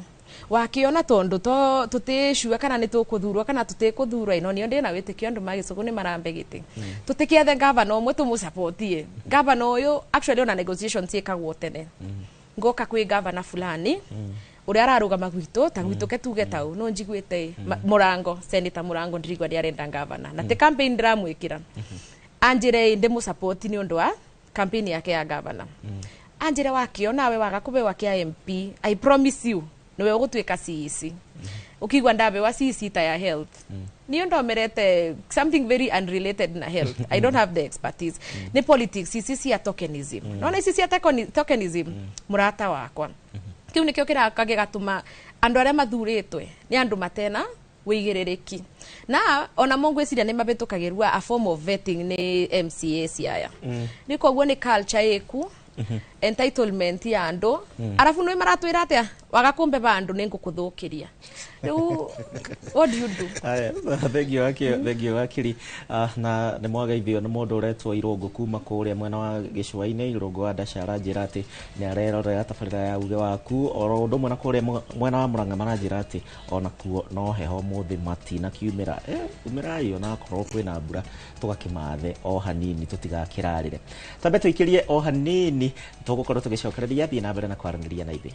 wakĩona tondũ to tũtĩcua kana nĩ tũkũthurwo kana tũtĩkũthurwo, ĩno nĩo ndĩna wĩtĩkio andũ ma gĩcũgũ nĩ marambe gĩtĩ, tũtĩkĩethe gavana ũmwe tũmũcapotie. Gavana ũyũ actually ona negotiation ciĩkagwo tene, ngoka kwĩ gavana fulani ũrĩa ararũgama gwitũ, ta gwitũ ke tuge tau no njiguĩte Mũrango, Senator Mũrango, ndirigua ndĩarenda gavana na ti campaign ndĩramwĩkĩra, anjĩre ndĩmũsupport nĩ ũndũ wa campaign yake ya gavana. Anjĩre wakĩona we waga kũbewa kĩa MP, I promise you nĩwe ũgũtuĩka CEC. Ũkigua ndabewa CEC ta ya health, niyo ndomerete something very unrelated na health, I don't have the expertise. Nĩ politics ici cia tokenism. Nona ici cia tokenism, mũrata wakwa, kĩu nĩkĩo kĩraka gĩgatũma andũ arĩa mathurĩtwe nĩ andũ matena wĩigĩrĩrĩki, na ona mo ngwĩciria nĩ mabĩtũkagĩrua a form of vetting nĩ MCA ciaya. Nĩ koguo nĩ culture ĩku, entitlement ya andũ. Arabu nĩ maratwĩra atĩa, waga kũmbe bandũ nĩ ngũkũthũkĩria. Rĩu what do you do? Aya, thengio wakiri, thengio wakiri. Na nĩ mwageithio nĩ mũndũ ũretwo Irũngũ kuma kũrĩa mwena wa gĩcũa-inĩ. Irũngũ wa Ndaca aranjĩra atĩ nĩ arerorera tabarĩra ya uge waku, oro ũndũ ũmwe na kũrĩa mwena wa Mũrang'a maranjĩra atĩ ona kuo no heho mũthĩ matinakiumĩra. Umĩrai onakorwo kwĩna mbura, tũgakĩmathe o hanini tũtigakĩrarĩre. Tambe tũikĩrie o hanini, tũgũkorwo tũgĩcokereria thiĩ na mbere na kwaranĩria na ithuĩ.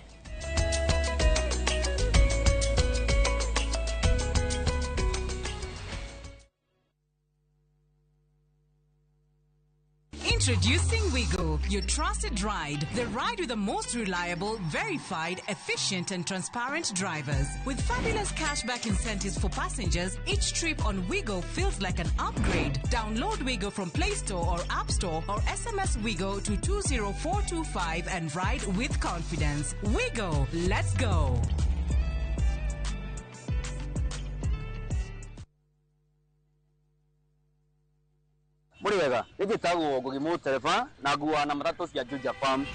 Introducing Wigo, your trusted ride. The ride with the most reliable, verified, efficient, and transparent drivers. With fabulous cashback incentives for passengers, each trip on Wigo feels like an upgrade. Download Wigo from Play Store or App Store or SMS Wigo to 20425 and ride with confidence. Wigo, let's go. Mũrĩ wega, nĩ njĩtagwo Ngugi Mũtereba na nguaga na matatũ cia Juja Farm.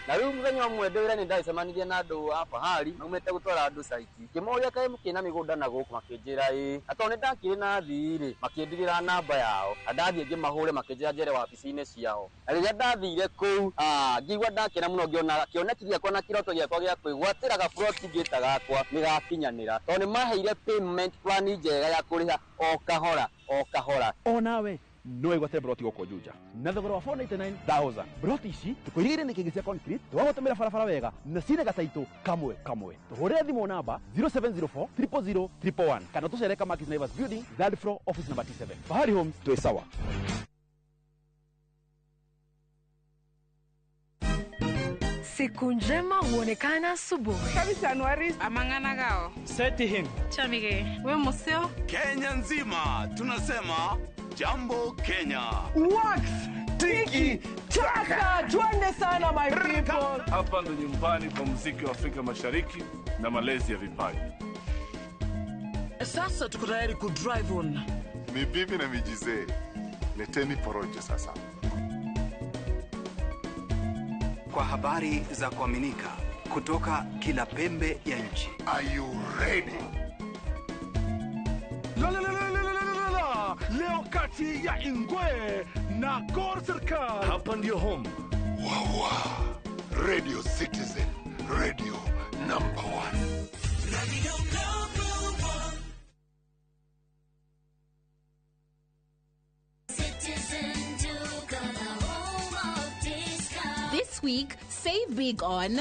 Na rĩu mũthenya ũmwe ndĩ wĩra nĩ ndacemanirie na andũ a Fahari maumĩte gũtwara andũ site, ngĩmoria kaĩ mũkĩna mĩgũnda na gũkũ, makĩnjĩra ĩĩ, na tondũ nĩ ndakĩrĩ na thii rĩ, makĩndigĩra namba yao, na ndathiĩ ngĩmahũre makĩnjĩra njere wabici-inĩ ciao. Na rĩrĩa ndathire kũu, ngĩigua ndakena mũno, ngĩona kĩoneki gĩakwa na kĩroto gĩakwa gĩa kwĩgwatĩra gaburoti ngĩta gakwa nĩ gakinyanĩra, tondũ nĩ maheire payment plan njega ya kũrĩha o kahora o kahora. Onawe no wĩgwatĩre broti gũkũ Juja na thogora wa 499,000. Broti ici tũkũirigĩire nĩ kĩngĩ cia concrete, twagũtũmĩra barabara wega na cina gataitũ kamwe kamwe. Tũhũrĩre thimũ namba 0704 000 111 kana tũcere Kamakis Naivas Building, third floor, office number T7. Fahari Homes, twĩ sawa. Siku njema huonekana asubuhi. Kabisa Anuari amang'ana gao. Seti him. Chamige. We museo. Kenya nzima tunasema Jambo Kenya. Wax tiki taka, twende sana my people. Hapa ndo nyumbani kwa muziki wa Afrika Mashariki na malezi ya vipaji. Sasa tuko tayari ku drive on. Ni bibi na mijizee. Leteni porojo sasa. Kwa habari za kuaminika kutoka kila pembe ya nchi. Are you ready? La la la la la la la la. Leo kati ya Ingwe na Gor Serikal. Hapa ndio home. Wawa. Radio Citizen. Radio number 1. Radio number 1. Citizen Duka, the home of discount. This week, save big on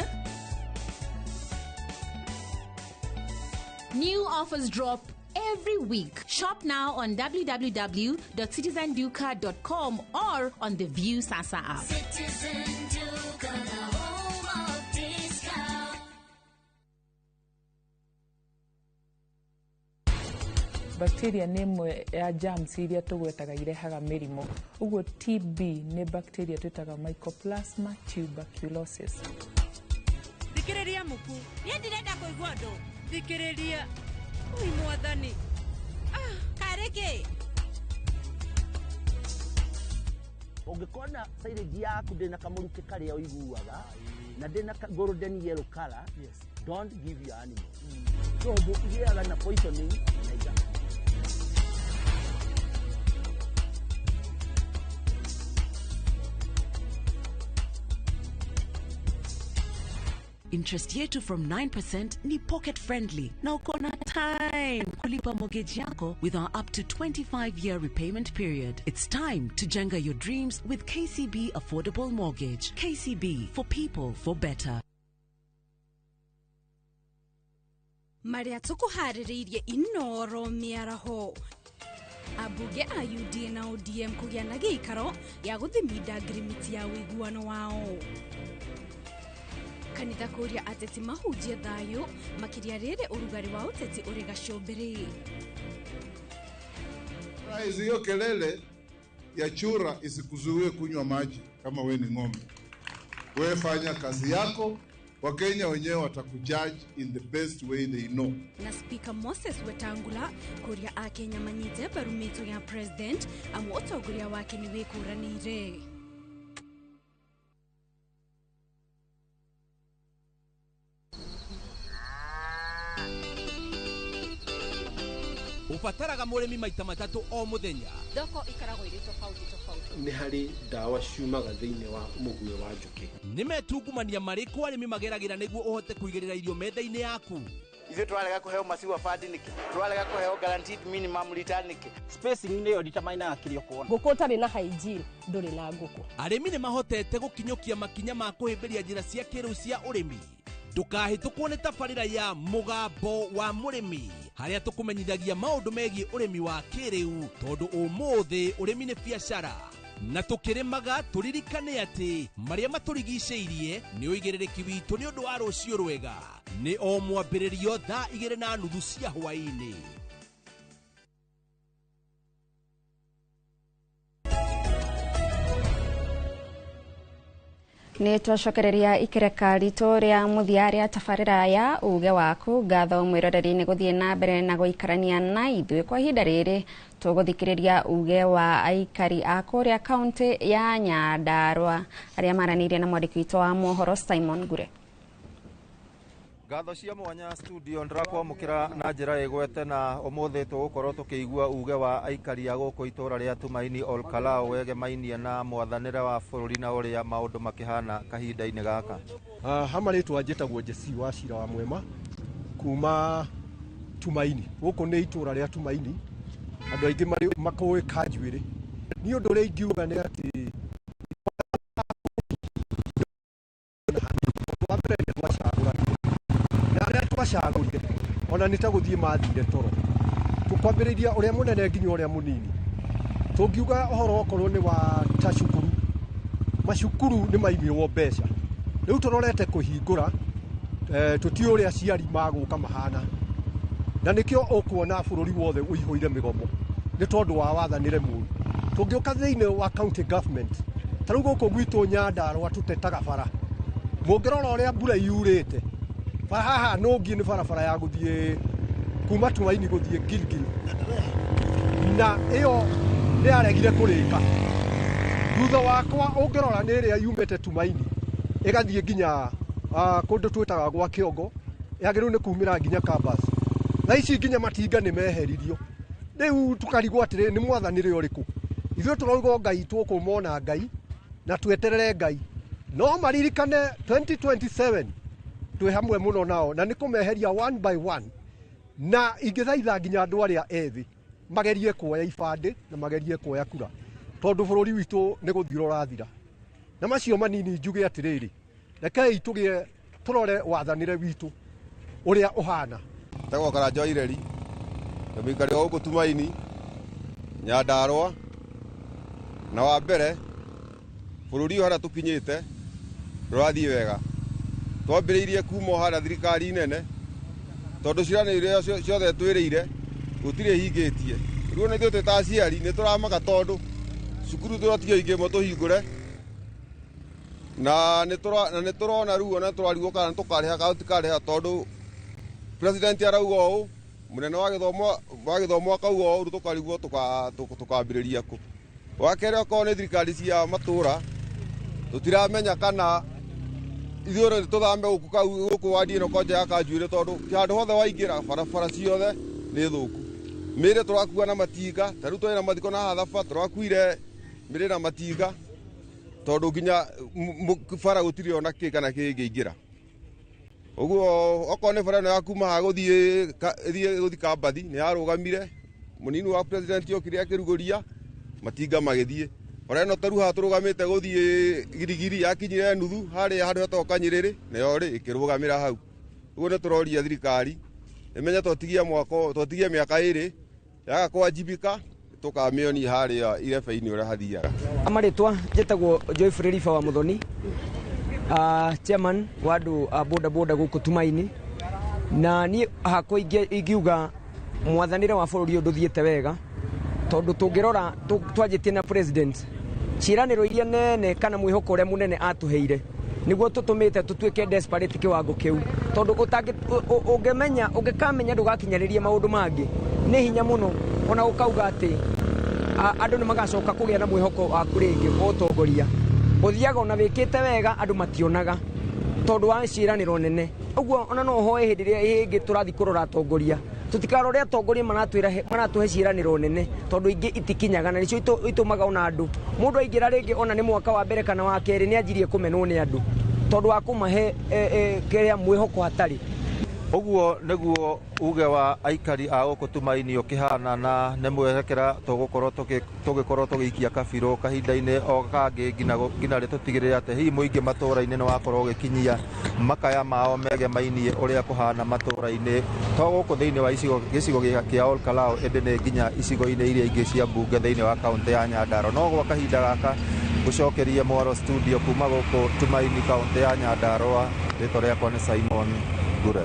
new offers drop every week. Shop now on www.citizenduka.com or on the View Sasa app. Citizen Duka, the home of discount. Bacteria nĩ ĩmwe ya germs iria tũgwetaga irehaga mĩrimũ. Ũguo TB nĩ bacteria twĩtaga Mycoplasma tuberculosis. Thikĩrĩria muku, niĩ ndirenda kũigua ũndũ. Thikĩrĩria. Ui mwathani. Karĩ kĩ? Ũngĩkona silage yaku ndĩna kamũrukĩ karĩa ũiguaga na ndĩna golden yellow color, don't give your animal. Tondũ igĩaga na poisoning na iga. Interest yetu from 9% ni pocket friendly na uko na time kulipa mortgage yako with our up to 25-year repayment period. It's time to jenga your dreams with KCB Affordable Mortgage. KCB, for people, for better. Maria tukuharĩrĩirie Inoro mĩaraho. Ambunge a UDA na ODM kũgĩa na gĩikaro gĩa gũthiminda ngirimiti ya ũiguano wao. Kanitha kũria ateti mahunjie thayũ makĩria rĩrĩ ũrugarĩ wa ũteti ũrĩ gacũmbĩrĩ. Hiyo kelele ya chura isikuzuie kunywa maji kama we ni ng'ombe. Wewe fanya kazi yako, Wakenya wenyewe watakujudge in the best way they know. Na Speaker Moses Wetangula kuria akenya manyite mbaru mĩto ya president amu ũtongoria wake nĩ wĩkũranĩire. Ubataraga mũrĩmi maita matatũ o mũthenya. Thoko ikaragwo irĩ tofauti tofauti. Nĩ harĩ ndawa ciumaga thĩinĩ wa mũguĩ wa njũkĩ. Nĩ metungumania marĩkũ arĩmi mageragĩra nĩguo ũhote kũigĩrĩra irio metha-inĩ yaku? Ithuĩ twarega kũheo maziwa fund nĩkĩ? Twarega kũheo guaranteed minimum return nĩkĩ? Spacing nĩyo determinaga kĩrĩa ũkuona. Ngũkũ ũtarĩ na hygiene ndũrĩ na ngũkũ. Arĩmi nĩ mahotete gũkinyũkia makinya ma kũhĩmbĩria njĩra cia kĩrĩu cia ũrĩmi. Ndũkahĩtũkwo nĩ tabarĩra ya Mũgambo wa Mũrĩmi harĩa tũkũmenyithagia maũndũ megiĩ ũrĩmi wa kĩrĩu tondũ ũmũthĩ ũrĩmi nĩ biacara na tũkĩrĩmaga tũririkane atĩ marĩa matũrigicĩirie nĩ ũigĩrĩrĩki witũ nĩ ũndũ wa rũciũ rwega. Nĩ o mwambĩrĩrio thaa 2:30 cia hwaĩ-inĩ. Nĩ twacokereria ikereka ritũ rĩa mũthia rĩa tabarĩra ya uge waku. Ngatho mwĩroreri nĩ gũthiĩ na mbere na gũikarania na ithuĩ kwa ihinda rĩrĩ. Tũgũthikĩrĩria uge wa aikari a kũrĩa kaunti ya Nyandarua arĩa maranĩirie na mwandĩki witũ wa mohoro Simon Ngure. Ngatho cia mwanya studio ndĩrakwamũkĩra na njĩra ĩgwete na ũmũthĩ tũgũkorwo tũkĩigua uge wa aikari a gũkũ itũra rĩa Tumaini Ol Kalou wegemainie na mwathanĩre wa bũrũri na ũrĩa maũndũ makĩhana kahinda-inĩ gaka. Ha marĩtwa njĩtagwo Jesse wa Cira wa Mwema kuma Tumaini. Gũkũ nĩ itũra rĩa Tumaini, andũ aingĩ makũĩ kanjuĩrĩ. Niĩ ũndũ ũrĩa ingiuga nĩ atĩ wa mbere nĩ twacagũranire na arĩa twacagũrire ona nĩ ta gũthiĩ mathire toro. Tũkwambĩrĩria ũrĩa mũnene nginya ũrĩa mũnini. Tũngiuga ũhoro okorwo nĩ wa ta cukuru, macukuru nĩ maimirwo mbeca. Rĩu tũrorete kũhingũra, tũtiũĩ ũrĩa aciari magũka mahana. Na nĩkĩo ũkuona bũrũri wothe ũihũire mĩgomo nĩ tondũ wa wathanĩre mũru. Tũngĩũka thĩinĩ wa county government, ta rĩu gũkũ gwitũ Nyandarua tũtetaga bara. Mũngĩrora ũrĩa mbura yurĩte, bara haha nũngiĩ nĩ barabara ya gũthiĩ kuma Tumaini gũthiĩ Gilgil, na ĩyo nĩ yaregire kũrĩka. Thutha wakwa ũngĩrora nĩ ĩrĩa yumĩte Tumaini ĩgathiĩ nginya kũndũ twĩtaga gwa Kĩongo, yagĩrĩirwo nĩ kumĩra nginya Kabas. Thaa ici nginya matinga nĩ meheririo. Rĩu tũkarigwo atĩrĩ, nĩ mwathanĩre ũrĩkũ? Ithuĩ tũrauga Ngai tũkũmona Ngai na tweterere Ngai, no maririkane 2027 twĩ hamwe mũno nao na nĩ kũmeheria one by one. Na ingĩthaitha nginya andũ arĩa ethĩ magerie kuoya ibandĩ na magerie kuoya kura, tondũ bũrũri witũ nĩ gũthira ũrathira. Na macio manini njuge atĩrĩrĩ, rekei tũgĩe tũrore wathanĩre witũ ũrĩa ũhana. Njĩtagwo Karanja wa Ireri, na mũikari wa gũkũ Tumaini Nyandarua. Na wa mbere bũrũri ũyũ harĩa tũkinyĩte ndũrathiĩ wega. Twambĩrĩirie kuma o harĩa thirikari nene, tondũ ciĩranĩro iria ciothe twĩrĩire gũtirĩ hingĩtie. Rĩu ona ithuĩ twĩ ta aciari nĩ tũramaka tondũ cukuru tũratiga ingĩ ĩmwe tũhingũre, na nĩ tũrona rĩu ona tũrarigwo kana tũkarĩha kana tũtikarĩha, tondũ president arauga ũũ, mũnene wa gĩthomo akauga ũũ, rĩu tũkarigwo tũkambĩrĩria kũ. Wa kerĩ, okorwo nĩ thirikari cia matũra, tũtiramenya kana ithuĩ tũthame gũkũ gũkũ wadi ĩno kwanja ya Kanjuĩrĩ, tondũ handũ hothe waingĩra barabara ciothe nĩ thũku. Mĩrĩ tũrakua na matinga, ta rĩu twarĩ na mathiko na hathaba, tũrakuire mĩrĩ na matinga tondũ nginya bara gũtirĩ ona kĩ kana kĩngĩingĩra. Ũguo okorwo nĩ bara ĩno ya kuma haha gũthiĩ ĩthiĩ gũthiĩ Kambathi nĩ yarũgamire, mũnini wa president okire akĩrugũria matinga magĩthiĩ. Bara ĩno ta rĩu haha tũrũgamĩte gũthiĩ Girigiri yakinyire nuthu harĩa handũ hetagwo Kanyĩrĩrĩ, nayo rĩ ĩkĩrũgamĩra hau. Ũguo nĩ tũroria thirikari ĩmenye twatigia mwaka, twatigia mĩaka 2 yaga kwanjibika tũkamĩonia harĩa irebe-inĩ ũrĩa hathiaga. Marĩtwa njĩtagwo Joyfrey Riba wa Muthoni, chairman wa andũ a boda boda gũkũ Tumaini. Na niĩ hakwa ingiuga mwathanĩre wa bũrũri ũyũ ndũthiĩte wega, tondũ tũngĩrora twanjĩtie na president ciĩranĩro iria nene kana mwĩhoko ũrĩa mũnene atũheire nĩguo tũtũmĩte tũtuĩke desperate kĩwango kĩu, tondũ ũngĩmenya ũngĩkamenya ndũgakinyanĩria maũndũ mangĩ nĩ hinya mũno ona ũkauga atĩ andũ nĩ magacoka kũgĩa na mwĩhoko waku rĩngĩ wa ũtongoria. Ũthiaga ona wĩkĩte wega andũ mationaga tondũ wa ciĩranĩro nene. Ũguo ona no ũhoe hĩndĩ ĩrĩa ĩngĩ tũrathiĩ kũrora atongoria, tũtikarore atongoria maratwĩra maratũhe ciĩranĩro nene, tondũ ingĩ itikinyaga na nĩcio itũmaga ona andũ mũndũ aingĩra rĩngĩ ona nĩ mwaka wa mbere kana wa kerĩ nĩ anjirie kũmenwo nĩ andũ tondũ wa kũmahe kĩrĩa mwĩhoko hatarĩ. Ũguo nĩguo uge wa aikari a gũkũ Tumaini ũkĩhana, na nĩ mwerekera tũgũkorwo tũgĩkorwo tũgĩikia kabirũ kahinda-inĩ o kangĩ nginya rĩ tũtigĩrĩre atĩ hihi mũingĩ matũra-inĩ nĩ wakorwo ũgĩkinyia makaya mao megemainie ũrĩa kũhana matũra-inĩ, to gũkũ thĩinĩ wa gĩcigo kĩa Ol Kalou, ĩndĩ nĩ nginya icigo-inĩ iria ingĩ cia mbunge thĩinĩ wa kaũntĩ ya Nyandarua. No gwa kahinda gaka ngũcokerie mwaro studio kuma gũkũ Tumaini kaũntĩ ya Nyandarua. Rĩtwa rĩakwa nĩ Simon Ngure.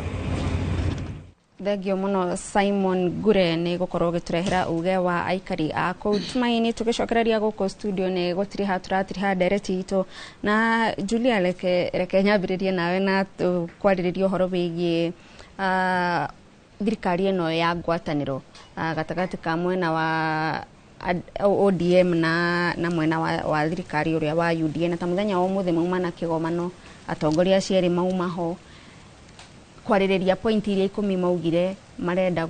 Thengio mũno Simon Ngure nĩ gũkorwo ũgĩtũrehera uge wa aikari a kũu Tumaini. Tũgĩcokereria gũkũ studio nĩ gũtiriha tũratiriha ndereti itũ na Julia, reke nyambĩrĩrie nawe na kwarĩrĩria ũhoro wĩgiĩ thirikari ĩno ya ngwatanĩro gatagatĩ ka mwena wa ODM na mwena wa thirikari ũrĩa wa UDA. Na ta mũthenya wa ũmũthĩ mauma na kĩgomano, atongoria acio erĩ mauma ho kwarĩrĩria point iria 10 maugire marenda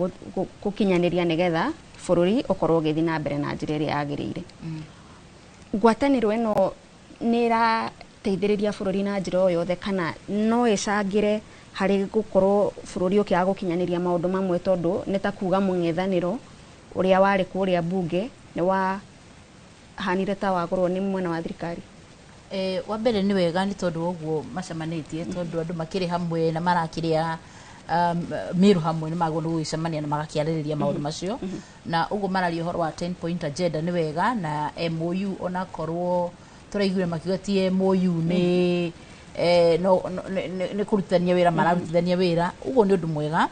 gũkinyanĩria nĩgetha bũrũri ũkorwo ũgĩthiĩ na mbere na njĩra ĩrĩa yagĩrĩire. Ngwatanĩro ĩno nĩ ĩrateithĩrĩria bũrũri na njĩra o yothe kana no ĩcangĩre harĩ gũkorwo bũrũri ũkĩaga gũkinyanĩria maũndũ mamwe, tondũ nĩ ta kuga mũng'ethanĩro ũrĩa warĩ kũrĩa mbunge nĩ wahanire ta wagũrwo nĩ mwena wa thirikari? Wa mbere nĩ wega nĩ tondũ ũguo macemanĩtie, tondũ andũ makĩrĩ hamwe na marakĩrĩa mĩrũ hamwe nĩ magwo nĩ gũgĩcemania na magakĩarĩrĩria maũndũ macio, na ũguo mararia ũhoro wa 10 point agenda nĩ wega. Na MOU onakorwo tũraiguire makiuga ti MOU nĩ no nĩ kũrutithania wĩra, mararutithania wĩra, ũguo nĩ ũndũ mwega.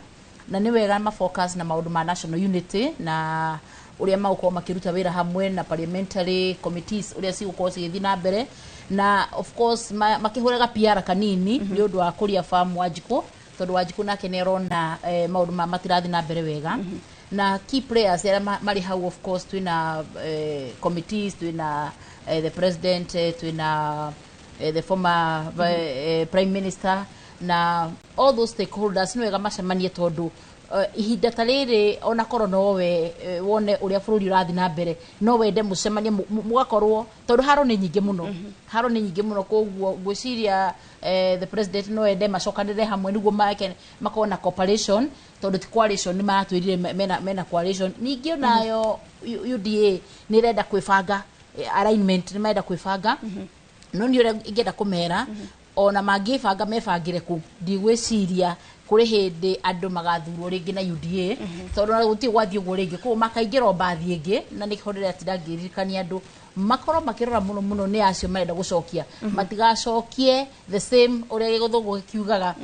Na nĩ wega ma focus na maũndũ ma national unity na ũrĩa magũkorwo makĩruta wĩra hamwe na parliamentary committees ũrĩa cigũkorwo cigĩthiĩ na mbere, na of course makĩhũraga PR kanini nĩ ũndũ wa kũria farm Wanjikũ, tondũ Wanjikũ nake nĩ arona maũndũ ma matirathiĩ na mbere wega. Na key players arĩa marĩ hau of course twĩna committees, twĩna the president, twĩna the former prime minister na all those stakeholders. Nĩ wega macemanie tondũ ihinda ta rĩrĩ onakorwo nowe wone ũrĩa bũrũri ũrathiĩ na mbere, no wende mũcemanie mũgakorwo, tondũ haro nĩ nyingĩ mũno, haro nĩ nyingĩ mũno. Koguo ngwĩciria the president no ende macokanĩrĩre hamwe nĩguo make makorwo na cooperation, tondũ ti coalition nĩ maratwĩrire mena coalition. Ningĩ onayo UDA nĩ ĩrenda kwĩbanga, alignment nĩ marenda kwĩbanga, no nĩ ũrĩa ingĩenda kũmera ona mangĩbanga mebangĩre kũ, ndigwĩciria kũrĩ hĩndĩ andũ magathurwo rĩngĩ na UDA, tondũ ona gũtirĩ gwathiĩ ũguo rĩngĩ, koguo makaingĩra o mbathi ĩngĩ. Na nĩkĩo ndĩratinda ngĩririkania andũ makorwo makĩrora mũno mũno nĩ acio marenda gũcokia, matigacokie the same ũrĩa gĩthũngũ gĩkiugaga,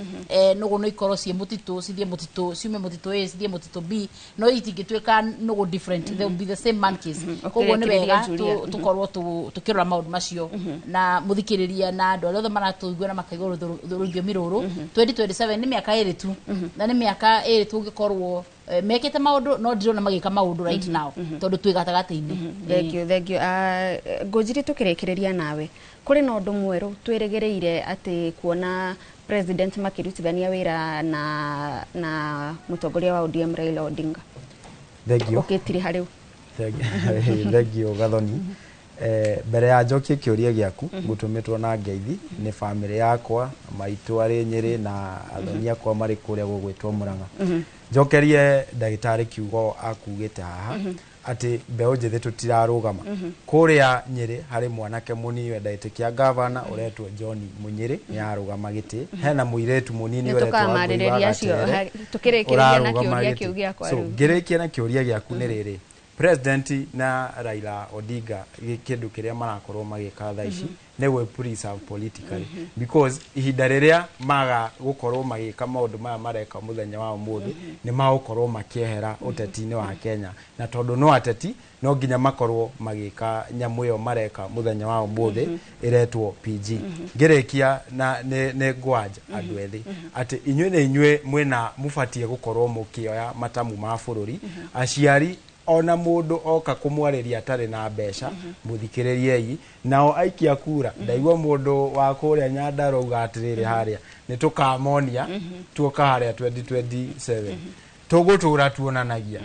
nũgũ no ikorwo ciĩ mũtitũ cithiĩ mũtitũ, ciume mũtitũ A cithiĩ mũtitũ B, no itingĩtuĩka nũgũ different, they will be the same monkeys. Koguo nĩ wega tũkorwo tũkĩrora maũndũ macio na mũthikĩrĩria na andũ arĩa othe maratũigua na makaigua rũthiomi rũrũ. 2027 nĩ mĩaka 2 tu, na nĩ mĩaka 2 tũngĩkorwo mekĩte maũndũ, no ndirona magĩka maũndũ right now tondũ twĩ gatagatĩ-inĩ. Thank you, thank you. Ngũnjiri tũkĩrĩkĩrĩria nawe, kũrĩ na ũndũ mwerũ twĩrĩgĩrĩire atĩ kuona president makĩrutithania wĩra na mũtongoria wa ODM Raila Odinga? Thank you. Ũkĩtiri harĩu. Thank you Gathoni. Mbere ya njokie kĩũria gĩaku ngũtũmĩtwo na ngeithi nĩ bamĩrĩ yakwa, maitũ arĩ Nyĩrĩ na athoni akwa marĩ kũrĩa gũgwĩtwo Mũrang'a. Njokerie ndagĩtarĩ kiugo akugĩte haha atĩ mbeũ njĩthĩ tũtirarũgama. Kũrĩa Nyĩrĩ harĩ mwanake mũnini wenda gĩtĩ kĩa gavana ũretwo John Mũnyĩrĩ, nĩ arũgama gĩtĩ. Hena mũirĩtu mũnini ũretwo Wangũi wa Gatere ũrarũgama gĩtĩ. So ngĩrĩkia na kĩũria gĩaku nĩ rĩrĩ, President na Raila Odinga kĩndũ kĩrĩa marakorwo magĩka thaa ici nĩ gwĩ preserve politically, because ihinda rĩrĩa maga gũkorwo magĩka maũndũ maya mareka mũthenya wa ũmũthĩ, nĩ magũkorwo makĩehera ũteti-inĩ wa Kenya, na tondũ no ateti no nginya makorwo magĩka nyamũ ĩyo mareka mũthenya wa ũmũthĩ ĩretwo PG. Ngĩrĩkia na nĩ ngwanja andũ ethĩ atĩ inyuĩ nĩ inyuĩ mwĩna mũbatiĩ gũkorwo mũkĩoya matamu ma bũrũri. Aciari ona mũndũ oka kũmwarĩria atarĩ na mbeca, mũthikĩrĩriei. Nao aikia kura, ndaigua mũndũ wa kũrĩa Nyandarua auga atĩrĩrĩ, harĩa nĩ tũkamonia tuoka harĩa 2027 tũgũtũra tuonanagia.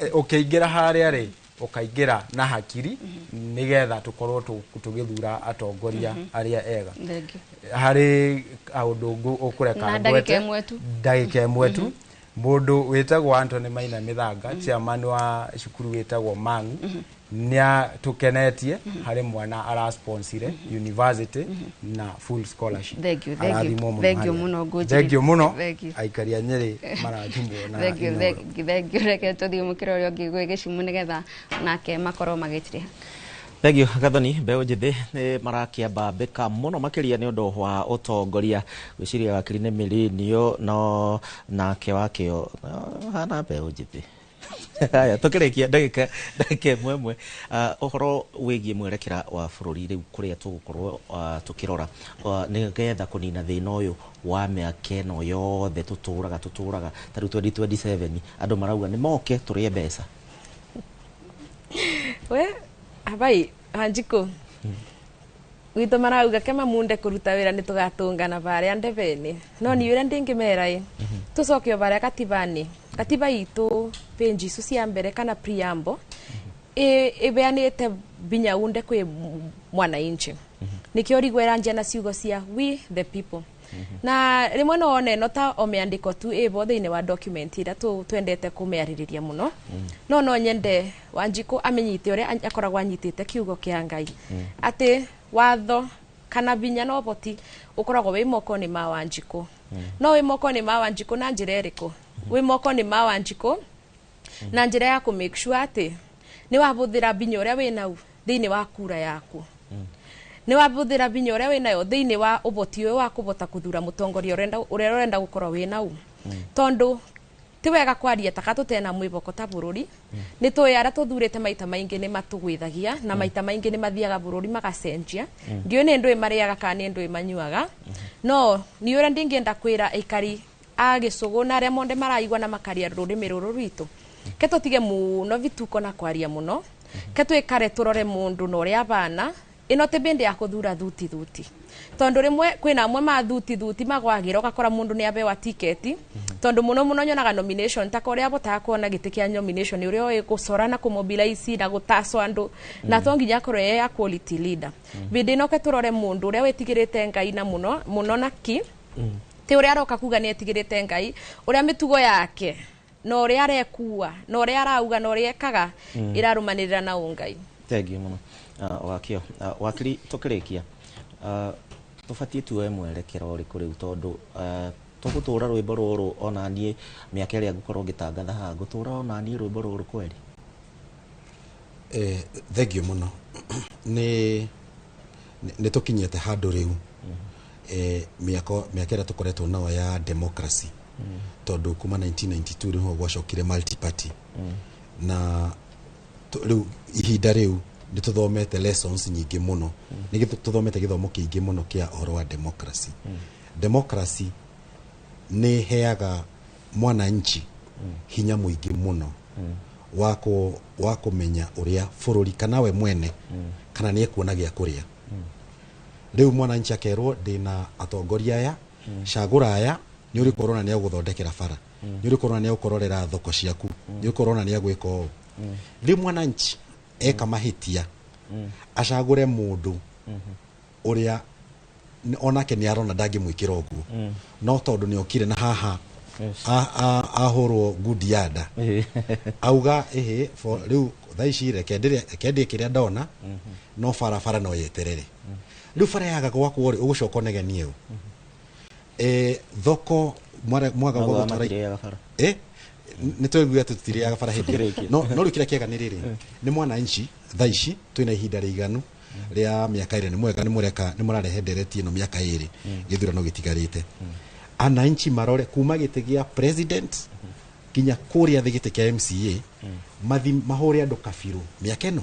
Ũkĩingĩra harĩa rĩ, ũkaingĩra na hakiri nĩgetha tũkorwo tũgĩthura atongoria arĩa ega. Harĩ kaũndũ ũkũreka ngwete ndagĩka ĩmwe tu, mũndũ wĩtagwo Anthony Maina Mĩthanga, chairman wa cukuru wĩtagwo Mang'u, nĩ atũkenetie harĩ mwana arasponsire university na full scholarship. Thank you, thank you mũno Ngũnjiri. Thank you mũno aikari a Nyĩrĩ marathimwo na Thank you, thank you. Reke tũthiĩ mũkĩra ũrĩa ũngĩ gwĩ gĩcimu nĩgetha nake makorwo magĩtiriha. Thank you Gathoni. Mbeũ njĩthĩ nĩ marakĩambambĩka mũno makĩria nĩ ũndũ wa ũtongoria. Gwĩciria wakiri nĩ Milinio no nake wakĩo hana mbeũ njĩthĩ. Haya, tũkĩrĩkia ndagĩka ĩmwe ĩmwe, ũhoro wĩgiĩ mwerekera wa bũrũri rĩu kũrĩa tũgũkorwo tũkĩrora nĩgetha kũnina thĩna ũyũ wa mĩaka ĩno yothe tũtũraga ta rĩu 2027 andũ marauga nĩ moke tũrĩe mbeca. We abai Wanjikũ gwitũ marauga kema munde kũruta wĩra nĩ tũgatũngana barĩa ndebene, no ni ũrĩa ndĩngĩmera ĩ tũcoke o barĩa katibani. Katiba itũ page icu cia mbere kana preamble ĩbeanĩte binya unde kwĩ mwananchi, nikĩo rigwera njia na ciugo cia we the people. Na rĩmwe no one no ta o mĩandĩko tu ĩbo thĩinĩ wa document ĩrĩa twendete kũmĩarĩrĩria mũno, no nyende Wanjikũ amenyite ũrĩa akoragwo anyitĩte kiugo kĩa Ngai atĩ watho kana binya na ũhoti ũkoragwo wĩ moko-inĩ ma Wanjikũ. No wĩ moko-inĩ ma Wanjikũ na njĩra ĩrĩkũ? Wĩ moko-inĩ ma Wanjikũ na njĩra ya kũ make sure atĩ nĩ wahũthĩra binya ũrĩa wĩnau thĩinĩ wa kura yaku, nĩ wahũthĩra binya ũrĩa wĩnayo thĩinĩ wa ũhoti ũyũ wa kũhota kũthura mũtongoria ũrĩa ũrenda gũkorwo wĩnau, tondũ ti wega kwaria taka tũtena mwĩboko ta bũrũri. Nĩ tũĩ arĩa tũthurĩte maita maingĩ nĩ matũgwithagia na maita maingĩ nĩ mathiaga bũrũri magacenjia. Ndiũĩ nĩ ndũĩ marĩaga kana nĩ ndũĩ manyuaga, no nĩ ũrĩa ndingĩenda kwĩra aikari a gĩcũgũ na arĩa monde maraigua na makaria rũrĩmĩ rũrũ rwitũ, ke tũtige mũno vituko na kwaria mũno, ke twĩkare tũrore mũndũ na ũrĩa abana. Ĩno ti bĩndĩ ya kũthura thuti thuti, tondũ rĩmwe kwĩna amwe ma thuti thuti magwagĩra ũgakora mũndũ nĩ abewa tiketi, tondũ mũno mũno nyonaga nomination ta ũrĩa abotaga kuona gĩtĩ kĩa nomination ũrĩa ũĩ gũcora na kũmobilize na gũtacwo andũ, na to nginya akorwo e a quality leader. Bĩndĩ ĩno ke tũrore mũndũ ũrĩa wĩtigĩrĩte Ngai na mũno mũno na ki ti ũrĩa aroka kuga nĩ etigĩrĩte Ngai, ũrĩa mĩtugo yake na ũrĩa arekua na ũrĩa arauga na ũrĩa ekaga ĩrarũmanĩrĩra na ũngai. Thank you mũno Wakio. Wakiri, tũkĩrĩkia tũbatiĩ tuoe mwerekero ũrĩkũ rĩu, tondũ tũgũtũra rwĩmbo rũrũ ona niĩ mĩaka ĩrĩa ngũkorwo ngĩtangatha haha ngũtũra ona niĩ rwĩmbo rũrũ kweri? Thank you mũno. Nĩ tũkinyĩte handũ rĩu mĩaka ĩrĩa tũkoretwo nayo ya democracy, tondũ kuma 1992 nĩho gwacokire multi party, na rĩu ihinda rĩu nĩ tũthomete lessons nyingĩ mũno, nĩ tũthomete gĩthomo kĩingĩ mũno kĩa ũhoro wa democracy. Democracy nĩ heaga mwananchi hinya mũingĩ mũno wa kũmenya ũrĩa bũrũri kana we mwene Kana nĩ ekuona gĩa kũrĩa. Rĩu mwananchi akerwo ndĩna atongoria aya, cagũra aya, nĩ ũrĩkorwo nĩ agũthondekera bara, nĩ ũrĩkorwo nĩ agũkũrorera thoko ciaku, nĩ ũkorwo nĩ agwĩka ũũ. Rĩu mwananchi eka mahĩtia acagũre mũndũ ũrĩa onake nĩ arona ndangĩmwĩkĩra ũguo, no tondũ nĩ okire na haha ahũrwo ngundi ya nda auga ĩhĩ rĩu thaa ici reke ndĩe kĩrĩa ndona, no barabara no yeterere. Rĩu bara yaga gwakwo rĩ, ũgũcoka ũnegenie ũ? Thoko mwaga gũtwara nĩ twaiguire atĩ tũtirĩaga bara hĩndĩ, no rĩu kĩrĩa kĩega nĩ rĩrĩ, nĩ mwananchi thaa ici twĩna ihinda rĩiganu rĩa mĩaka ĩrĩ, nĩ mwega nĩ mũreka nĩ mũrarehe ndereti ĩno mĩaka ĩrĩ gĩthurano gĩtigarĩte. Ananchi marore kuma gĩtĩ gĩa president nginya kũrĩa thĩ gĩtĩ kĩa MCA, mathi mahũre andũ kabirũ mĩaka ĩno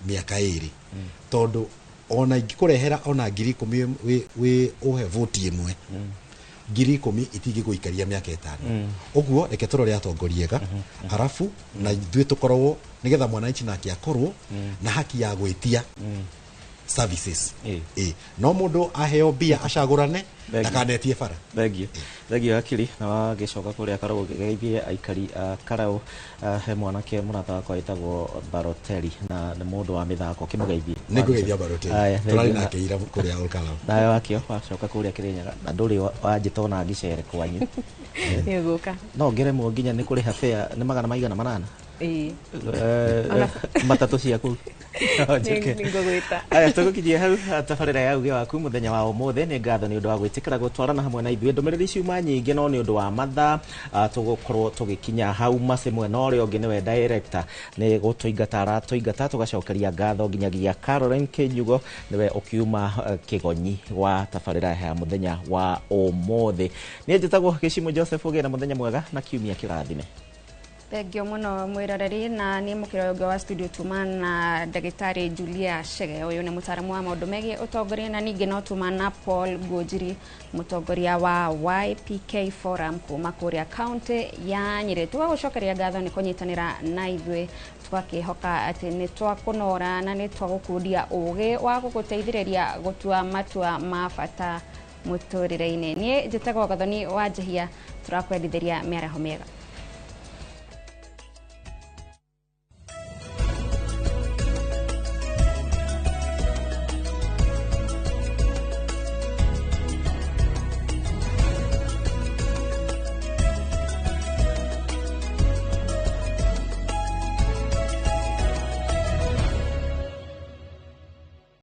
mĩaka ĩrĩ, tondũ ona ingĩkũrehera ona 10,000 wĩ ũhe voti ĩmwe, 10,000 itingĩgũikaria mĩaka 5. Ũguo reke tũrore atongoria ega, arabu na ithuĩ tũkorwo nĩgetha mwananchi nake akorwo na haki ya gwĩtia services. No mũndũ aheo mbia acagũrane ndakanetie bara. Thengiũ, thengiũ hakiri. Na wagĩcoka kũrĩa Karau ũgeithie aikari a Karau. He mwanake mũrata wakwa wĩtagwo Baroteri na nĩ mũndũ wa mĩthako, kĩmũgeithie. Nĩngũgeithia Baroteri, tũrarĩ nake ira kũrĩa Olkalau. Nawe wakĩo wacoka kũrĩa Kĩrĩnyaga na ndũrĩ wanjĩta ona ngĩcere kwanyu. Nĩngũka. No ngeremwo nginya nĩ kũrĩha fare nĩ 800. Matatũ ciaku. Nĩngũgwĩta. Aya, tũgũkinyia hau tabarĩra ya uge waku mũthenya wa ũmũthĩ. Nĩ ngatho nĩ ũndũ wa gwĩtĩkĩra gũtwarana hamwe na ithuĩ. Ndũmĩrĩri ciuma nyingĩ, no nĩ ũndũ wa mathaa tũgũkorwo tũgĩkinya hau macĩ mwena ũrĩa ũngĩ nĩwe director nĩ gũtũingata aratũingata. Tũgacokeria ngatho nginyagia Caroline Kĩnyugo nĩwe ũkiuma kĩgonyi wa tabarĩra ya mũthenya wa ũmũthĩ. Niĩ njĩtagwo Gĩcimũ Joseph, ũgĩe na mũthenya mwega na kiumia kĩrathime. Thengio muno mwiroreri, na ni mukiro ũngĩ wa studio tuma na ndagĩtarĩ Julia Chege, ũyũ nĩ mũtaaramu wa maũndũ megiĩ ũtongoria, na ningĩ no tuma na Paul Ngũnjiri, mũtongoria wa YPK Forum kuma kũrĩa county ya Nyĩrĩ. Tũgagũcokeria ngatho nĩ kũnyitanĩra na ithuĩ, tũgakĩhoka atĩ nĩ twakũnora na nĩ twagũkundia ũgĩ wa gũgũteithĩrĩria gũtua matua ma bata mũtũrĩre-inĩ. Niĩ njĩtagwo Gathoni wa Njehia, tũrakwendithĩria mĩaraho mĩega.